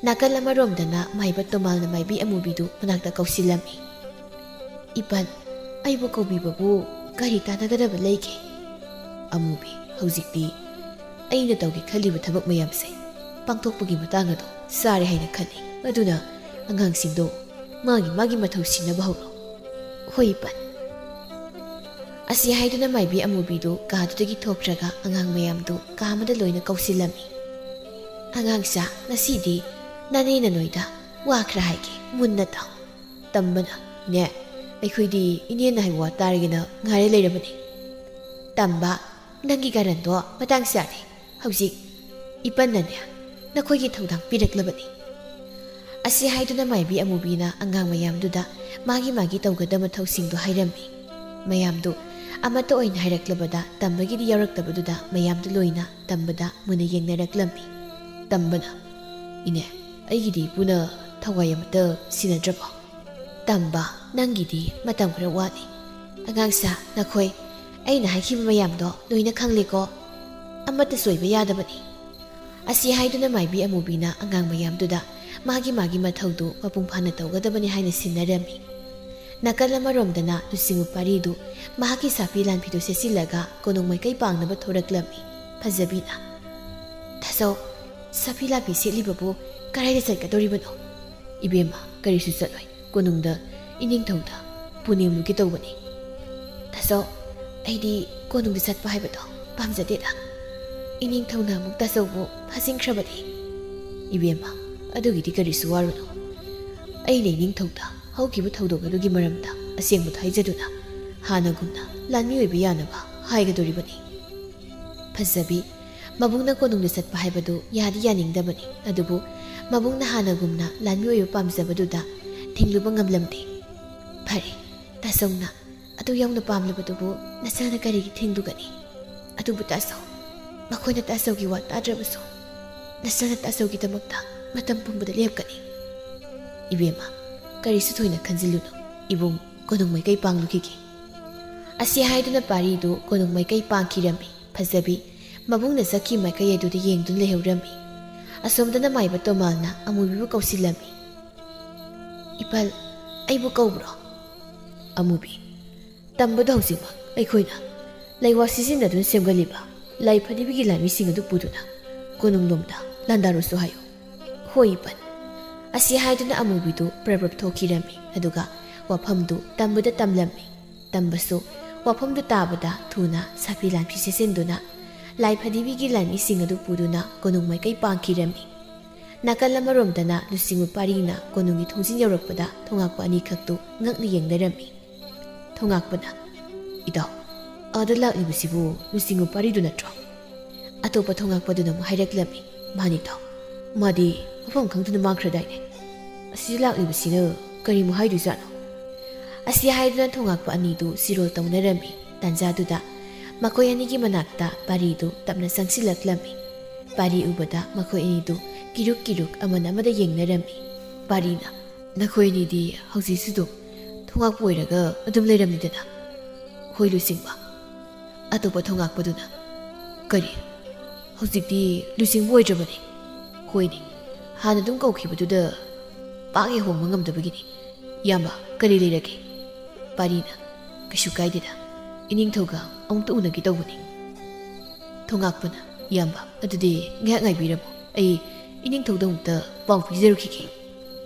ꯅꯥꯀꯜ ꯑꯃꯔꯣꯝꯗꯅ ꯃꯥꯏꯕ ꯇꯣꯃꯥꯜꯅ ꯃꯥꯏꯕꯤ ꯑꯃꯨꯕꯤꯗꯨ ꯃꯅꯥꯛꯇ ꯀꯧꯁꯤꯜꯂꯝꯃꯤ꯫ "ꯏꯄꯟ, ꯑꯩꯕꯨ ꯀꯧꯕꯤꯕꯕꯨ ꯀꯔꯤ ꯇꯥꯟꯅꯒꯗꯕ ꯂꯩꯒꯦ?" "ꯑꯃꯨꯕꯤ, ꯍꯧꯖꯤꯛꯇꯤ ꯑꯩꯅ ꯇꯧꯒꯦ ꯈꯜꯂꯤꯕ ꯊꯕꯛ ꯃꯌꯥꯝꯁꯦ ꯄꯥꯡꯊꯣꯛꯄꯒꯤ ꯃꯇꯥꯡ ꯑꯗꯨ ꯆꯥꯔꯦ ꯍꯥꯏꯅ ꯈꯜꯂꯤ꯫ ꯑꯗꯨꯅ ꯑꯉꯥꯡꯁꯤꯡꯗꯣ ꯃꯥꯒꯤ ꯃꯥꯒꯤ ꯃꯊꯧ ꯁꯤꯟꯅꯕ ꯍꯧꯔꯣ꯫" "ꯍꯣꯏ, ꯏꯄꯟ꯫" ꯑꯁꯤ ꯍꯥꯏꯗꯨꯅ ꯃꯥꯏꯕꯤ ꯑꯃꯨꯕꯤꯗꯨ ꯀꯥꯗꯨꯗꯒꯤ ꯊꯣꯛꯈ꯭ꯔꯒ ꯑꯉꯥꯡ ꯃꯌꯥꯝꯗꯨ ꯀꯥ ꯑꯃꯗ ꯂꯣꯏꯅ ꯀꯧꯁꯤꯜꯂꯝꯃꯤ꯫ "ꯑꯉꯥꯡꯁꯥ, ꯉꯁꯤꯗꯤ ꯅꯅꯦꯅ ꯅꯣꯏꯗ ꯋꯥ ꯈꯔ ꯍꯥꯏꯒꯦ, ꯃꯨꯟꯅ ꯇꯥꯎ꯫" ꯇꯝꯕꯅ, "ꯏꯅꯦ, ꯑꯩꯈꯣꯏꯗꯤ ꯏꯅꯦꯅ ꯍꯥꯏꯕ ꯋꯥ ꯇꯥꯔꯒꯦꯅ ꯉꯥꯏꯔ ꯂꯩꯔꯕꯅꯤ꯫" "ꯇꯝꯕ, ꯅꯪꯒꯤ ꯀꯔꯟꯗꯣ ꯃꯇꯥꯡ ꯆꯥꯔꯦ꯫ ꯍꯧꯖꯤꯛ ꯏꯄꯟꯅꯅꯦ ꯅꯈꯣꯏꯒꯤ ꯊꯧꯗꯥꯡ ꯄꯤꯔꯛꯂꯕꯅꯤ꯫" ꯑꯁꯤ ꯍꯥꯏꯗꯨꯅ ꯃꯥꯏꯕꯤ ꯑꯃꯨꯕꯤꯅ ꯑꯉꯥꯡ ꯃꯌꯥꯝꯗꯨꯗ ꯃꯥꯒꯤ ꯃꯥꯒꯤ ꯇꯧꯒꯗꯕ ꯃꯊꯧꯁꯤꯡꯗꯨ ꯍꯥꯏꯔꯝꯃꯤ꯫ ꯃꯌꯥꯝꯗꯨ ꯑꯃꯠꯇ ꯑꯣꯏꯅ ꯍꯥꯏꯔꯛꯂꯕꯗ ꯇꯝꯕꯒꯤꯗꯤ ꯌꯥꯎꯔꯛꯇꯕꯗꯨꯗ ꯃꯌꯥꯝꯗꯨ ꯂꯣꯏꯅ ꯇꯝꯕꯗ ꯃꯨꯟꯅ ꯌꯦꯡꯅꯔꯛꯂꯝꯃꯤ꯫ ꯇꯝꯕꯅ, "ꯏꯅꯦ, ꯑꯩꯒꯤꯗꯤ ꯏꯄꯨꯅ ꯊꯋꯥꯏ ꯑꯃꯠꯇ ꯁꯤꯟꯅꯗ꯭ꯔꯕꯣ?" "ꯇꯝꯕ, ꯅꯪꯒꯤꯗꯤ ꯃꯇꯝ ꯈꯔ ꯋꯥꯠꯂꯤ꯫ ꯑꯉꯥꯡꯁꯥ, ꯅꯈꯣꯏ ꯑꯩꯅ ꯍꯥꯏꯈꯤꯕ ꯃꯌꯥꯝꯗꯣ ꯂꯣꯏꯅ ꯈꯪꯂꯦꯀꯣ? ꯑꯃꯠꯇ ꯁꯣꯏꯕ ꯌꯥꯗꯕꯅꯤ꯫" ꯑꯁꯤ ꯍꯥꯏꯗꯨꯅ ꯃꯥꯏꯕꯤ ꯑꯃꯨꯕꯤꯅ ꯑꯉꯥꯡ ꯃꯌꯥꯝꯗꯨꯗ ꯃꯥꯒꯤ ꯃꯥꯒꯤ ꯃꯊꯧꯗꯨ ꯃꯄꯨꯡ ꯐꯥꯅ ꯇꯧꯒꯗꯕꯅꯤ ꯍꯥꯏꯅ ꯁꯤꯟꯅꯔꯝꯃꯤ꯫ ꯅꯥꯀꯜ ꯑꯃꯔꯣꯝꯗꯅ ꯂꯨꯆꯤꯡꯕ ꯄꯥꯔꯤꯗꯨ ꯃꯍꯥꯛꯀꯤ ꯁꯥꯐꯤ ꯂꯥꯟꯐꯤꯗꯨ ꯁꯦꯠꯆꯤꯜꯂꯒ ꯀꯣꯅꯨꯡ ꯃꯥꯏꯀꯩ ꯄꯥꯡꯅꯕ ꯊꯣꯔꯛꯂꯝꯃꯤ꯫ ꯐꯖꯕꯤꯅ, "ꯇꯥꯆꯧ, ꯁꯥꯐꯤ ꯂꯥꯟꯐꯤ ꯁꯦꯠꯂꯤꯕꯕꯨ ꯀꯗꯥꯏꯗ ꯆꯠꯀꯗꯧꯔꯤꯕꯅꯣ?" "ꯏꯕꯦꯝꯃ, ꯀꯔꯤꯁꯨ ꯆꯠꯂꯣꯏ꯫ ꯀꯣꯅꯨꯡꯗ ꯏꯅꯤꯡꯊꯧꯗ ꯄꯨꯅꯦꯝꯂꯨꯒꯦ ꯇꯧꯕꯅꯤ꯫" "ꯇꯥꯆꯧ, ꯑꯩꯗꯤ ꯀꯣꯅꯨꯡꯗ ꯆꯠꯄ ꯍꯥꯏꯕꯗꯣ ꯄꯥꯝꯖꯗꯦꯗ꯫ ꯏꯅꯤꯡꯊꯧꯅ ꯑꯃꯨꯛ ꯇꯥꯆꯧꯕꯨ ꯐꯥꯖꯤꯟꯈ꯭ꯔꯕꯗꯤ꯫" "ꯏꯕꯦꯝꯃ, ꯑꯗꯨꯒꯤꯗꯤ ꯀꯔꯤꯁꯨ ꯋꯥꯔꯨꯅꯨ꯫ ꯑꯩꯅ ꯏꯅꯤꯡꯊꯧꯗ ꯍꯧꯈꯤꯕ ꯊꯧꯗꯣꯛ ꯑꯗꯨꯒꯤ ꯃꯔꯝꯗ ꯑꯁꯦꯡꯕꯗꯨ ꯍꯥꯏꯖꯗꯨꯅ ꯍꯥꯟꯅꯒꯨꯝꯅ ꯂꯥꯟꯃꯤ ꯑꯣꯏꯕ ꯌꯥꯅꯕ ꯍꯥꯏꯒꯗꯧꯔꯤꯕꯅꯤ꯫ ꯐꯖꯕꯤ, ꯃꯕꯨꯡꯅ ꯀꯣꯅꯨꯡꯗ ꯆꯠꯄ ꯍꯥꯏꯕꯗꯨ ꯌꯥꯗꯤ ꯌꯥꯅꯤꯡꯗꯕꯅꯤ, ꯑꯗꯨꯕꯨ ꯃꯕꯨꯡꯅ ꯍꯥꯟꯅꯒꯨꯝꯅ ꯂꯥꯟꯃꯤ ꯑꯣꯏꯕ ꯄꯥꯝꯖꯕꯗꯨꯗ ꯊꯤꯡꯂꯨꯕ ꯉꯝꯂꯝꯗꯦ꯫ ꯐꯔꯦ, ꯇꯥꯆꯧꯅ ꯑꯗꯨ ꯌꯥꯝꯅ ꯄꯥꯝꯂꯕꯗꯨꯕꯨ ꯅꯆꯥꯅ ꯀꯔꯤꯒꯤ ꯊꯤꯡꯂꯨꯒꯅꯤ? ꯑꯗꯨꯕꯨ ꯇꯥꯆꯧ, ꯃꯈꯣꯏꯅ ꯇꯥꯆꯧꯒꯤ ꯋꯥ ꯇꯥꯗ꯭ꯔꯕꯁꯨ ꯅꯆꯥꯅ ꯇꯥꯆꯧꯒꯤꯗꯃꯛꯇ ꯃꯇꯝ ꯄꯨꯝꯕꯗ ꯂꯦꯞꯀꯅꯤ꯫ ꯏꯕꯦꯝꯃ, ꯀꯔꯤꯁꯨ ꯊꯣꯏꯅ ꯈꯟꯖꯤꯜꯂꯨꯅꯨ꯫ ꯏꯕꯨꯡ ꯀꯣꯅꯨꯡ ꯃꯥꯏꯀꯩ ꯄꯥꯡꯂꯨꯈꯤꯒꯦ꯫ ꯑꯁꯤ ꯍꯥꯏꯗꯨꯅ ꯄꯥꯔꯤꯗꯨ ꯀꯣꯅꯨꯡ ꯃꯥꯏꯀꯩ ꯄꯥꯡꯈꯤꯔꯝꯃꯤ꯫ ꯐꯖꯕꯤ, ꯃꯕꯨꯡꯅ ꯆꯠꯈꯤ ꯃꯥꯏꯀꯩ ꯑꯗꯨꯗ ꯌꯦꯡꯗꯨꯅ ꯂꯩꯍꯧꯔꯝꯃꯤ꯫ ꯑꯁꯣꯝꯗꯅ ꯃꯥꯏꯕ ꯇꯣꯃꯥꯜꯅ ꯑꯃꯨꯕꯤꯕꯨ ꯀꯧꯁꯤꯜꯂꯝꯃꯤ꯫ "ꯏꯄꯜ, ꯑꯩꯕꯨ ꯀꯧꯕ꯭ꯔꯣ?" "ꯑꯃꯨꯕꯤ, ꯇꯝꯕꯗꯣ ꯍꯧꯖꯤꯛꯃꯛ ꯑꯩꯈꯣꯏꯅ ꯂꯩꯋꯥ ꯁꯤꯖꯤꯟꯅꯗꯨꯅ ꯁꯦꯝꯒꯠꯂꯤꯕ ꯂꯥꯏ ꯐꯗꯤꯕꯤꯒꯤ ꯂꯥꯟꯃꯤꯁꯤꯡ ꯑꯗꯨ ꯄꯨꯗꯨꯅ ꯀꯣꯅꯨꯡꯂꯣꯝꯗ ꯂꯥꯟꯗꯥꯔꯨꯁꯨ ꯍꯥꯏꯌꯨ꯫" "ꯍꯣꯏ ꯏꯄꯟ꯫" ꯑꯁꯤ ꯍꯥꯏꯗꯨꯅ ꯑꯃꯨꯕꯤꯗꯨ ꯄ꯭ꯔꯞ ꯄ꯭ꯔꯞ ꯊꯣꯛꯈꯤꯔꯝꯃꯤ, ꯑꯗꯨꯒ ꯋꯥꯐꯝꯗꯨ ꯇꯝꯕꯗ ꯇꯝꯂꯝꯃꯤ꯫ ꯇꯝꯕꯁꯨ ꯋꯥꯐꯝꯗꯨ ꯇꯥꯕꯗ ꯊꯨꯅ ꯁꯥꯐꯤ ꯂꯥꯟꯐꯤ ꯁꯦꯠꯆꯤꯟꯗꯨꯅ ꯂꯥꯏ ꯐꯗꯤꯕꯤꯒꯤ ꯂꯥꯟꯃꯤꯁꯤꯡ ꯑꯗꯨ ꯄꯨꯗꯨꯅ ꯀꯣꯅꯨꯡ ꯃꯥꯏꯀꯩ ꯄꯥꯡꯈꯤꯔꯝꯃꯤ꯫ ꯅꯥꯀꯜ ꯑꯃꯔꯣꯝꯗꯅ ꯂꯨꯆꯤꯡꯕ ꯄꯥꯔꯤꯅ ꯀꯣꯅꯨꯡꯒꯤ ꯊꯣꯡꯖꯤꯟ ꯌꯧꯔꯛꯄꯗ ꯊꯣꯉꯥꯛꯄ ꯑꯅꯤꯈꯛꯇꯨ ꯉꯛꯅ ꯌꯦꯡꯅꯔꯝꯃꯤ꯫ ꯊꯣꯉꯥꯛꯄꯅ, "ꯏꯇꯥꯎ, ꯑꯥꯗ ꯂꯥꯛꯂꯤꯕꯁꯤꯕꯨ ꯂꯨꯆꯤꯡꯕ ꯄꯥꯔꯤꯗꯨ ꯅꯠꯇ꯭ꯔꯣ?" ꯑꯇꯣꯞꯄ ꯊꯣꯉꯥꯛꯄꯗꯨꯅ ꯑꯃꯨꯛ ꯍꯥꯏꯔꯛꯂꯝꯃꯤ, "ꯃꯥꯅꯤ ꯏꯇꯥꯎ, ꯃꯥꯗꯤ ꯃꯐꯝ ꯈꯪꯗꯅ ꯃꯥꯡꯈ꯭ꯔꯗꯥꯏꯅꯦ? ꯑꯁꯤꯗ ꯂꯥꯛꯂꯤꯕꯁꯤꯅ ꯀꯔꯤꯃꯨꯛ ꯍꯥꯏꯗꯣꯏꯖꯥꯠꯅꯣ?" ꯑꯁꯤ ꯍꯥꯏꯗꯨꯅ ꯊꯣꯉꯥꯛꯄ ꯑꯅꯤꯗꯨ ꯁꯤꯔꯣꯜ ꯇꯧꯅꯔꯝꯃꯤ꯫ ꯇꯥꯟꯖꯥꯗꯨꯗ ꯃꯈꯣꯏ ꯑꯅꯤꯒꯤ ꯃꯅꯥꯛꯇ ꯄꯥꯔꯤꯗꯨ ꯇꯞꯅ ꯆꯪꯁꯤꯜꯂꯛꯂꯝꯃꯤ꯫ ꯄꯥꯔꯤ ꯎꯕꯗ ꯃꯈꯣꯏ ꯑꯅꯤꯗꯨ ꯀꯤꯔꯨꯛ ꯀꯤꯔꯨꯛ ꯑꯃꯅ ꯑꯃꯗ ꯌꯦꯡꯅꯔꯝꯃꯤ꯫ ꯄꯥꯔꯤꯅ, "ꯅꯈꯣꯏ ꯑꯅꯤꯗꯤ ꯍꯧꯖꯤꯛꯁꯨ ꯑꯗꯨꯝ ꯊꯣꯉꯥꯛꯄ ꯑꯣꯏꯔꯒ ꯑꯗꯨꯝ ꯂꯩꯔꯝꯂꯤꯗꯅ?" "ꯍꯣꯏ ꯂꯨꯆꯤꯡꯕ꯫" ꯑꯇꯣꯞꯄ ꯊꯣꯉꯥꯛꯄꯗꯨꯅ, "ꯀꯔꯤ? ꯍꯧꯖꯤꯛꯇꯤ ꯂꯨꯆꯤꯡꯕ ꯑꯣꯏꯗ꯭ꯔꯕꯅꯤ?" "ꯍꯣꯏꯅꯦ, ꯍꯥꯟꯅ ꯑꯗꯨꯝ ꯀꯧꯈꯤꯕꯗꯨꯗ ꯄꯥꯛ ꯍꯦꯛ ꯍꯣꯡꯕ ꯉꯝꯗꯕꯒꯤꯅꯤ꯫ ꯏꯌꯥꯝꯕ, ꯀꯔꯤ ꯂꯩꯔꯒꯦ?" ꯄꯥꯔꯤꯅ, "ꯀꯩꯁꯨ ꯀꯥꯏꯗꯦꯗ, ꯏꯅꯤꯡꯊꯧꯒ ꯑꯃꯨꯛꯇ ꯎꯅꯒꯦ ꯇꯧꯕꯅꯤ꯫" ꯊꯣꯉꯥꯛꯄꯅ, "ꯏꯌꯥꯝꯕ, ꯑꯗꯨꯗꯤ ꯉꯥꯏꯍꯥꯛ ꯉꯥꯏꯕꯤꯔꯝꯃꯨ, ꯑꯩ ꯏꯅꯤꯡꯊꯧꯗ ꯑꯃꯨꯛꯇ ꯄꯥꯎ ꯄꯤꯖꯔꯨꯈꯤꯒꯦ꯫"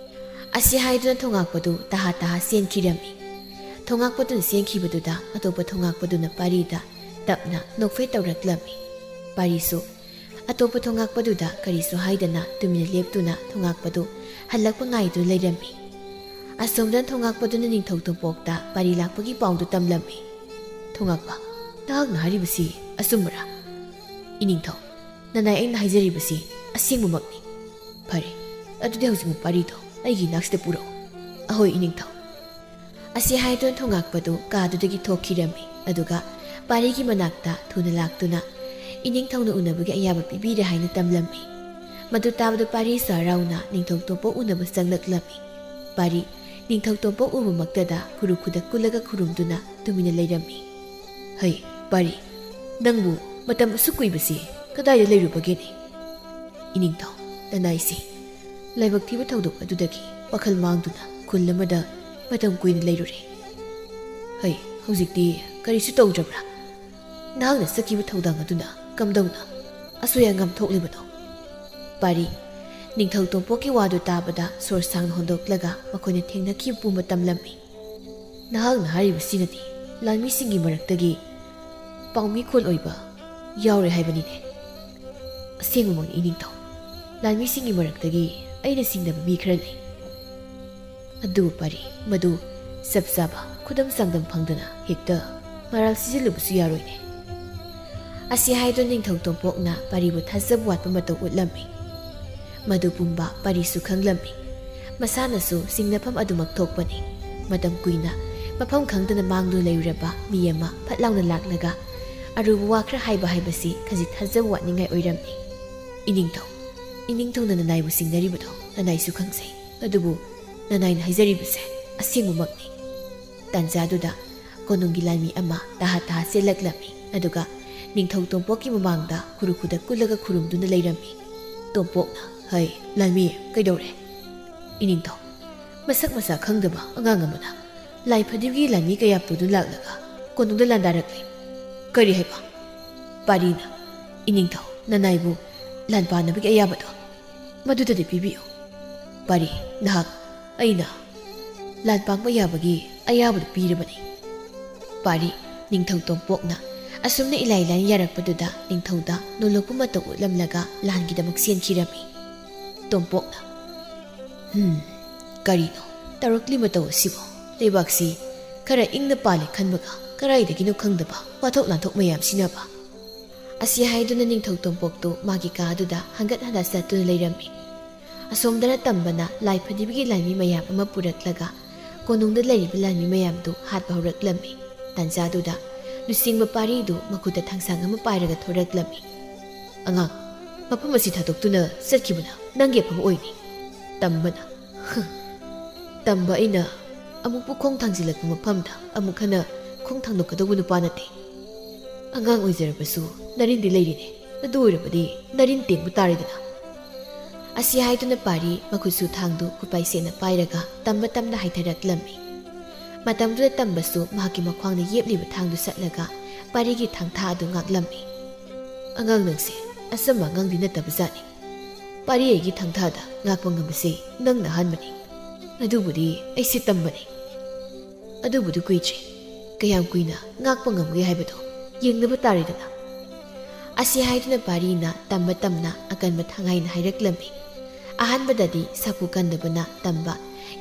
ꯑꯁꯤ ꯍꯥꯏꯗꯨꯅ ꯊꯣꯉꯥꯛꯄꯗꯨ ꯇꯍꯥ ꯇꯍꯥ ꯆꯦꯟꯈꯤꯔꯝꯃꯤ꯫ ꯊꯣꯉꯥꯛꯄꯗꯨꯅ ꯆꯦꯟꯈꯤꯕꯗꯨꯗ ꯑꯇꯣꯞꯄ ꯊꯣꯉꯥꯛꯄꯗꯨꯅ ꯄꯥꯔꯤꯗ ꯇꯞꯅ ꯅꯣꯛꯐꯦꯠ ꯇꯧꯔꯛꯂꯝꯃꯤ꯫ ꯄꯥꯔꯤꯁꯨ ꯑꯇꯣꯞꯄ ꯊꯣꯉꯥꯛꯄꯗꯨꯗ ꯀꯔꯤꯁꯨ ꯍꯥꯏꯗꯅ ꯇꯨꯃꯤꯟꯅ ꯂꯦꯞꯇꯨꯅ ꯊꯣꯉꯥꯛꯄꯗꯨ ꯍꯜꯂꯛꯄ ꯉꯥꯏꯗꯨꯅ ꯂꯩꯔꯝꯃꯤ꯫ ꯑꯁꯣꯝꯗ ꯊꯣꯉꯥꯛꯄꯗꯨꯅ ꯅꯤꯡꯊꯧ ꯇꯣꯝꯄꯣꯛꯇ ꯄꯥꯔꯤ ꯂꯥꯛꯄꯒꯤ ꯄꯥꯎꯗꯨ ꯇꯝꯂꯝꯃꯤ꯫ "ꯊꯣꯉꯥꯛꯄ, ꯅꯍꯥꯛꯅ ꯍꯥꯏꯔꯤꯕꯁꯤ ꯑꯆꯨꯝꯕꯔꯥ?" "ꯏꯅꯤꯡꯊꯧ, ꯅꯅꯥꯏ ꯑꯩꯅ ꯍꯥꯏꯖꯔꯤꯕꯁꯤ ꯑꯁꯦꯡꯕꯃꯛꯅꯤ꯫" "ꯐꯔꯦ, ꯑꯗꯨꯗꯤ ꯍꯧꯖꯤꯛꯃꯛ ꯄꯥꯔꯤꯗꯣ ꯑꯩꯒꯤ ꯏꯅꯥꯛꯁꯤꯗ ꯄꯨꯔꯛꯎ꯫" "ꯑꯍꯣꯏ, ꯏꯅꯤꯡꯊꯧ꯫" ꯑꯁꯤ ꯍꯥꯏꯗꯨꯅ ꯊꯣꯉꯥꯛꯄꯗꯨ ꯀꯥꯗꯨꯗꯒꯤ ꯊꯣꯛꯈꯤꯔꯝꯃꯤ꯫ ꯑꯗꯨꯒ ꯄꯥꯔꯤꯒꯤ ꯃꯅꯥꯛꯇ ꯊꯨꯅ ꯂꯥꯛꯇꯨꯅ ꯏꯅꯤꯡꯊꯧꯅ ꯎꯅꯕꯒꯤ ꯑꯌꯥꯕ ꯄꯤꯕꯤꯔꯦ ꯍꯥꯏꯅ ꯇꯝꯂꯝꯃꯤ꯫ ꯃꯗꯨ ꯇꯥꯕꯗ ꯄꯥꯔꯤꯁꯨ ꯍꯔꯥꯎꯅ ꯅꯤꯡꯊꯧ ꯇꯣꯝꯄꯣꯛ ꯎꯅꯕ ꯆꯪꯂꯛꯂꯝꯃꯤ꯫ ꯄꯥꯔꯤ ꯅꯤꯡꯊꯧ ꯇꯣꯝꯄꯣꯛ ꯎꯕꯃꯛꯇꯗ ꯈꯨꯔꯨ ꯈꯨꯗꯛ ꯀꯨꯜꯂꯒ ꯈꯨꯔꯨꯝꯗꯨꯅ ꯇꯨꯃꯤꯟꯅ ꯂꯩꯔꯝꯃꯤ꯫ "ꯍꯩ, ꯄꯥꯔꯤ, ꯅꯪꯕꯨ ꯃꯇꯝ ꯑꯁꯨꯛ ꯀꯨꯏꯕꯁꯤ ꯀꯗꯥꯏꯗ ꯂꯩꯔꯨꯕꯒꯦꯅꯦ?" "ꯏꯅꯤꯡꯊꯧ, ꯅꯅꯥꯏꯁꯤ ꯂꯥꯏꯕꯛ ꯊꯤꯕ ꯊꯧꯗꯣꯛ ꯑꯗꯨꯗꯒꯤ ꯋꯥꯈꯜ ꯃꯥꯡꯗꯨꯅ ꯈꯨꯜ ꯑꯃꯗ ꯃꯇꯝ ꯀꯨꯏꯅ ꯂꯩꯔꯨꯔꯦ꯫" "ꯍꯩ, ꯍꯧꯖꯤꯛꯇꯤ ꯀꯔꯤꯁꯨ ꯇꯧꯗ꯭ꯔꯕ꯭ꯔꯥ? ꯅꯍꯥꯛꯅ ꯆꯠꯈꯤꯕ ꯊꯧꯗꯥꯡ ꯑꯗꯨꯅ ꯀꯝꯗꯧꯅ ꯑꯁꯣꯏ ꯑꯉꯥꯝ ꯊꯣꯛꯂꯤꯕꯅꯣ?" ꯄꯥꯔꯤ ꯅꯤꯡꯊꯧ ꯇꯣꯝꯄꯣꯛꯀꯤ ꯋꯥꯗꯨ ꯇꯥꯕꯗ ꯁꯣꯔ ꯁꯥꯡꯅ ꯍꯣꯟꯗꯣꯛꯂꯒ ꯃꯈꯣꯏꯅ ꯊꯦꯡꯅꯈꯤꯕ ꯄꯨꯝꯕ ꯇꯝꯂꯝꯃꯤ꯫ "ꯅꯍꯥꯛꯅ ꯍꯥꯏꯔꯤꯕꯁꯤꯅꯗꯤ ꯂꯥꯟꯃꯤꯁꯤꯡꯒꯤ ꯃꯔꯛꯇꯒꯤ ꯄꯥꯎꯃꯤꯈꯣꯜ ꯑꯣꯏꯕ ꯌꯥꯎꯔꯦ ꯍꯥꯏꯕꯅꯤꯅꯦ?" "ꯑꯁꯦꯡꯕꯃꯛꯅꯤ, ꯏꯅꯤꯡꯊꯧ꯫ ꯂꯥꯟꯃꯤꯁꯤꯡꯒꯤ ꯃꯔꯛꯇꯒꯤ ꯑꯩꯅ ꯆꯤꯡꯅꯕ ꯃꯤ ꯈꯔ ꯂꯩ꯫ ꯑꯗꯨꯕꯨ ꯄꯥꯔꯤ, ꯃꯗꯨ ꯆꯞ ꯆꯥꯕ ꯈꯨꯗꯝ ꯆꯥꯡꯗꯝ ꯐꯪꯗꯅ ꯍꯦꯛꯇ ꯃꯔꯥꯜ ꯁꯤꯖꯤꯜꯂꯨꯕꯁꯨ ꯌꯥꯔꯣꯏꯅꯦ꯫" ꯑꯁꯤ ꯍꯥꯏꯗꯨꯅ ꯅꯤꯡꯊꯧ ꯇꯣꯝꯄꯣꯛꯅ ꯄꯥꯔꯤꯕꯨ ꯊꯥꯖꯕ ꯋꯥꯠꯄ ꯃꯇꯧ ꯎꯠꯂꯝꯃꯤ꯫ ꯃꯗꯨ ꯄꯨꯝꯕ ꯄꯥꯔꯤꯁꯨ ꯈꯪꯂꯝꯃꯤ꯫ ꯃꯁꯥꯅꯁꯨ ꯆꯤꯡꯅꯐꯝ ꯑꯗꯨꯃꯛ ꯊꯣꯛꯄꯅꯤ꯫ ꯃꯇꯝ ꯀꯨꯏꯅ ꯃꯐꯝ ꯈꯪꯗꯅ ꯃꯥꯡꯗꯨꯅ ꯂꯩꯔꯨꯔꯕ ꯃꯤ ꯑꯃ ꯐꯠ ꯂꯥꯎꯅ ꯂꯥꯛꯂꯒ ꯑꯔꯨꯕ ꯋꯥ ꯈꯔ ꯍꯥꯏꯕ ꯍꯥꯏꯕꯁꯤ ꯈꯖꯤꯛ ꯊꯥꯖꯕ ꯋꯥꯠꯅꯤꯡꯉꯥꯏ ꯑꯣꯏꯔꯝꯃꯤ꯫ "ꯏꯅꯤꯡꯊꯧ, ꯏꯅꯤꯡꯊꯧꯅ ꯅꯅꯥꯏꯕꯨ ꯆꯤꯡꯅꯔꯤꯕꯗꯣ ꯅꯅꯥꯏꯁꯨ ꯈꯪꯖꯩ꯫ ꯑꯗꯨꯕꯨ ꯅꯅꯥꯏꯅ ꯍꯥꯏꯖꯔꯤꯕꯁꯦ ꯑꯁꯦꯡꯕꯃꯛꯅꯤ꯫" ꯇꯥꯟꯖꯥꯗꯨꯗ ꯀꯣꯅꯨꯡꯒꯤ ꯂꯥꯟꯃꯤ ꯑꯃ ꯇꯍꯥ ꯇꯍꯥ ꯆꯦꯜꯂꯛꯂꯝꯃꯤ꯫ ꯑꯗꯨꯒ ꯅꯤꯡꯊꯧ ꯇꯣꯝꯄꯣꯛꯀꯤ ꯃꯃꯥꯡꯗ ꯈꯨꯔꯨ ꯈꯨꯗꯛ ꯀꯨꯜꯂꯒ ꯈꯨꯔꯨꯝꯗꯨꯅ ꯂꯩꯔꯝꯃꯤ꯫ ꯇꯣꯝꯄꯣꯛꯅ, "ꯍꯩ, ꯂꯥꯟꯃꯤ, ꯀꯩꯗꯧꯔꯦ?" "ꯏꯅꯤꯡꯊꯧ, ꯃꯁꯛ ꯃꯁꯥ ꯈꯪꯗꯕ ꯑꯉꯥꯡ ꯑꯃꯅ ꯂꯥꯏ ꯐꯗꯤꯒꯤ ꯂꯥꯟꯃꯤ ꯀꯌꯥ ꯄꯨꯗꯨꯅ ꯂꯥꯛꯂꯒ ꯀꯣꯅꯨꯡꯗ ꯂꯥꯟꯗꯥꯔꯛꯂꯦ꯫" "ꯀꯔꯤ ꯍꯥꯏꯕ?" ꯄꯥꯔꯤꯅ, "ꯏꯅꯤꯡꯊꯧ, ꯅꯅꯥꯏꯕꯨ ꯂꯥꯟ ꯄꯥꯟꯅꯕꯒꯤ ꯑꯌꯥꯕꯗꯣ ꯃꯗꯨꯗꯗꯤ ꯄꯤꯕꯤꯌꯨ꯫" ꯄꯥꯔꯤ, "ꯅꯍꯥꯛ ꯑꯩꯅ ꯂꯥꯟ ꯄꯥꯡꯕ ꯌꯥꯕꯒꯤ ꯑꯌꯥꯕꯗꯨ ꯄꯤꯔꯕꯅꯤ꯫" ꯄꯥꯔꯤ ꯅꯤꯡꯊꯧ ꯇꯣꯝꯄꯣꯛꯅ ꯑꯁꯨꯝꯅ ꯏꯂꯥꯏ ꯂꯥꯏꯅ ꯌꯥꯔꯛꯄꯗꯨꯗ ꯅꯤꯡꯊꯧꯗ ꯅꯣꯂꯣꯛꯄ ꯃꯇꯧ ꯎꯠꯂꯝꯂꯒ ꯂꯥꯟꯒꯤꯗꯃꯛ ꯆꯦꯟꯈꯤꯔꯝꯃꯤ꯫ ꯇꯣꯝꯄꯣꯛꯅ, "ꯍꯝ, ꯀꯔꯤꯅꯣ? ꯇꯧꯔꯛꯂꯤ ꯃꯇꯧ ꯑꯁꯤꯕꯨ? ꯂꯩꯕꯥꯛꯁꯤ ꯈꯔ ꯏꯪꯅ ꯄꯥꯜꯂꯤ ꯈꯟꯕꯒ ꯀꯗꯥꯏꯗꯒꯤꯅꯣ ꯈꯪꯗꯕ ꯋꯥꯊꯣꯛ ꯂꯥꯟꯊꯣꯛ ꯃꯌꯥꯝ ꯁꯤꯟꯅꯕ꯫ ꯑꯁꯤ ꯍꯥꯏꯗꯨꯅ ꯅꯤꯡꯊꯧ ꯇꯣꯝꯄꯣꯛꯇꯨ ꯃꯥꯒꯤ ꯀꯥ ꯑꯗꯨꯗ ꯍꯟꯒꯠ ꯍꯟꯗ ꯆꯠꯇꯨꯅ ꯂꯩꯔꯝꯃꯤ꯫ ꯑꯁꯣꯝꯗꯅ ꯇꯝꯕꯅ ꯂꯥꯏ ꯐꯗꯤꯕꯒꯤ ꯂꯥꯟꯃꯤ ꯃꯌꯥꯝ ꯑꯃ ꯄꯨꯔꯛꯂꯒ ꯀꯣꯅꯨꯡꯗ ꯂꯩꯔꯤꯕ ꯂꯥꯟꯃꯤ ꯃꯌꯥꯝꯗꯨ ꯍꯥꯠꯄ ꯍꯧꯔꯛꯂꯝꯃꯤ꯫ ꯇꯥꯟꯖꯥꯗꯨꯗ ꯂꯨꯆꯤꯡꯕ ꯄꯥꯔꯤꯗꯨ ꯃꯈꯨꯠꯇ ꯊꯥꯡꯁꯥꯡ ꯑꯃ ꯄꯥꯏꯔꯒ ꯊꯣꯔꯛꯂꯝꯃꯤ꯫ "ꯑꯉꯥꯡ, ꯃꯐꯝ ꯑꯁꯤ ꯊꯥꯗꯣꯛꯇꯨꯅ ꯆꯠꯈꯤꯕꯅ ꯅꯪꯒꯤ ꯑꯐꯕ ꯑꯣꯏꯅꯤ꯫" ꯇꯝꯕꯅ, "ꯍ, ꯇꯝꯕ ꯑꯩꯅ ꯑꯃꯨꯛꯄꯨ ꯈꯣꯡ ꯊꯥꯡꯖꯤꯜꯂꯛꯄ ꯃꯐꯝꯗ ꯑꯃꯨꯛ ꯍꯟꯅ ꯈꯣꯡ ꯊꯥꯡꯗꯣꯛꯀꯗꯧꯕ ꯅꯨꯄꯥ ꯅꯠꯇꯦ꯫ ꯑꯉꯥꯡ ꯑꯣꯏꯖꯔꯕꯁꯨ ꯅꯔꯤꯟꯗꯤ ꯂꯩꯔꯤꯅꯦ꯫ ꯑꯗꯨ ꯑꯣꯏꯔꯕꯗꯤ ꯅꯔꯤꯟ ꯇꯦꯡꯕ ꯇꯥꯔꯦꯗꯅ꯫" ꯑꯁꯤ ꯍꯥꯏꯗꯨꯅ ꯄꯥꯔꯤ ꯃꯈꯨꯠꯁꯨ ꯊꯥꯡꯗꯨ ꯈꯨꯠꯄꯥꯏ ꯁꯦꯠꯅ ꯄꯥꯏꯔꯒ ꯇꯝꯕ ꯇꯝꯅ ꯍꯥꯏꯊꯔꯛꯂꯝꯃꯤ꯫ ꯃꯇꯝꯗꯨꯗ ꯇꯝꯕꯁꯨ ꯃꯍꯥꯛꯀꯤ ꯃꯈ꯭ꯋꯥꯡꯗ ꯌꯦꯞꯂꯤꯕ ꯊꯥꯡꯗꯨ ꯁꯠꯂꯒ ꯄꯥꯔꯤꯒꯤ ꯊꯥꯡꯊꯥ ꯑꯗꯨ ꯉꯥꯛꯂꯝꯃꯤ꯫ "ꯑꯉꯥꯡ ꯅꯪꯁꯦ ꯑꯆꯝꯕ ꯑꯉꯥꯡꯗꯤ ꯅꯠꯇꯕ ꯖꯥꯠꯅꯤ꯫ ꯄꯥꯔꯤ ꯑꯩꯒꯤ ꯊꯥꯡꯊꯥꯗ ꯉꯥꯛꯄ ꯉꯝꯕꯁꯤ ꯅꯪꯅ ꯑꯍꯥꯟꯕꯅꯤ꯫ ꯑꯗꯨꯕꯨꯗꯤ ꯑꯩꯁꯦ ꯇꯝꯕꯅꯤ꯫ ꯑꯗꯨꯕꯨꯗꯤ ꯀꯨꯏꯗ꯭ꯔꯤ꯫ ꯀꯌꯥꯝ ꯀꯨꯏꯅ ꯉꯥꯛꯄ ꯉꯝꯒꯦ ꯍꯥꯏꯕꯗꯣ ꯌꯦꯡꯅꯕ ꯇꯥꯔꯦꯗꯅ꯫" ꯑꯁꯤ ꯍꯥꯏꯗꯨꯅ ꯄꯥꯔꯤꯅ ꯇꯝꯕ ꯇꯝꯅ ꯑꯀꯟꯕ ꯊꯥꯡꯍꯥꯏꯅ ꯍꯥꯏꯔꯛꯂꯝꯃꯤ꯫ ꯑꯍꯥꯟꯕꯗꯗꯤ ꯁꯥꯐꯨ ꯀꯟꯗꯕꯅ ꯇꯝꯕ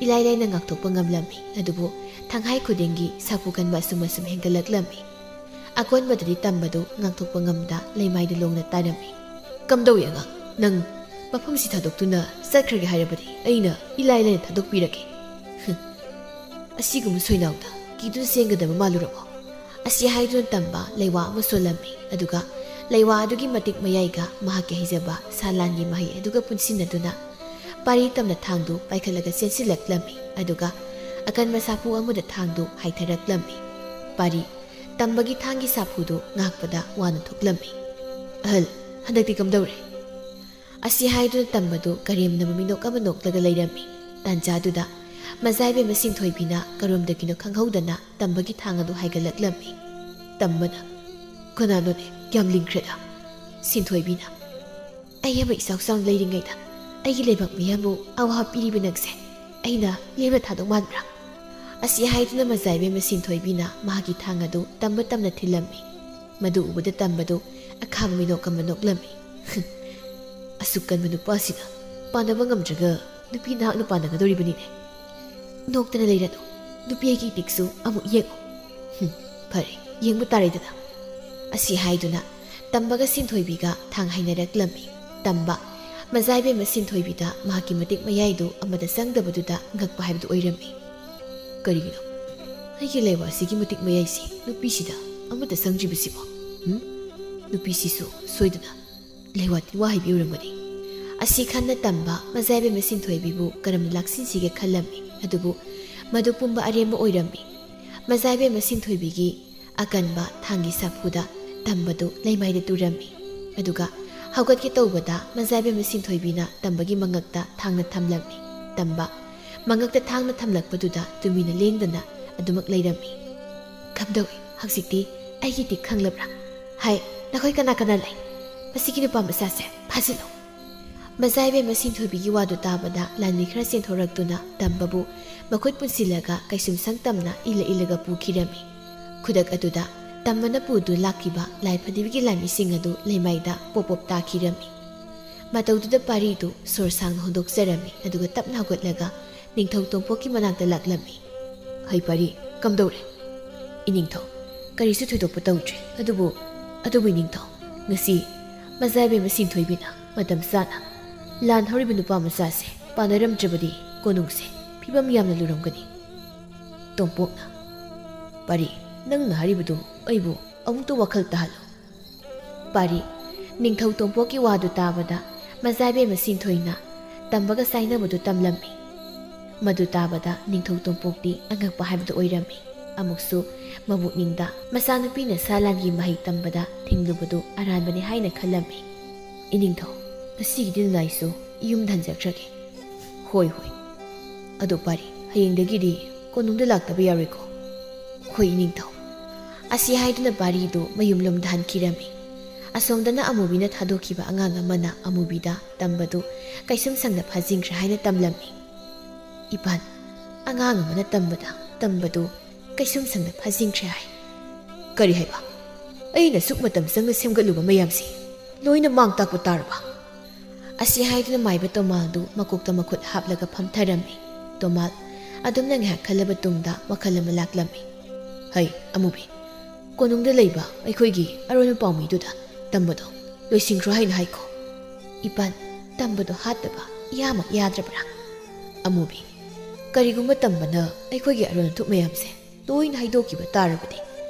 ꯏꯂꯥꯏ ꯂꯥꯏꯅ ꯉꯥꯛꯊꯣꯛꯄ ꯉꯝꯂꯝꯃꯤ꯫ ꯑꯗꯨꯕꯨ ꯊꯥꯡꯍꯥꯏ ꯈꯨꯗꯤꯡꯒꯤ ꯁꯥꯐꯨ ꯀꯟꯕ ꯑꯁꯨꯝ ꯑꯁꯨꯝ ꯍꯦꯟꯒꯠꯂꯛꯂꯝꯃꯤ꯫ ꯑꯀꯣꯟꯕꯗꯗꯤ ꯇꯝꯕꯗꯨ ꯉꯥꯛꯊꯣꯛꯄ ꯉꯝꯗ ꯂꯩꯃꯥꯏꯗ ꯂꯣꯡꯅ ꯇꯥꯔꯝꯃꯤ꯫ "ꯀꯝꯗꯧꯏ ꯑꯉꯥꯡ? ꯅꯪ ꯃꯐꯝꯁꯤ ꯊꯥꯗꯣꯛꯇꯨꯅ ꯆꯠꯈ꯭ꯔꯒꯦ ꯍꯥꯏꯔꯕꯗꯤ ꯑꯩꯅ ꯏꯂꯥꯏ ꯂꯥꯏꯅ ꯊꯥꯗꯣꯛꯄꯤꯔꯒꯦ꯫ ꯍꯨꯝ, ꯑꯁꯤꯒꯨꯝꯕ ꯁꯣꯏꯅꯥꯎꯗ ꯀꯤꯗꯨꯅ ꯆꯦꯟꯒꯗꯕ ꯃꯥꯜꯂꯨꯔꯕꯣ?" ꯑꯁꯤ ꯍꯥꯏꯗꯨꯅ ꯇꯝꯕ ꯂꯩꯋꯥ ꯑꯃ ꯁꯣꯜꯂꯝꯃꯤ꯫ ꯑꯗꯨꯒ ꯂꯩꯋꯥ ꯑꯗꯨꯒꯤ ꯃꯇꯤꯛ ꯃꯌꯥꯏꯒ ꯃꯍꯥꯛꯀꯤ ꯍꯩꯖꯕ ꯁꯥꯂꯥꯟꯒꯤ ꯃꯍꯩ ꯑꯗꯨꯒ ꯄꯨꯟꯁꯤꯟꯅꯗꯨꯅ ꯄꯥꯔꯤ ꯇꯝꯅ ꯊꯥꯡꯗꯨ ꯄꯥꯏꯈꯠꯂꯒ ꯆꯦꯟꯁꯤꯜꯂꯛꯂꯝꯃꯤ꯫ ꯑꯗꯨꯒ ꯑꯀꯟꯕ ꯁꯥꯐꯨ ꯑꯃꯗ ꯊꯥꯡꯗꯨ ꯍꯥꯏꯊꯔꯛꯂꯝꯃꯤ꯫ ꯄꯥꯔꯤ ꯇꯝꯕꯒꯤ ꯊꯥꯡꯒꯤ ꯁꯥꯐꯨꯗꯨ ꯉꯥꯛꯄꯗ ꯋꯥꯅ ꯊꯣꯛꯂꯝꯃꯤ꯫ "ꯑꯍꯜ, ꯍꯟꯗꯛꯇꯤ ꯀꯝꯗꯧꯔꯦ?" ꯑꯁꯤ ꯍꯥꯏꯗꯨꯅ ꯇꯝꯕꯗꯨ ꯀꯔꯦꯝꯅꯕ ꯃꯤꯅꯣꯛ ꯑꯃ ꯅꯣꯛꯂꯒ ꯂꯩꯔꯝꯃꯤ꯫ ꯇꯥꯟꯖꯥꯗꯨꯗ ꯃꯖꯥꯏꯕꯦꯝꯃ ꯁꯤꯡꯊꯣꯏꯕꯤꯅ ꯀꯔꯣꯝꯗꯒꯤꯅꯣ ꯈꯪꯍꯧꯗꯅ ꯇꯝꯕꯒꯤ ꯊꯥꯡ ꯑꯗꯨ ꯍꯥꯏꯒꯠꯂꯛꯂꯝꯃꯤ꯫ ꯇꯝꯕꯅ, "ꯀꯅꯥꯅꯣꯅꯦ, ꯌꯥꯝ ꯂꯤꯡꯈ꯭ꯔꯦꯗ?" ꯁꯤꯡꯊꯣꯏꯕꯤꯅ, "ꯑꯩ ꯑꯃ ꯏꯆꯥꯎ ꯆꯥꯎꯅ ꯂꯩꯔꯤꯉꯩꯗ ꯑꯩꯒꯤ ꯂꯩꯕꯥꯛ ꯃꯤꯌꯥꯝꯕꯨ ꯑꯋꯥꯕ ꯄꯤꯔꯤꯕ ꯅꯪꯁꯦ ꯑꯩꯅ ꯂꯦꯝꯅ ꯊꯥꯗꯣꯛ ꯃꯥꯟꯕ꯭ꯔꯥ?" ꯑꯁꯤ ꯍꯥꯏꯗꯨꯅ ꯃꯖꯥꯏꯕꯦꯝꯃ ꯁꯤꯡꯊꯣꯏꯕꯤꯅ ꯃꯍꯥꯛꯀꯤ ꯊꯥꯡ ꯑꯗꯨ ꯇꯝꯕ ꯇꯝꯅ ꯊꯤꯜꯂꯝꯃꯤ꯫ ꯃꯗꯨ ꯎꯕꯗ ꯇꯝꯕꯗꯨ ꯑꯈꯥꯕ ꯃꯤꯅꯣꯛ ꯑꯃ ꯅꯣꯛꯂꯝꯃꯤ꯫ "ꯑꯁꯨꯛ ꯀꯟꯕ ꯅꯨꯄꯥꯁꯤꯒ ꯄꯥꯟꯅꯕ ꯉꯝꯗ꯭ꯔꯒ ꯅꯨꯄꯤ ꯅꯍꯥꯛꯅ ꯄꯥꯟꯅꯒꯗꯧꯔꯤꯕꯅꯤꯅꯦ꯫ ꯅꯣꯛꯇꯅ ꯂꯩꯔꯅꯨ꯫ ꯅꯨꯄꯤ ꯑꯩꯒꯤ ꯏꯇꯤꯛꯁꯨ ꯑꯃꯨꯛ ꯌꯦꯡꯉꯨ꯫ "ꯍꯨꯝ, ꯐꯔꯦ, ꯌꯦꯡꯕ ꯇꯥꯔꯦꯗꯅ"꯫ ꯑꯁꯤ ꯍꯥꯏꯗꯨꯅ ꯇꯝꯕꯒ ꯁꯤꯟꯊꯣꯏꯕꯤꯒ ꯊꯥꯡ ꯍꯥꯏꯅꯔꯛꯂꯝꯃꯤ꯫ ꯇꯝꯕ, ꯃꯖꯥ ꯏꯕꯦꯝꯃ ꯁꯤꯟꯊꯣꯏꯕꯤꯗ ꯃꯍꯥꯛꯀꯤ ꯃꯇꯤꯛ ꯃꯌꯥꯏꯗꯨ ꯑꯃꯗ ꯆꯪꯗꯕꯗꯨꯗ ꯉꯛꯄ ꯍꯥꯏꯕꯗꯨ ꯑꯣꯏꯔꯝꯃꯤ꯫ "ꯀꯔꯤꯒꯤꯅꯣ? ꯑꯩꯒꯤ ꯂꯩꯋꯥꯁꯤꯒꯤ ꯃꯇꯤꯛ ꯃꯌꯥꯏꯁꯤ ꯅꯨꯄꯤꯁꯤꯗ ꯑꯃꯠꯇ ꯆꯪꯗ꯭ꯔꯤꯕꯁꯤꯕꯣ? ꯎꯝ? ꯅꯨꯄꯤꯁꯤꯁꯨ ꯁꯣꯏꯗꯅ ꯂꯩꯋꯥ ꯇꯤꯟꯋꯥ ꯍꯩꯕꯤ ꯑꯣꯏꯔꯝꯒꯅꯤ"꯫ ꯑꯁꯤ ꯈꯟꯅ ꯇꯝꯕ ꯃꯖꯥ ꯏꯕꯦꯝꯃ ꯁꯤꯟꯊꯣꯏꯕꯤꯕꯨ ꯀꯔꯝꯅ ꯂꯥꯛꯁꯤꯟꯁꯤꯒꯦ ꯈꯜꯂꯝꯃꯤ꯫ ꯑꯗꯨꯕꯨ ꯃꯗꯨ ꯄꯨꯝꯕ ꯑꯔꯦꯝꯕ ꯑꯣꯏꯔꯝꯃꯤ꯫ ꯃꯖꯥ ꯏꯕꯦꯝꯃ ꯁꯤꯟꯊꯣꯏꯕꯤꯒꯤ ꯑꯀꯟꯕ ꯊꯥꯡꯒꯤ ꯁꯥꯐꯨꯗ ꯇꯝꯕꯗꯨ ꯂꯩꯃꯥꯏꯗ ꯇꯨꯔꯝꯃꯤ꯫ ꯑꯗꯨꯒ ꯍꯧꯒꯠꯀꯦ ꯇꯧꯕꯗ ꯃꯖꯥ ꯏꯕꯦꯝꯃ ꯁꯤꯟꯊꯣꯏꯕꯤꯅ ꯇꯝꯕꯒꯤ ꯃꯉꯛꯇ ꯊꯥꯡꯅ ꯊꯝꯂꯝꯃꯤ꯫ ꯇꯝꯕ ꯃꯉꯛꯇ ꯊꯥꯡꯅ ꯊꯝꯂꯛꯄꯗꯨꯗ ꯇꯨꯃꯤꯟꯅ ꯂꯦꯡꯗꯅ ꯑꯗꯨꯃꯛ ꯂꯩꯔꯝꯃꯤ꯫ "ꯀꯝꯗꯧꯏ? ꯍꯧꯖꯤꯛꯇꯤ ꯑꯩꯒꯤ ꯏꯇꯤꯛ ꯈꯪꯂꯕ꯭ꯔꯥ? ꯍꯥꯏ, ꯅꯈꯣꯏ ꯀꯅꯥ ꯀꯅꯥ ꯂꯩ? ꯃꯁꯤꯒꯤ ꯅꯨꯄꯥ ꯃꯆꯥꯁꯦ ꯐꯥꯖꯤꯜꯂꯨ"꯫ ꯃꯖꯥ ꯏꯕꯦꯝꯃ ꯁꯤꯟꯊꯣꯏꯕꯤꯒꯤ ꯋꯥꯗꯨ ꯇꯥꯕꯗ ꯂꯥꯟꯃꯤ ꯈꯔ ꯆꯦꯟꯊꯣꯔꯛꯇꯨꯅ ꯇꯝꯕꯕꯨ ꯃꯈꯨꯠ ꯄꯨꯟꯁꯤꯜꯂꯒ ꯀꯩꯁꯨꯝꯁꯪ ꯇꯝꯅ ꯏꯜꯂ ꯏꯜꯂꯒ ꯄꯨꯈꯤꯔꯝꯃꯤ꯫ ꯈꯨꯗꯛ ꯑꯗꯨꯗ ꯇꯝꯕꯅ ꯄꯨꯗꯨꯅ ꯂꯥꯛꯈꯤꯕ ꯂꯥꯏ ꯐꯗꯤꯕꯤꯒꯤ ꯂꯥꯟꯃꯤꯁꯤꯡ ꯑꯗꯨ ꯂꯩꯃꯥꯏꯗ ꯄꯣꯞ ꯄꯣꯞ ꯇꯥꯈꯤꯔꯝꯃꯤ꯫ ꯃꯇꯧꯗꯨꯗ ꯄꯥꯔꯤꯗꯨ ꯁꯣꯔ ꯁꯥꯡꯅ ꯍꯣꯟꯗꯣꯛꯆꯔꯝꯃꯤ, ꯑꯗꯨꯒ ꯇꯞꯅ ꯍꯧꯒꯠꯂꯒ ꯅꯤꯡꯊꯧ ꯇꯣꯝꯄꯣꯛꯀꯤ ꯃꯅꯥꯛꯇ ꯂꯥꯛꯂꯝꯃꯤ꯫ "ꯍꯩ ꯄꯥꯔꯤ, ꯀꯝꯗꯧꯔꯦ?" "ꯏꯅꯤꯡꯊꯧ, ꯀꯔꯤꯁꯨ ꯊꯣꯏꯗꯣꯛꯄ ꯇꯧꯗ꯭ꯔꯦ꯫ ꯑꯗꯨꯕꯨ, ꯑꯗꯨꯕꯨ ꯏꯅꯤꯡꯊꯧ, ꯉꯁꯤ ꯃꯖꯥ ꯏꯕꯦꯝꯃ ꯁꯤꯟꯊꯣꯏꯕꯤꯅ ꯃꯇꯝ ꯆꯥꯅ ꯂꯥꯟ ꯍꯧꯔꯤꯕ ꯅꯨꯄꯥ ꯃꯆꯥꯁꯦ ꯄꯥꯟꯅꯔꯝꯗ꯭ꯔꯕꯗꯤ ꯀꯣꯅꯨꯡꯁꯦ ꯐꯤꯕꯝ ꯌꯥꯝꯅ ꯂꯨꯔꯝꯒꯅꯤ"꯫ ꯇꯣꯝꯄꯣꯛꯅ, "ꯄꯥꯔꯤ, ꯅꯪꯅ ꯍꯥꯏꯔꯤꯕꯗꯨ ꯑꯩꯕꯨ ꯑꯃꯨꯛꯇ ꯋꯥꯈꯜ ꯇꯥꯍꯜꯂꯨ"꯫ ꯄꯥꯔꯤ, ꯅꯤꯡꯊꯧ ꯇꯣꯝꯄꯣꯛꯀꯤ ꯋꯥꯗꯨ ꯇꯥꯕꯗ ꯃꯖꯥ ꯏꯕꯦꯝꯃ ꯁꯤꯟꯊꯣꯏꯅ ꯇꯝꯕꯒ ꯆꯥꯏꯅꯕꯗꯨ ꯇꯝꯂꯝꯃꯤ꯫ ꯃꯗꯨ ꯇꯥꯕꯗ ꯅꯤꯡꯊꯧ ꯇꯣꯝꯄꯣꯛꯇꯤ ꯑꯉꯛꯄ ꯍꯥꯏꯕꯗꯨ ꯑꯣꯏꯔꯝꯃꯤ꯫ ꯑꯃꯨꯛꯁꯨ ꯃꯕꯨꯛꯅꯤꯡꯗ ꯃꯆꯥꯅꯨꯄꯤꯅ ꯁꯥ ꯂꯥꯟꯒꯤ ꯃꯍꯩ ꯇꯝꯕꯗ ꯊꯤꯡꯂꯨꯕꯗꯨ ꯑꯔꯥꯟꯕꯅꯤ ꯍꯥꯏꯅ ꯈꯜꯂꯝꯃꯤ꯫ "ꯏꯅꯤꯡꯊꯧ, ꯉꯁꯤꯒꯤꯗꯤ ꯅꯅꯥꯏꯁꯨ ꯌꯨꯝꯗ ꯍꯟꯖꯈ꯭ꯔꯒꯦ"꯫ "ꯍꯣꯏ, ꯍꯣꯏ꯫ ꯑꯗꯣ ꯄꯥꯔꯤ, ꯍꯌꯦꯡꯗꯒꯤꯗꯤ ꯀꯣꯅꯨꯡꯗ ꯂꯥꯛꯇꯕ ꯌꯥꯔꯣꯏꯀꯣ"꯫ "ꯍꯣꯏ, ꯏꯅꯤꯡꯊꯧ"꯫ ꯑꯁꯤ ꯍꯥꯏꯗꯨꯅ ꯄꯥꯔꯤꯗꯨ ꯃꯌꯨꯝꯂꯣꯝꯗ ꯍꯟꯈꯤꯔꯝꯃꯤ꯫ ꯑꯁꯣꯝꯗꯅ ꯑꯃꯨꯕꯤꯅ ꯊꯥꯗꯣꯛꯈꯤꯕ ꯑꯉꯥꯡ ꯑꯃꯅ ꯑꯃꯨꯕꯤꯗ ꯇꯝꯕꯗꯨ ꯀꯩꯁꯨꯝꯁꯪꯗ ꯐꯥꯖꯤꯟꯈ꯭ꯔꯦ ꯍꯥꯏꯅ ꯇꯝꯂꯝꯃꯤ꯫ "ꯏꯄꯥꯟ, ꯑꯉꯥꯡ ꯑꯃꯅ ꯇꯝꯕꯗ ꯇꯝꯕꯗꯨ ꯀꯩꯁꯨꯝꯁꯪꯗ ꯐꯥꯖꯤꯟꯈ꯭ꯔꯦ ꯍꯥꯏ"꯫ "ꯀꯔꯤ ꯍꯥꯏꯕ? ꯑꯩꯅ ꯁꯨꯛ ꯃꯇꯝ ꯆꯪꯅ ꯁꯦꯝꯒꯠꯂꯨꯕ ꯃꯌꯥꯝꯁꯤ ꯂꯣꯏꯅ ꯃꯥꯡ ꯇꯥꯛꯄ ꯇꯥꯔꯕ?" ꯑꯁꯤ ꯍꯥꯏꯗꯨꯅ ꯃꯥꯏꯕ ꯇꯣꯃꯥꯜꯗꯨ ꯃꯀꯣꯛꯇ ꯃꯈꯨꯠ ꯍꯥꯞꯂꯒ ꯐꯝꯊꯔꯝꯃꯤ꯫ ꯇꯣꯃꯥꯜ, ꯑꯗꯨꯝꯅ ꯉꯥꯏꯍꯥꯛ ꯈꯜꯂꯕ ꯇꯨꯡꯗ ꯋꯥꯈꯜ ꯑꯃ ꯂꯥꯛꯂꯝꯃꯤ꯫ "ꯍꯩ, ꯑꯃꯨꯕꯤ, ꯀꯣꯅꯨꯡꯗ ꯂꯩꯕ ꯑꯩꯈꯣꯏꯒꯤ ꯑꯔꯣꯟꯕ ꯄꯥꯎꯃꯤꯗꯨꯗ ꯇꯝꯕꯗꯣ ꯂꯣꯏꯁꯤꯟꯈ꯭ꯔꯣ ꯍꯥꯏꯅ ꯍꯥꯏꯈꯣ꯫ ꯏꯄꯟ, ꯇꯝꯕꯗꯣ ꯍꯥꯠꯇꯕ ꯏꯌꯥꯃꯛ ꯌꯥꯗ꯭ꯔꯕ꯭ꯔꯥ? ꯑꯃꯨꯕꯤ, ꯀꯔꯤꯒꯨꯝꯕ ꯇꯝꯕꯅ ꯑꯩꯈꯣꯏꯒꯤ ꯑꯔꯣꯟ ꯑꯊꯨꯞ ꯃꯌꯥꯝꯁꯦ ꯂꯣꯏꯅ ꯍꯥꯏꯗꯣꯛꯈꯤꯕ ꯇꯥꯔꯕꯗꯤ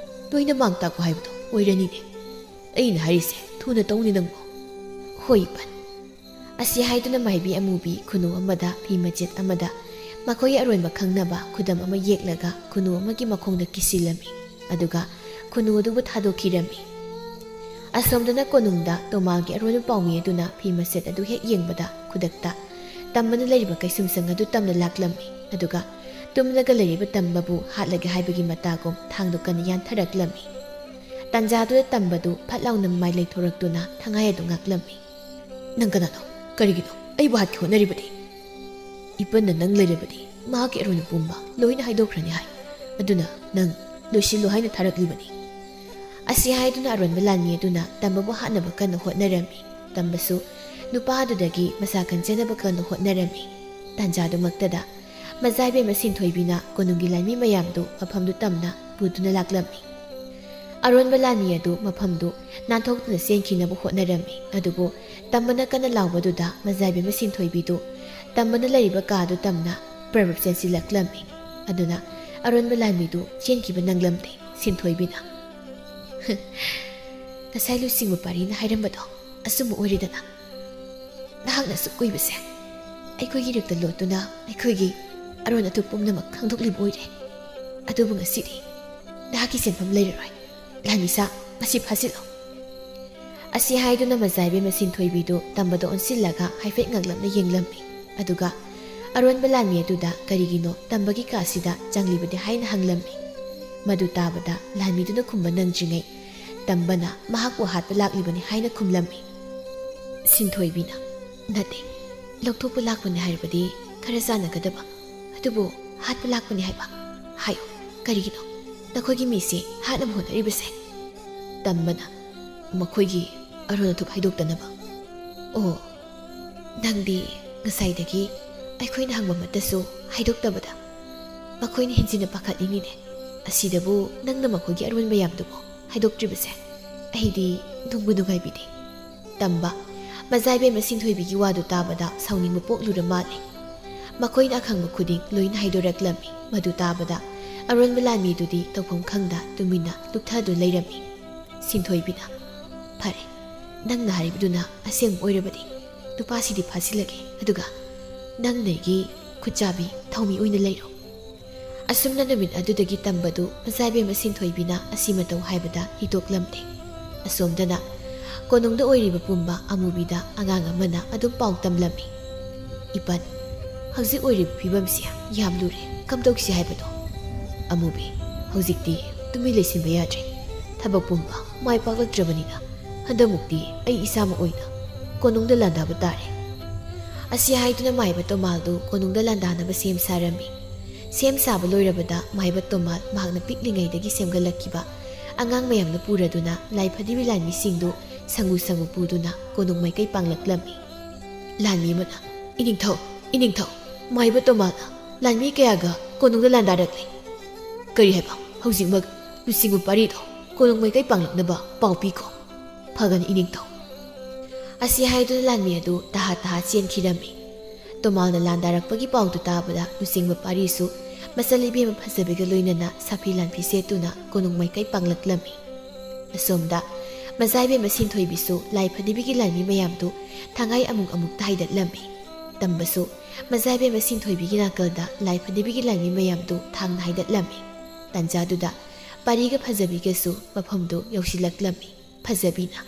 ꯂꯣꯏꯅ ꯃꯥꯡ ꯇꯥꯛꯄ ꯍꯥꯏꯕꯗꯣ ꯑꯣꯏꯔꯅꯤꯅꯦ꯫ ꯑꯩꯅ ꯍꯥꯏꯔꯤꯁꯦ ꯊꯨꯅ ꯇꯧꯅꯤ ꯅꯪꯕꯣ꯫" "ꯍꯣꯏ ꯏꯄꯟ꯫" ꯑꯁꯤ ꯍꯥꯏꯗꯨꯅ ꯃꯥꯏꯕꯤ ꯑꯃꯨꯕꯤ ꯈꯨꯅꯨ ꯑꯃꯗ ꯐꯤ ꯃꯆꯦꯠ ꯑꯃꯗ ꯃꯈꯣꯏꯒꯤ ꯑꯔꯣꯟꯕ ꯈꯪꯅꯕ ꯈꯨꯗꯝ ꯑꯃ ꯌꯦꯛꯂꯒ ꯈꯨꯅꯨ ꯑꯃꯒꯤ ꯃꯈꯣꯡꯗ ꯀꯤꯁꯤꯜꯂꯝꯃꯤ꯫ ꯑꯗꯨꯒ ꯈꯨꯅꯨ ꯑꯗꯨꯕꯨ ꯊꯥꯗꯣꯛꯈꯤꯔꯝꯃꯤ꯫ ꯑꯁꯣꯝꯗꯅ ꯀꯣꯅꯨꯡꯗ ꯇꯣꯃꯥꯜꯒꯤ ꯑꯔꯣꯟꯕ ꯄꯥꯎꯃꯤ ꯑꯗꯨꯅ ꯐꯤ ꯃꯆꯦꯠ ꯑꯗꯨ ꯍꯦꯛ ꯌꯦꯡꯕꯗ ꯈꯨꯗꯛꯇ ꯇꯝꯕꯅ ꯂꯩꯔꯤꯕ ꯀꯩꯁꯨꯝꯁꯪ ꯑꯗꯨ ꯇꯝꯅ ꯂꯥꯛꯂꯝꯃꯤ꯫ ꯑꯗꯨꯒ ꯇꯨꯝꯂꯒ ꯂꯩꯔꯤꯕ ꯇꯝꯕꯕꯨ ꯍꯥꯠꯂꯒꯦ ꯍꯥꯏꯕꯒꯤ ꯃꯇꯥꯒꯨꯝ ꯊꯥꯡꯗꯣ ꯀꯟꯅ ꯌꯥꯟꯊꯔꯛꯂꯝꯃꯤ꯫ ꯇꯥꯟꯖꯥꯗꯨꯗ ꯇꯝꯕꯗꯨ ꯐꯠ ꯂꯥꯎꯅ ꯃꯃꯥꯏ ꯂꯩꯊꯣꯔꯛꯇꯨꯅ ꯊꯉꯥꯏ ꯑꯗꯨ ꯉꯥꯛꯂꯝꯃꯤ꯫ "ꯅꯪ ꯀꯅꯥꯅꯣ? ꯀꯔꯤꯒꯤꯅꯣ ꯑꯩꯕꯨ ꯍꯥꯠꯀꯦ ꯍꯣꯠꯅꯔꯤꯕꯗꯤ? ꯏꯄꯟꯅ ꯅꯪ ꯂꯩꯔꯕꯗꯤ ꯃꯍꯥꯛꯀꯤ ꯑꯔꯣꯟꯕ ꯄꯨꯝꯕ ꯂꯣꯏꯅ ꯍꯥꯏꯗꯣꯛꯈ꯭ꯔꯅꯤ ꯍꯥꯏ꯫ ꯑꯗꯨꯅ ꯅꯪ ꯂꯣꯏꯁꯤꯜꯂꯣ ꯍꯥꯏꯅ ꯊꯥꯔꯛꯂꯤꯕꯅꯤ꯫" ꯑꯁꯤ ꯍꯥꯏꯗꯨꯅ ꯑꯔꯣꯟꯕ ꯂꯥꯟꯃꯤ ꯑꯗꯨꯅ ꯇꯝꯕꯕꯨ ꯍꯥꯠꯅꯕ ꯀꯟꯅ ꯍꯣꯠꯅꯔꯝꯃꯤ꯫ ꯇꯝꯕꯁꯨ ꯅꯨꯄꯥ ꯑꯗꯨꯗꯒꯤ ꯃꯁꯥ ꯀꯟꯖꯅꯕ ꯀꯟꯅ ꯍꯣꯠꯅꯔꯝꯃꯤ꯫ ꯇꯥꯟꯖꯥꯗꯨꯃꯛꯇꯗ ꯃꯖꯥꯏꯕꯦꯝꯃ ꯁꯤꯟꯊꯣꯏꯕꯤꯅ ꯀꯣꯅꯨꯡꯒꯤ ꯂꯥꯟꯃꯤ ꯃꯌꯥꯝꯗꯨ ꯃꯐꯝꯗꯨ ꯇꯝꯅ ꯄꯨꯗꯨꯅ ꯂꯥꯛꯂꯝꯃꯤ꯫ ꯑꯔꯣꯟꯕ ꯂꯥꯟꯃꯤ ꯑꯗꯨ ꯃꯐꯝꯗꯨ ꯅꯥꯟꯊꯣꯛꯇꯨꯅ ꯆꯦꯟꯈꯤꯅꯕ ꯍꯣꯠꯅꯔꯝꯃꯤ꯫ ꯑꯗꯨꯕꯨ ꯇꯝꯕꯅ ꯀꯟꯅ ꯂꯥꯎꯕꯗꯨꯗ ꯃꯖꯥꯏꯕꯦꯝꯃ ꯁꯤꯟꯊꯣꯏꯕꯤꯗꯨ ꯇꯝꯕꯅ ꯂꯩꯔꯤꯕ ꯀꯥꯗꯨ ꯇꯝꯅ ꯄ꯭ꯔꯞ ꯄ꯭ꯔꯞ ꯆꯦꯟꯁꯤꯜꯂꯛꯂꯝꯃꯤ꯫ ꯑꯗꯨꯅ ꯑꯔꯣꯟꯕ ꯂꯥꯟꯃꯤꯗꯨ ꯆꯦꯟꯈꯤꯕ ꯅꯪꯂꯝꯗꯦ꯫ ꯁꯤꯟꯊꯣꯏꯕꯤꯅ, "ꯉꯁꯥꯏ ꯂꯨꯆꯤꯡꯕ ꯄꯥꯔꯤꯅ ꯍꯥꯏꯔꯝꯕꯗꯣ ꯑꯆꯨꯝꯕ ꯑꯣꯏꯔꯦꯗꯅ꯫ ꯅꯍꯥꯛꯅ ꯑꯁꯨꯛ ꯀꯨꯏꯕꯁꯦ ꯑꯩꯈꯣꯏꯒꯤ ꯏꯔꯛꯇ ꯂꯣꯠꯇꯨꯅ ꯑꯩꯈꯣꯏꯒꯤ ꯑꯔꯣꯟ ꯑꯊꯨꯞ ꯄꯨꯝꯅꯃꯛ ꯈꯪꯗꯣꯛꯂꯤꯕ ꯑꯣꯏꯔꯦ꯫ ꯑꯗꯨꯕꯨ ꯉꯁꯤꯗꯤ ꯅꯍꯥꯛꯀꯤ ꯆꯦꯟꯐꯝ ꯂꯩꯔꯔꯣꯏ꯫ ꯂꯥꯟꯃꯤꯁꯥ, ꯃꯁꯤ ꯐꯥꯖꯤꯜꯂꯨ꯫" ꯑꯁꯤ ꯍꯥꯏꯗꯨꯅ ꯃꯖꯥꯏꯕꯦꯝꯃ ꯁꯤꯟꯊꯣꯏꯕꯤꯗꯨ ꯇꯝꯕꯗ ꯑꯣꯟꯁꯤꯜꯂꯒ ꯍꯥꯏꯐꯦꯠ ꯉꯛꯂꯞꯅ ꯌꯦꯡꯂꯝꯃꯤ꯫ ꯑꯗꯨꯒ ꯑꯔꯣꯟꯕ ꯂꯥꯟꯃꯤ ꯑꯗꯨꯗ ꯀꯔꯤꯒꯤꯅꯣ ꯇꯝꯕꯒꯤ ꯀꯥꯁꯤꯗ ꯆꯪꯂꯤꯕꯗꯤ ꯍꯥꯏꯅ ꯍꯪꯂꯝꯃꯤ꯫ ꯃꯗꯨ ꯇꯥꯕꯗ ꯂꯥꯟꯃꯤꯗꯨꯅ ꯈꯨꯝꯕ ꯅꯪꯗ꯭ꯔꯤꯉꯩ ꯇꯝꯕꯅ ꯃꯍꯥꯛꯄꯨ ꯍꯥꯠꯄ ꯂꯥꯛꯂꯤꯕꯅꯤ ꯍꯥꯏꯅ ꯈꯨꯝꯂꯝꯃꯤ꯫ ꯁꯤꯟꯊꯣꯏꯕꯤꯅ, "ꯅꯠꯇꯦ, ꯂꯧꯊꯣꯛꯄ ꯂꯥꯛꯄꯅꯤ ꯍꯥꯏꯔꯕꯗꯤ ꯈꯔ ꯆꯥꯟꯅꯒꯗꯕ, ꯑꯗꯨꯕꯨ ꯍꯥꯠꯄ ꯂꯥꯛꯄꯅꯤ ꯍꯥꯏꯕ? ꯍꯥꯏꯌꯨ, ꯀꯔꯤꯒꯤꯅꯣ ꯅꯈꯣꯏꯒꯤ ꯃꯤꯁꯦ ꯍꯥꯠꯅꯕ ꯍꯣꯠꯅꯔꯤꯕꯁꯦ?" ꯇꯝꯕꯅ, "ꯃꯈꯣꯏꯒꯤ ꯑꯔꯣꯟ ꯑꯊꯨꯞ ꯍꯥꯏꯗꯣꯛꯇꯅꯕ꯫" "ꯑꯣ, ꯅꯪꯗꯤ ꯉꯁꯥꯏꯗꯒꯤ ꯑꯩꯈꯣꯏꯅ ꯍꯪꯕ ꯑꯃꯠꯇꯁꯨ ꯍꯥꯏꯗꯣꯛꯇꯕꯗ ꯃꯈꯣꯏꯅ ꯍꯦꯟꯖꯤꯟꯅ ꯄꯥꯈꯠꯂꯤꯅꯤꯅꯦ꯫ ꯑꯁꯤꯗꯕꯨ ꯅꯪꯅ ꯃꯈꯣꯏꯒꯤ ꯑꯔꯣꯟ ꯃꯌꯥꯝꯗꯨꯕꯨ ꯍꯥꯏꯗꯣꯛꯇ꯭ꯔꯤꯕꯁꯦ ꯑꯩꯗꯤ ꯅꯨꯡꯕꯨ ꯅꯨꯡꯉꯥꯏꯕꯤꯗꯦ꯫ ꯇꯝꯕ, ꯃꯖꯥꯏꯕꯦꯝꯃ ꯁꯤꯟꯊꯣꯏꯕꯤꯒꯤ ꯋꯥꯗꯨ ꯇꯥꯕꯗ ꯁꯥꯎꯅꯤꯡꯕ ꯄꯣꯛꯂꯨꯔ ꯃꯥꯜꯂꯦ꯫ ꯃꯈꯣꯏꯅ ꯑꯈꯪꯕ ꯈꯨꯗꯤꯡ ꯂꯣꯏꯅ ꯍꯥꯏꯗꯣꯔꯛꯂꯝꯃꯤ꯫ ꯃꯗꯨ ꯇꯥꯕꯗ ꯑꯔꯣꯟꯕ ꯂꯥꯟꯃꯤꯗꯨꯗꯤ ꯇꯧꯐꯝ ꯈꯪꯗ ꯇꯨꯃꯤꯟꯅ ꯂꯨꯞꯊꯗꯨꯅ ꯂꯩꯔꯝꯃꯤ꯫ ꯁꯤꯟꯊꯣꯏꯕꯤꯅ, "ꯐꯔꯦ, ꯅꯪꯅ ꯍꯥꯏꯔꯤꯕꯗꯨꯅ ꯑꯁꯦꯡꯕ ꯑꯣꯏꯔꯕꯗꯤ ꯅꯨꯄꯥꯁꯤꯗꯤ ꯐꯥꯁꯤꯜꯂꯒꯦ, ꯑꯗꯨꯒ ꯅꯪꯅ ꯑꯩꯒꯤ ꯈꯨꯠꯆꯥꯕꯤ ꯊꯧꯃꯤ ꯑꯣꯏꯅ ꯂꯩꯔꯣ꯫" ꯑꯁꯨꯝꯅ ꯅꯨꯃꯤꯠ ꯑꯗꯨꯗꯒꯤ ꯇꯝꯕꯗꯨ ꯃꯆꯥꯏꯕꯦꯝꯃ ꯁꯤꯟꯊꯣꯏꯕꯤꯅ ꯑꯁꯤ ꯃꯇꯧ ꯍꯥꯏꯕꯗ ꯍꯤꯗꯣꯛꯂꯝꯗꯦ꯫ ꯑꯁꯣꯝꯗꯅ ꯀꯣꯅꯨꯡꯗ ꯑꯣꯏꯔꯤꯕ ꯄꯨꯝꯕ ꯑꯃꯨꯕꯤꯗ ꯑꯉꯥꯡ ꯑꯃꯅ ꯑꯗꯨꯝ ꯄꯥꯎ ꯇꯝꯂꯝꯃꯤ꯫ "ꯏꯄꯟ, ꯍꯧꯖꯤꯛ ꯑꯣꯏꯔꯤꯕ ꯐꯤꯕꯝꯁꯤ ꯌꯥꯝ ꯂꯨꯔꯦ, ꯀꯝꯗꯧꯁꯤ ꯍꯥꯏꯕꯅꯣ?" "ꯑꯃꯨꯕꯤ, ꯍꯧꯖꯤꯛꯇꯤ ꯇꯨꯃꯤꯟ ꯂꯩꯁꯤꯟꯕ ꯌꯥꯗ꯭ꯔꯦ꯫ ꯊꯕꯛ ꯄꯨꯝꯕ ꯃꯥꯏ ꯄꯥꯛꯂꯛꯇ꯭ꯔꯕꯅꯤꯅ ꯍꯟꯗꯛꯃꯨꯛꯇꯤ ꯑꯩ ꯏꯁꯥꯃꯛ ꯑꯣꯏꯅ ꯀꯣꯅꯨꯡꯗ ꯂꯥꯟꯗꯥꯕ ꯇꯥꯔꯦ꯫" ꯑꯁꯤ ꯍꯥꯏꯗꯨꯅ ꯃꯥꯏꯕ ꯇꯣꯃꯥꯜꯗꯨ ꯀꯣꯅꯨꯡꯗ ꯂꯥꯟꯗꯥꯅꯕ ꯁꯦꯝ ꯁꯥꯔꯝꯃꯤ꯫ ꯁꯦꯝ ꯁꯥꯕ ꯂꯣꯏꯔꯕꯗ ꯃꯥꯏꯕ ꯇꯣꯃꯥꯜ ꯃꯍꯥꯛꯅ ꯄꯤꯛꯂꯤꯉꯩꯗꯒꯤ ꯁꯦꯝꯒꯠꯂꯛꯈꯤꯕ ꯑꯉꯥꯡ ꯃꯌꯥꯝꯅ ꯄꯨꯔꯗꯨꯅ ꯂꯥꯏꯐꯗꯤꯕꯤ ꯂꯥꯟꯃꯤꯁꯤꯡꯗꯨ ꯁꯪꯒꯨ ꯁꯪꯒꯨ ꯄꯨꯗꯨꯅ ꯀꯣꯅꯨꯡ ꯃꯥꯏꯀꯩ ꯄꯥꯡꯂꯛꯂꯝꯃꯤ꯫ ꯂꯥꯟꯃꯤ ꯑꯃꯅ, "ꯏꯅꯤꯡꯊꯧ, ꯏꯅꯤꯡꯊꯧ, ꯃꯥꯏꯕ ꯇꯣꯃꯥꯜꯅ ꯂꯥꯟꯃꯤ ꯀꯌꯥꯒ ꯀꯣꯅꯨꯡꯗ ꯂꯥꯟꯗꯥꯔꯛꯂꯤ꯫" "ꯀꯔꯤ ꯍꯥꯏꯕ? ꯍꯧꯖꯤꯛꯃꯛ ꯂꯨꯆꯤꯡꯕ ꯄꯥꯔꯤꯗꯣ ꯀꯣꯅꯨꯡ ꯃꯥꯏꯀꯩ ꯄꯥꯡꯂꯛꯅꯕ ꯄꯥꯎ ꯄꯤꯈꯣ꯫" "ꯐꯒꯅꯤ ꯏꯅꯤꯡꯊꯧ꯫" ꯑꯁꯤ ꯍꯥꯏꯗꯨꯅ ꯂꯥꯟꯃꯤ ꯑꯗꯨ ꯇꯍꯥ ꯇꯍꯥ ꯆꯦꯟꯈꯤꯔꯝꯃꯤ꯫ ꯇꯣꯃꯥꯜꯅ ꯂꯥꯟꯗꯥꯔꯛꯄꯒꯤ ꯄꯥꯎꯗꯨ ꯇꯥꯕꯗ ꯂꯨꯆꯤꯡꯕ ꯄꯥꯔꯤꯁꯨ ꯃꯆꯜ ꯏꯕꯦꯝꯃ ꯐꯖꯕꯤꯒ ꯂꯣꯏꯅꯅ ꯁꯥꯐꯤ ꯂꯥꯟꯐꯤ ꯁꯦꯠꯇꯨꯅ ꯀꯣꯅꯨꯡ ꯃꯥꯏꯀꯩ ꯄꯥꯡꯂꯛꯂꯝꯃꯤ꯫ ꯑꯁꯣꯝꯗ ꯃꯆꯥ ꯏꯕꯦꯝꯃ ꯁꯤꯟꯊꯣꯏꯕꯤꯁꯨ ꯂꯥꯏꯐꯗꯤꯕꯤꯒꯤ ꯂꯥꯟꯃꯤ ꯃꯌꯥꯝꯗꯨ ꯊꯥꯡꯉꯥꯏ ꯑꯃꯨꯛ ꯑꯃꯨꯛꯇ ꯍꯥꯏꯗꯠꯂꯝꯃꯤ꯫ ꯇꯝꯕꯁꯨ ꯃꯆꯥ ꯏꯕꯦꯝꯃ ꯁꯤꯟꯊꯣꯏꯕꯤꯒꯤ ꯅꯥꯀꯜꯗ ꯂꯥꯏꯐꯗꯤꯕꯤꯒꯤ ꯂꯥꯟꯃꯤ ꯃꯌꯥꯝꯗꯨ ꯊꯥꯡꯅ ꯍꯥꯏꯗꯠꯂꯝꯃꯤ꯫ ꯇꯥꯟꯖꯥꯗꯨꯗ ꯄꯥꯔꯤꯒ ꯐꯖꯕꯤꯒꯁꯨ ꯃꯐꯝꯗꯨ ꯌꯧꯁꯤꯜꯂꯛꯂꯝꯃꯤ꯫ ꯐꯖꯕꯤꯅ,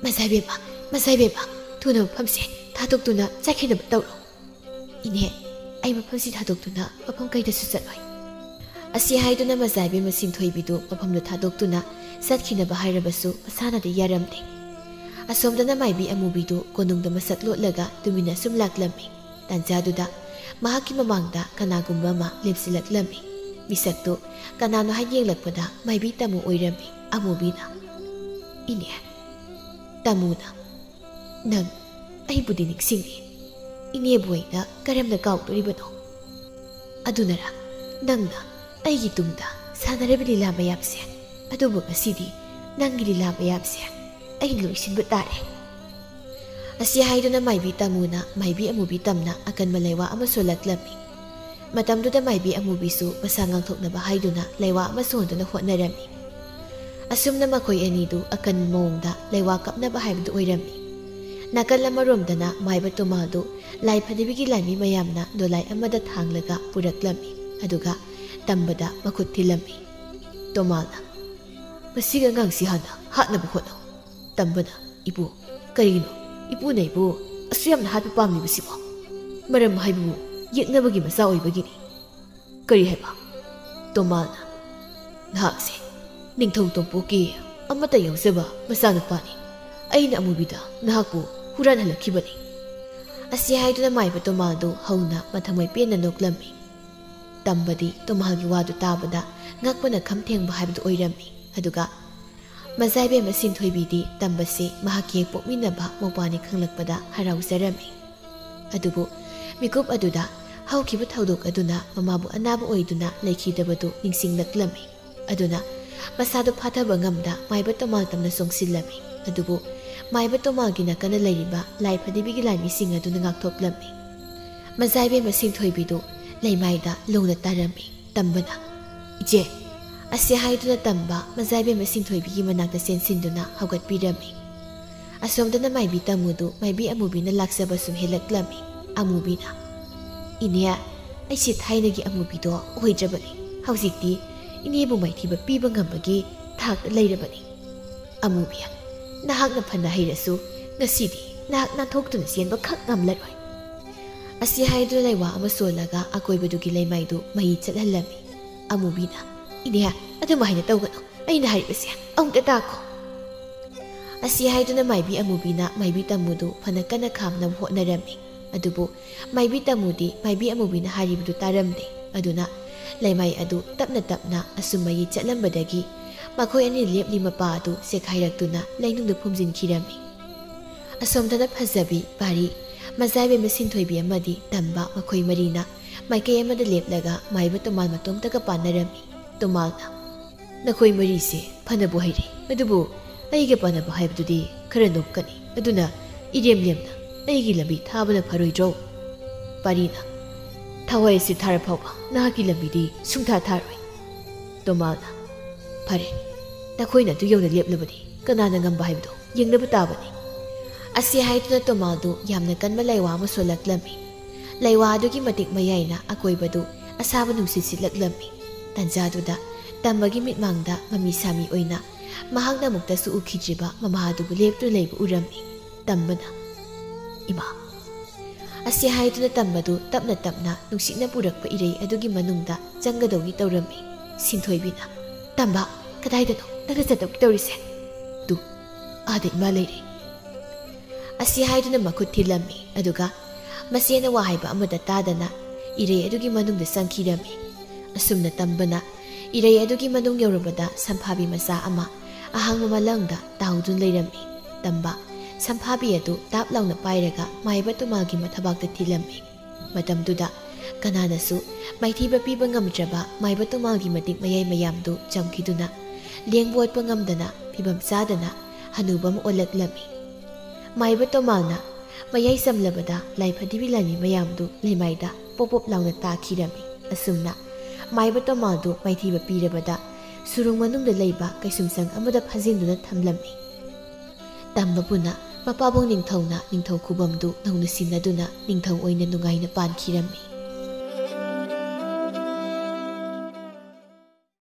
"ꯃꯆꯥ ꯏꯕꯦꯝꯃ, ꯃꯆꯥ ꯏꯕꯦꯝꯃ, ꯊꯨꯅ ꯃꯐꯝꯁꯦ ꯊꯥꯗꯣꯛꯇꯨꯅ ꯆꯠꯈꯤꯅꯕ ꯇꯧꯔꯣ꯫" "ꯏꯅꯦ, ꯑꯩ ꯃꯐꯝꯁꯤ ꯊꯥꯗꯣꯛꯇꯨꯅ ꯃꯐꯝ ꯀꯩꯗꯁꯨ ꯆꯠꯂꯣꯏ꯫" ꯑꯁꯤ ꯍꯥꯏꯗꯨꯅ ꯃꯆꯥ ꯏꯕꯦꯝꯃ ꯁꯤꯟꯊꯣꯏꯕꯤꯗꯨ ꯃꯐꯝꯗꯨ ꯊꯥꯗꯣꯛꯇꯨꯅ ꯆꯠꯈꯤꯅꯕ ꯍꯥꯏꯔꯕꯁꯨ ꯃꯁꯥꯅꯗꯤ ꯌꯥꯔꯝꯗꯦ꯫ ꯑꯁꯣꯝꯗꯅ ꯃꯥꯏꯕꯤ ꯑꯃꯨꯕꯤꯗꯨ ꯀꯣꯅꯨꯡꯗ ꯃꯁꯛ ꯂꯣꯠꯂꯒ ꯇꯨꯃꯤꯟꯅ ꯁꯨꯝ ꯂꯥꯛꯂꯝꯃꯤ꯫ ꯇꯥꯟꯖꯥꯗꯨꯗ ꯃꯍꯥꯛꯀꯤ ꯃꯃꯥꯡꯗ ꯀꯅꯥꯒꯨꯝꯕ ꯑꯃ ꯂꯦꯞꯁꯤꯜꯂꯛꯂꯝꯃꯤ꯫ ꯃꯤꯁꯛꯇꯨ ꯀꯅꯥꯅꯣ ꯍꯥꯏꯅ ꯌꯦꯡꯂꯛꯄꯗ ꯃꯥꯏꯕꯤ ꯇꯥꯃꯣ ꯑꯣꯏꯔꯝꯃꯤ꯫ ꯑꯃꯨꯕꯤꯅ, "ꯏꯅꯦ꯫" ꯇꯥꯃꯣꯅ, "ꯅꯪ ꯑꯩꯕꯨꯗꯤ ꯅꯤꯡꯁꯤꯡꯉꯤ꯫ ꯏꯅꯦꯕꯨ ꯑꯩꯅ ꯀꯔꯝꯅ ꯀꯥꯎꯗꯣꯔꯤꯕꯅꯣ? ꯑꯗꯨꯅꯔ "ꯅꯪꯅ ꯑꯩꯒꯤ ꯇꯨꯡꯗ ꯁꯥꯟꯅꯔꯤꯕ ꯂꯤꯂꯥ ꯃꯌꯥꯝꯁꯦ, ꯑꯗꯨꯕꯨ ꯉꯁꯤꯗꯤ ꯅꯪꯒꯤ ꯂꯤꯂꯥ ꯃꯌꯥꯝꯁꯦ ꯑꯩꯅ ꯂꯣꯏꯁꯤꯟꯕ ꯇꯥꯔꯦ"꯫ ꯑꯁꯤ ꯍꯥꯏꯗꯨꯅ ꯃꯥꯏꯕꯤ ꯇꯥꯃꯨꯅ ꯃꯥꯏꯕꯤ ꯑꯃꯨꯕꯤ ꯇꯝꯅ ꯑꯀꯟꯕ ꯂꯩꯋꯥ ꯑꯃ ꯁꯣꯜꯂꯛꯂꯝꯃꯤ꯫ ꯃꯇꯝꯗꯨꯗ ꯃꯥꯏꯕꯤ ꯑꯃꯨꯕꯤꯁꯨ ꯃꯁꯥ ꯉꯥꯛꯊꯣꯛꯅꯕ ꯍꯥꯏꯗꯨꯅ ꯂꯩꯋꯥ ꯑꯃ ꯁꯣꯟꯗꯨꯅ ꯍꯣꯠꯅꯔꯝꯃꯤ꯫ ꯑꯁꯨꯝꯅ ꯃꯈꯣꯏ ꯑꯅꯤꯗꯨ ꯑꯀꯟꯕ ꯃꯑꯣꯡꯗ ꯂꯩꯋꯥ ꯀꯞꯅꯕ ꯍꯥꯏꯕꯗꯨ ꯑꯣꯏꯔꯝꯃꯤ꯫ ꯅꯥꯀꯜ ꯑꯃꯔꯣꯝꯗꯅ ꯃꯥꯏꯕ ꯇꯣꯃꯥꯜꯗꯨ ꯂꯥꯏ ꯐꯗꯤꯕꯤꯒꯤ ꯂꯥꯟꯃꯤ ꯃꯌꯥꯝꯅ ꯗꯣꯂꯥꯏ ꯑꯃꯗ ꯊꯥꯡꯂꯒ ꯄꯨꯔꯛꯂꯝꯃꯤ꯫ ꯑꯗꯨꯒ ꯇꯝꯕꯗ ꯃꯈꯨꯠ ꯊꯤꯜꯂꯝꯃꯤ꯫ ꯇꯣꯃꯥꯜꯅ, "ꯃꯁꯤꯒꯤ ꯑꯉꯥꯡꯁꯤ ꯍꯥꯟꯅ ꯍꯥꯠꯅꯕ ꯍꯣꯠꯅꯧ"꯫ ꯇꯝꯕꯅ, "ꯏꯄꯨ, ꯀꯔꯤꯒꯤꯅꯣ? ꯏꯄꯨꯅ ꯑꯩꯕꯨ ꯑꯁꯨꯛ ꯌꯥꯝꯅ ꯍꯥꯠꯄ ꯄꯥꯝꯂꯤꯕꯁꯤꯕꯣ? ꯃꯔꯝ ꯍꯥꯏꯕꯕꯨ ꯌꯦꯛꯅꯕꯒꯤ ꯃꯆꯥ ꯑꯣꯏꯕꯒꯤꯅꯤ"꯫ "ꯀꯔꯤ ꯍꯥꯏꯕ?" ꯇꯣꯃꯥꯜꯅ, "ꯅꯍꯥꯛꯁꯦ ꯅꯤꯡꯊꯧ ꯇꯣꯝꯄꯣꯛꯀꯤ ꯑꯃꯠꯇ ꯌꯥꯎꯖꯕ ꯃꯆꯥꯅꯨꯄꯥꯅꯤ꯫ ꯑꯩꯅ ꯑꯃꯨꯕꯤꯗ ꯅꯍꯥꯛꯄꯨ ꯍꯨꯔꯥꯟꯍꯜꯂꯛꯈꯤꯕꯅꯤ"꯫ ꯑꯁꯤ ꯍꯥꯏꯗꯨꯅ ꯃꯥꯏꯕ ꯇꯣꯃꯥꯜꯗꯨ ꯍꯧꯅ ꯃꯊꯃꯣꯏ ꯄꯦꯟꯅ ꯅꯣꯛꯂꯝꯃꯤ꯫ ꯇꯝꯕꯗꯤ ꯇꯣꯃꯥꯜꯒꯤ ꯋꯥꯗꯨ ꯇꯥꯕꯗ ꯉꯛꯄꯅ ꯈꯝ ꯊꯦꯡꯕ ꯍꯥꯏꯕꯗꯨ ꯑꯣꯏꯔꯝꯃꯤ꯫ ꯑꯗꯨꯒ ꯃꯖꯥꯏꯕꯦꯝꯃ ꯁꯤꯟꯊꯣꯏꯕꯤꯗꯤ ꯇꯝꯕꯁꯤ ꯃꯍꯥꯛꯀꯤ ꯍꯦꯛ ꯄꯣꯛꯃꯤꯟꯅꯕ ꯃꯧꯄ꯭ꯋꯥꯅꯤ ꯈꯪꯂꯛꯄꯗ ꯍꯔꯥꯎꯖꯔꯝꯃꯤ꯫ ꯑꯗꯨꯕꯨ ꯃꯤꯀꯨꯞ ꯑꯗꯨꯗ ꯍꯧꯈꯤꯕ ꯊꯧꯗꯣꯛ ꯑꯗꯨꯅ ꯃꯃꯥꯕꯨ ꯑꯅꯥꯕ ꯑꯣꯏꯗꯨꯅ ꯂꯩꯈꯤꯗꯕꯗꯨ ꯅꯤꯡꯁꯤꯡꯂꯛꯂꯝꯃꯤ꯫ ꯑꯗꯨꯅ ꯃꯁꯥꯗꯨ ꯐꯥꯊꯕ ꯉꯝꯗ ꯃꯥꯏꯕ ꯇꯣꯃꯥꯜ ꯇꯝꯅ ꯆꯣꯡꯁꯤꯜꯂꯝꯃꯤ꯫ ꯑꯗꯨꯕꯨ ꯃꯥꯏꯕ ꯇꯣꯃꯥꯜꯒꯤ ꯅꯥꯀꯟꯗ ꯂꯩꯔꯤꯕ ꯂꯥꯏ ꯐꯗꯤꯕꯤꯒꯤ ꯂꯥꯟꯃꯤꯁꯤꯡ ꯑꯗꯨꯅ ꯉꯥꯛꯊꯣꯛꯂꯝꯃꯤ꯫ ꯃꯖꯥꯏꯕꯦꯝꯃ ꯁꯤꯟꯊꯣꯏꯕꯤꯗꯨ ꯂꯩꯃꯥꯏꯗ ꯂꯨꯅ ꯇꯥꯔꯝꯃꯤ꯫ ꯇꯝꯕꯅ, "ꯏꯆꯦ!" ꯑꯁꯤ ꯍꯥꯏꯗꯨꯅ ꯇꯝꯕ ꯃꯖꯥꯏꯕꯦꯝꯃ ꯁꯤꯟꯊꯣꯏꯕꯤꯒꯤ ꯃꯅꯥꯛꯇ ꯆꯦꯟꯁꯤꯟꯗꯨꯅ ꯍꯧꯒꯠꯄꯤꯔꯝꯃꯤ꯫ ꯑꯁꯣꯝꯗꯅ ꯃꯥꯏꯕꯤ ꯇꯥꯃꯨꯗꯨ ꯃꯥꯏꯕꯤ ꯑꯃꯨꯕꯤꯅ ꯂꯥꯛꯆꯕ ꯁꯨꯝ ꯍꯦꯜꯂꯛꯂꯝꯃꯤ꯫ ꯑꯃꯨꯕꯤꯅ, "ꯏꯅꯦ, ꯑꯩꯁꯦ ꯊꯥꯏꯅꯒꯤ ꯑꯃꯨꯕꯤꯗꯣ ꯑꯣꯏꯗ꯭ꯔꯕꯅꯤ꯫ ꯍꯧꯖꯤꯛꯇꯤ ꯏꯅꯦꯕꯨ ꯃꯥꯏꯊꯤꯕ ꯄꯤꯕ ꯉꯝꯕꯒꯤ ꯊꯥꯛꯇ ꯂꯩꯔꯕꯅꯤ꯫ ꯑꯃꯨꯕꯤ, ꯅꯍꯥꯛꯅ ꯐꯅ ꯍꯩꯔꯁꯨ ꯉꯁꯤꯗꯤ ꯅꯍꯥꯛ ꯅꯥꯟꯊꯣꯛꯇꯨꯅ ꯆꯦꯟꯕ ꯈꯛ ꯉꯝꯂꯔꯣꯏ"꯫ ꯑꯁꯤ ꯍꯥꯏꯗꯨꯅ ꯂꯩꯋꯥ ꯑꯃ ꯁꯣꯜꯂꯒ ꯑꯀꯣꯏꯕꯗꯨꯒꯤ ꯂꯩꯃꯥꯏꯗꯨ ꯃꯍꯤ ꯆꯠꯍꯜꯂꯝꯃꯤ꯫ ꯑꯃꯨꯕꯤꯅ, "ꯏꯅꯦ, ꯑꯗꯨꯃꯥꯏꯅ ꯇꯧꯒꯅꯨ꯫ ꯑꯩꯅ ꯍꯥꯏꯔꯤꯕꯁꯦ ꯑꯃꯨꯛꯇ ꯇꯥꯈꯣ"꯫ ꯑꯁꯤ ꯍꯥꯏꯗꯨꯅ ꯃꯥꯏꯕꯤ ꯑꯃꯨꯕꯤꯅ ꯃꯥꯏꯕꯤ ꯇꯥꯃꯨꯗꯨ ꯐꯅ ꯀꯟꯅ ꯈꯥꯝꯅꯕ ꯍꯣꯠꯅꯔꯝꯃꯤ꯫ ꯑꯗꯨꯕꯨ ꯃꯥꯏꯕꯤ ꯇꯥꯃꯨꯗꯤ ꯃꯥꯏꯕꯤ ꯑꯃꯨꯕꯤꯅ ꯍꯥꯏꯔꯤꯕꯗꯨ ꯇꯥꯔꯝꯗꯦ꯫ ꯑꯗꯨꯅ ꯂꯩꯃꯥꯏ ꯑꯗꯨ ꯇꯞꯅ ꯇꯞꯅ ꯑꯁꯨꯝ ꯃꯌꯤ ꯆꯠꯂꯝꯕꯗꯒꯤ ꯃꯈꯣꯏ ꯑꯅꯤ ꯂꯦꯞꯂꯤ ꯃꯄꯥ ꯑꯗꯨ ꯆꯦꯛꯈꯥꯏꯔꯛꯇꯨꯅ ꯂꯩꯅꯨꯡꯗ ꯐꯨꯝꯖꯤꯟꯈꯤꯔꯝꯃꯤ꯫ ꯑꯁꯣꯝꯗꯅ ꯐꯖꯕꯤ, ꯄꯥꯔꯤ, ꯃꯖꯥꯏꯕꯦꯝꯃ ꯁꯤꯟꯊꯣꯏꯕꯤ ꯑꯃꯗꯤ ꯇꯝꯕ ꯃꯈꯣꯏ ꯃꯔꯤꯅ ꯃꯥꯏꯀꯩ ꯑꯃꯗ ꯂꯦꯞꯂꯒ ꯃꯥꯏꯕ ꯇꯣꯃꯥꯜ ꯃꯇꯣꯝꯇꯒ ꯄꯥꯟꯅꯔꯝꯃꯤ꯫ ꯇꯣꯃꯥꯜꯅ, "ꯅꯈꯣꯏ ꯃꯔꯤꯁꯦ ꯐꯅꯕꯨ ꯍꯩꯔꯦ, ꯑꯗꯨꯕꯨ ꯑꯩꯒ ꯄꯥꯟꯅꯕ ꯍꯥꯏꯕꯗꯨꯗꯤ ꯈꯔ ꯅꯣꯞꯀꯅꯤ, ꯑꯗꯨꯅ ꯏꯔꯦꯝ ꯂꯦꯝꯅ ꯑꯩꯒꯤ ꯂꯝꯕꯤ ꯊꯥꯕꯅ ꯐꯔꯣꯏꯗ꯭ꯔꯣ?" ꯄꯥꯔꯤꯅ, "ꯊꯋꯥꯏ ꯑꯁꯤ ꯊꯥꯔ ꯐꯥꯎꯕ ꯅꯍꯥꯛꯀꯤ ꯂꯝꯕꯤꯗꯤ ꯁꯨꯡꯊꯥ ꯊꯥꯔꯣꯏ꯫" ꯇꯣꯃꯥꯜꯅ, "ꯐꯔꯦ, ꯅꯈꯣꯏꯅ ꯑꯗꯨ ꯌꯧꯅ ꯂꯦꯞꯂꯕꯗꯤ ꯀꯅꯥꯅ ꯉꯝꯕ ꯍꯥꯏꯕꯗꯨ ꯌꯦꯡꯅꯕ ꯇꯥꯕꯅꯤ꯫" ꯑꯁꯤ ꯍꯥꯏꯗꯨꯅ ꯇꯣꯃꯥꯜꯗꯨ ꯌꯥꯝꯅ ꯀꯟꯕ ꯂꯥꯏꯋꯥ ꯑꯃ ꯁꯣꯜꯂꯛꯂꯝꯃꯤ꯫ ꯂꯥꯏꯋꯥ ꯑꯗꯨꯒꯤ ꯃꯇꯤꯛ ꯃꯌꯥꯏꯅ ꯑꯀꯣꯏꯕꯗꯨ ꯑꯁꯥꯕ ꯅꯨꯡꯁꯤꯠ ꯁꯤꯠꯂꯛꯂꯝꯃꯤ꯫ ꯇꯟꯖꯥꯗꯨꯗ ꯇꯝꯕꯒꯤ ꯃꯤꯠꯃꯥꯡꯗ ꯃꯃꯤ ꯁꯥꯃꯤ ꯑꯣꯏꯅ ꯃꯍꯥꯛꯅ ꯑꯃꯨꯛꯇꯁꯨ ꯎꯈꯤꯗ꯭ꯔꯤꯕ ꯃꯃꯥꯗꯨꯕꯨ ꯂꯦꯞꯇꯨꯅ ꯂꯩꯕ ꯎꯔꯝꯃꯤ꯫ ꯇꯝꯕꯅ, "ꯏꯃꯥ!" ꯑꯁꯤ ꯍꯥꯏꯗꯨꯅ ꯇꯝꯕꯗꯨ ꯇꯞꯅ ꯇꯞꯅ ꯅꯨꯡꯁꯤꯠꯅ ꯄꯨꯔꯛꯄ ꯏꯔꯩ ꯑꯗꯨꯒꯤ ꯃꯅꯨꯡꯗ ꯆꯪꯒꯗꯧꯒꯤ ꯇꯧꯔꯝꯃꯤ꯫ ꯁꯤꯟꯊꯣꯏꯕꯤꯅ, "ꯇꯝꯕ, ꯀꯗꯥꯏꯗꯅꯣ ꯅꯪꯅ ꯆꯠꯇꯧꯒꯤ ꯇꯧꯔꯤꯁꯦ?" "ꯇꯨ, ꯑꯥꯗ ꯏꯃꯥ ꯂꯩꯔꯦ꯫" ꯑꯁꯤ ꯍꯥꯏꯗꯨꯅ ꯃꯈꯨꯠ ꯊꯤꯜꯂꯝꯃꯤ, ꯑꯗꯨꯒ ꯃꯆꯦꯅ ꯋꯥ ꯍꯥꯏꯕ ꯑꯃꯠꯇ ꯇꯥꯗꯅ ꯏꯔꯩ ꯑꯗꯨꯒꯤ ꯃꯅꯨꯡꯗ ꯆꯪꯈꯤꯔꯝꯃꯤ꯫ ꯑꯁꯨꯝꯅ ꯇꯝꯕꯅ ꯏꯔꯩ ꯑꯗꯨꯒꯤ ꯃꯅꯨꯡ ꯌꯧꯔꯕꯗ ꯁꯝꯐꯥꯕꯤ ꯃꯆꯥ ꯑꯃ ꯑꯍꯥꯡꯕ ꯃꯂꯪꯗ ꯇꯥꯎꯗꯨꯅ ꯂꯩꯔꯝꯃꯤ꯫ ꯇꯝꯕ ꯁꯝꯐꯥꯕꯤ ꯑꯗꯨ ꯇꯥꯞ ꯂꯥꯎꯅ ꯄꯥꯏꯔꯒ ꯃꯥꯏꯕ ꯇꯣꯃꯥꯜꯒꯤ ꯃꯊꯕꯥꯛꯇ ꯊꯤꯜꯂꯝꯃꯤ꯫ ꯃꯇꯝꯗꯨꯗ ꯀꯅꯥꯅꯁꯨ ꯃꯥꯏꯊꯤꯕ ꯄꯤꯕ ꯉꯝꯗ꯭ꯔꯕ ꯃꯥꯏꯕ ꯇꯣꯃꯥꯜꯒꯤ ꯃꯇꯤꯛ ꯃꯌꯥꯏ ꯃꯌꯥꯝꯗꯨ ꯆꯝꯈꯤꯗꯨꯅ ꯂꯦꯡꯕ ꯑꯣꯠꯄ ꯉꯝꯗꯅ ꯐꯤꯕꯝ ꯆꯥꯗꯅ ꯍꯅꯨꯕ ꯑꯃ ꯑꯣꯜꯂꯛꯂꯝꯃꯤ꯫ ꯃꯥꯏꯕ ꯇꯣꯃꯥꯜꯅ ꯃꯌꯥꯏ ꯆꯝꯂꯕꯗ ꯂꯥꯏ ꯐꯗꯤꯕꯤ ꯂꯥꯟꯃꯤ ꯃꯌꯥꯝꯗꯨ ꯂꯩꯃꯥꯏꯗ ꯄꯣꯞ ꯄꯣꯞ ꯂꯥꯎꯅ ꯇꯥꯈꯤꯔꯝꯃꯤ꯫ ꯑꯁꯨꯝꯅ ꯃꯥꯏꯕ ꯇꯣꯃꯥꯜꯗꯨ ꯃꯥꯏꯊꯤꯕ ꯄꯤꯔꯕꯗ ꯁꯨꯔꯨꯡ ꯃꯅꯨꯡꯗ ꯂꯩꯕ ꯀꯩꯁꯨꯝꯁꯪ ꯑꯃꯗ ꯐꯥꯖꯤꯟꯗꯨꯅ ꯊꯝꯂꯝꯃꯤ꯫ ꯇꯝꯕ ꯄꯨꯟꯅ ꯃꯄꯥꯕꯨꯡ ꯅꯤꯡꯊꯧꯅ ꯅꯤꯡꯊꯧ ꯈꯨꯕꯝꯗꯨ ꯅꯧꯅ ꯁꯤꯟꯅꯗꯨꯅ ꯅꯤꯡꯊꯧ ꯑꯣꯏꯅ ꯅꯨꯡꯉꯥꯏꯅ ꯄꯥꯟꯈꯤꯔꯝꯃꯤ꯫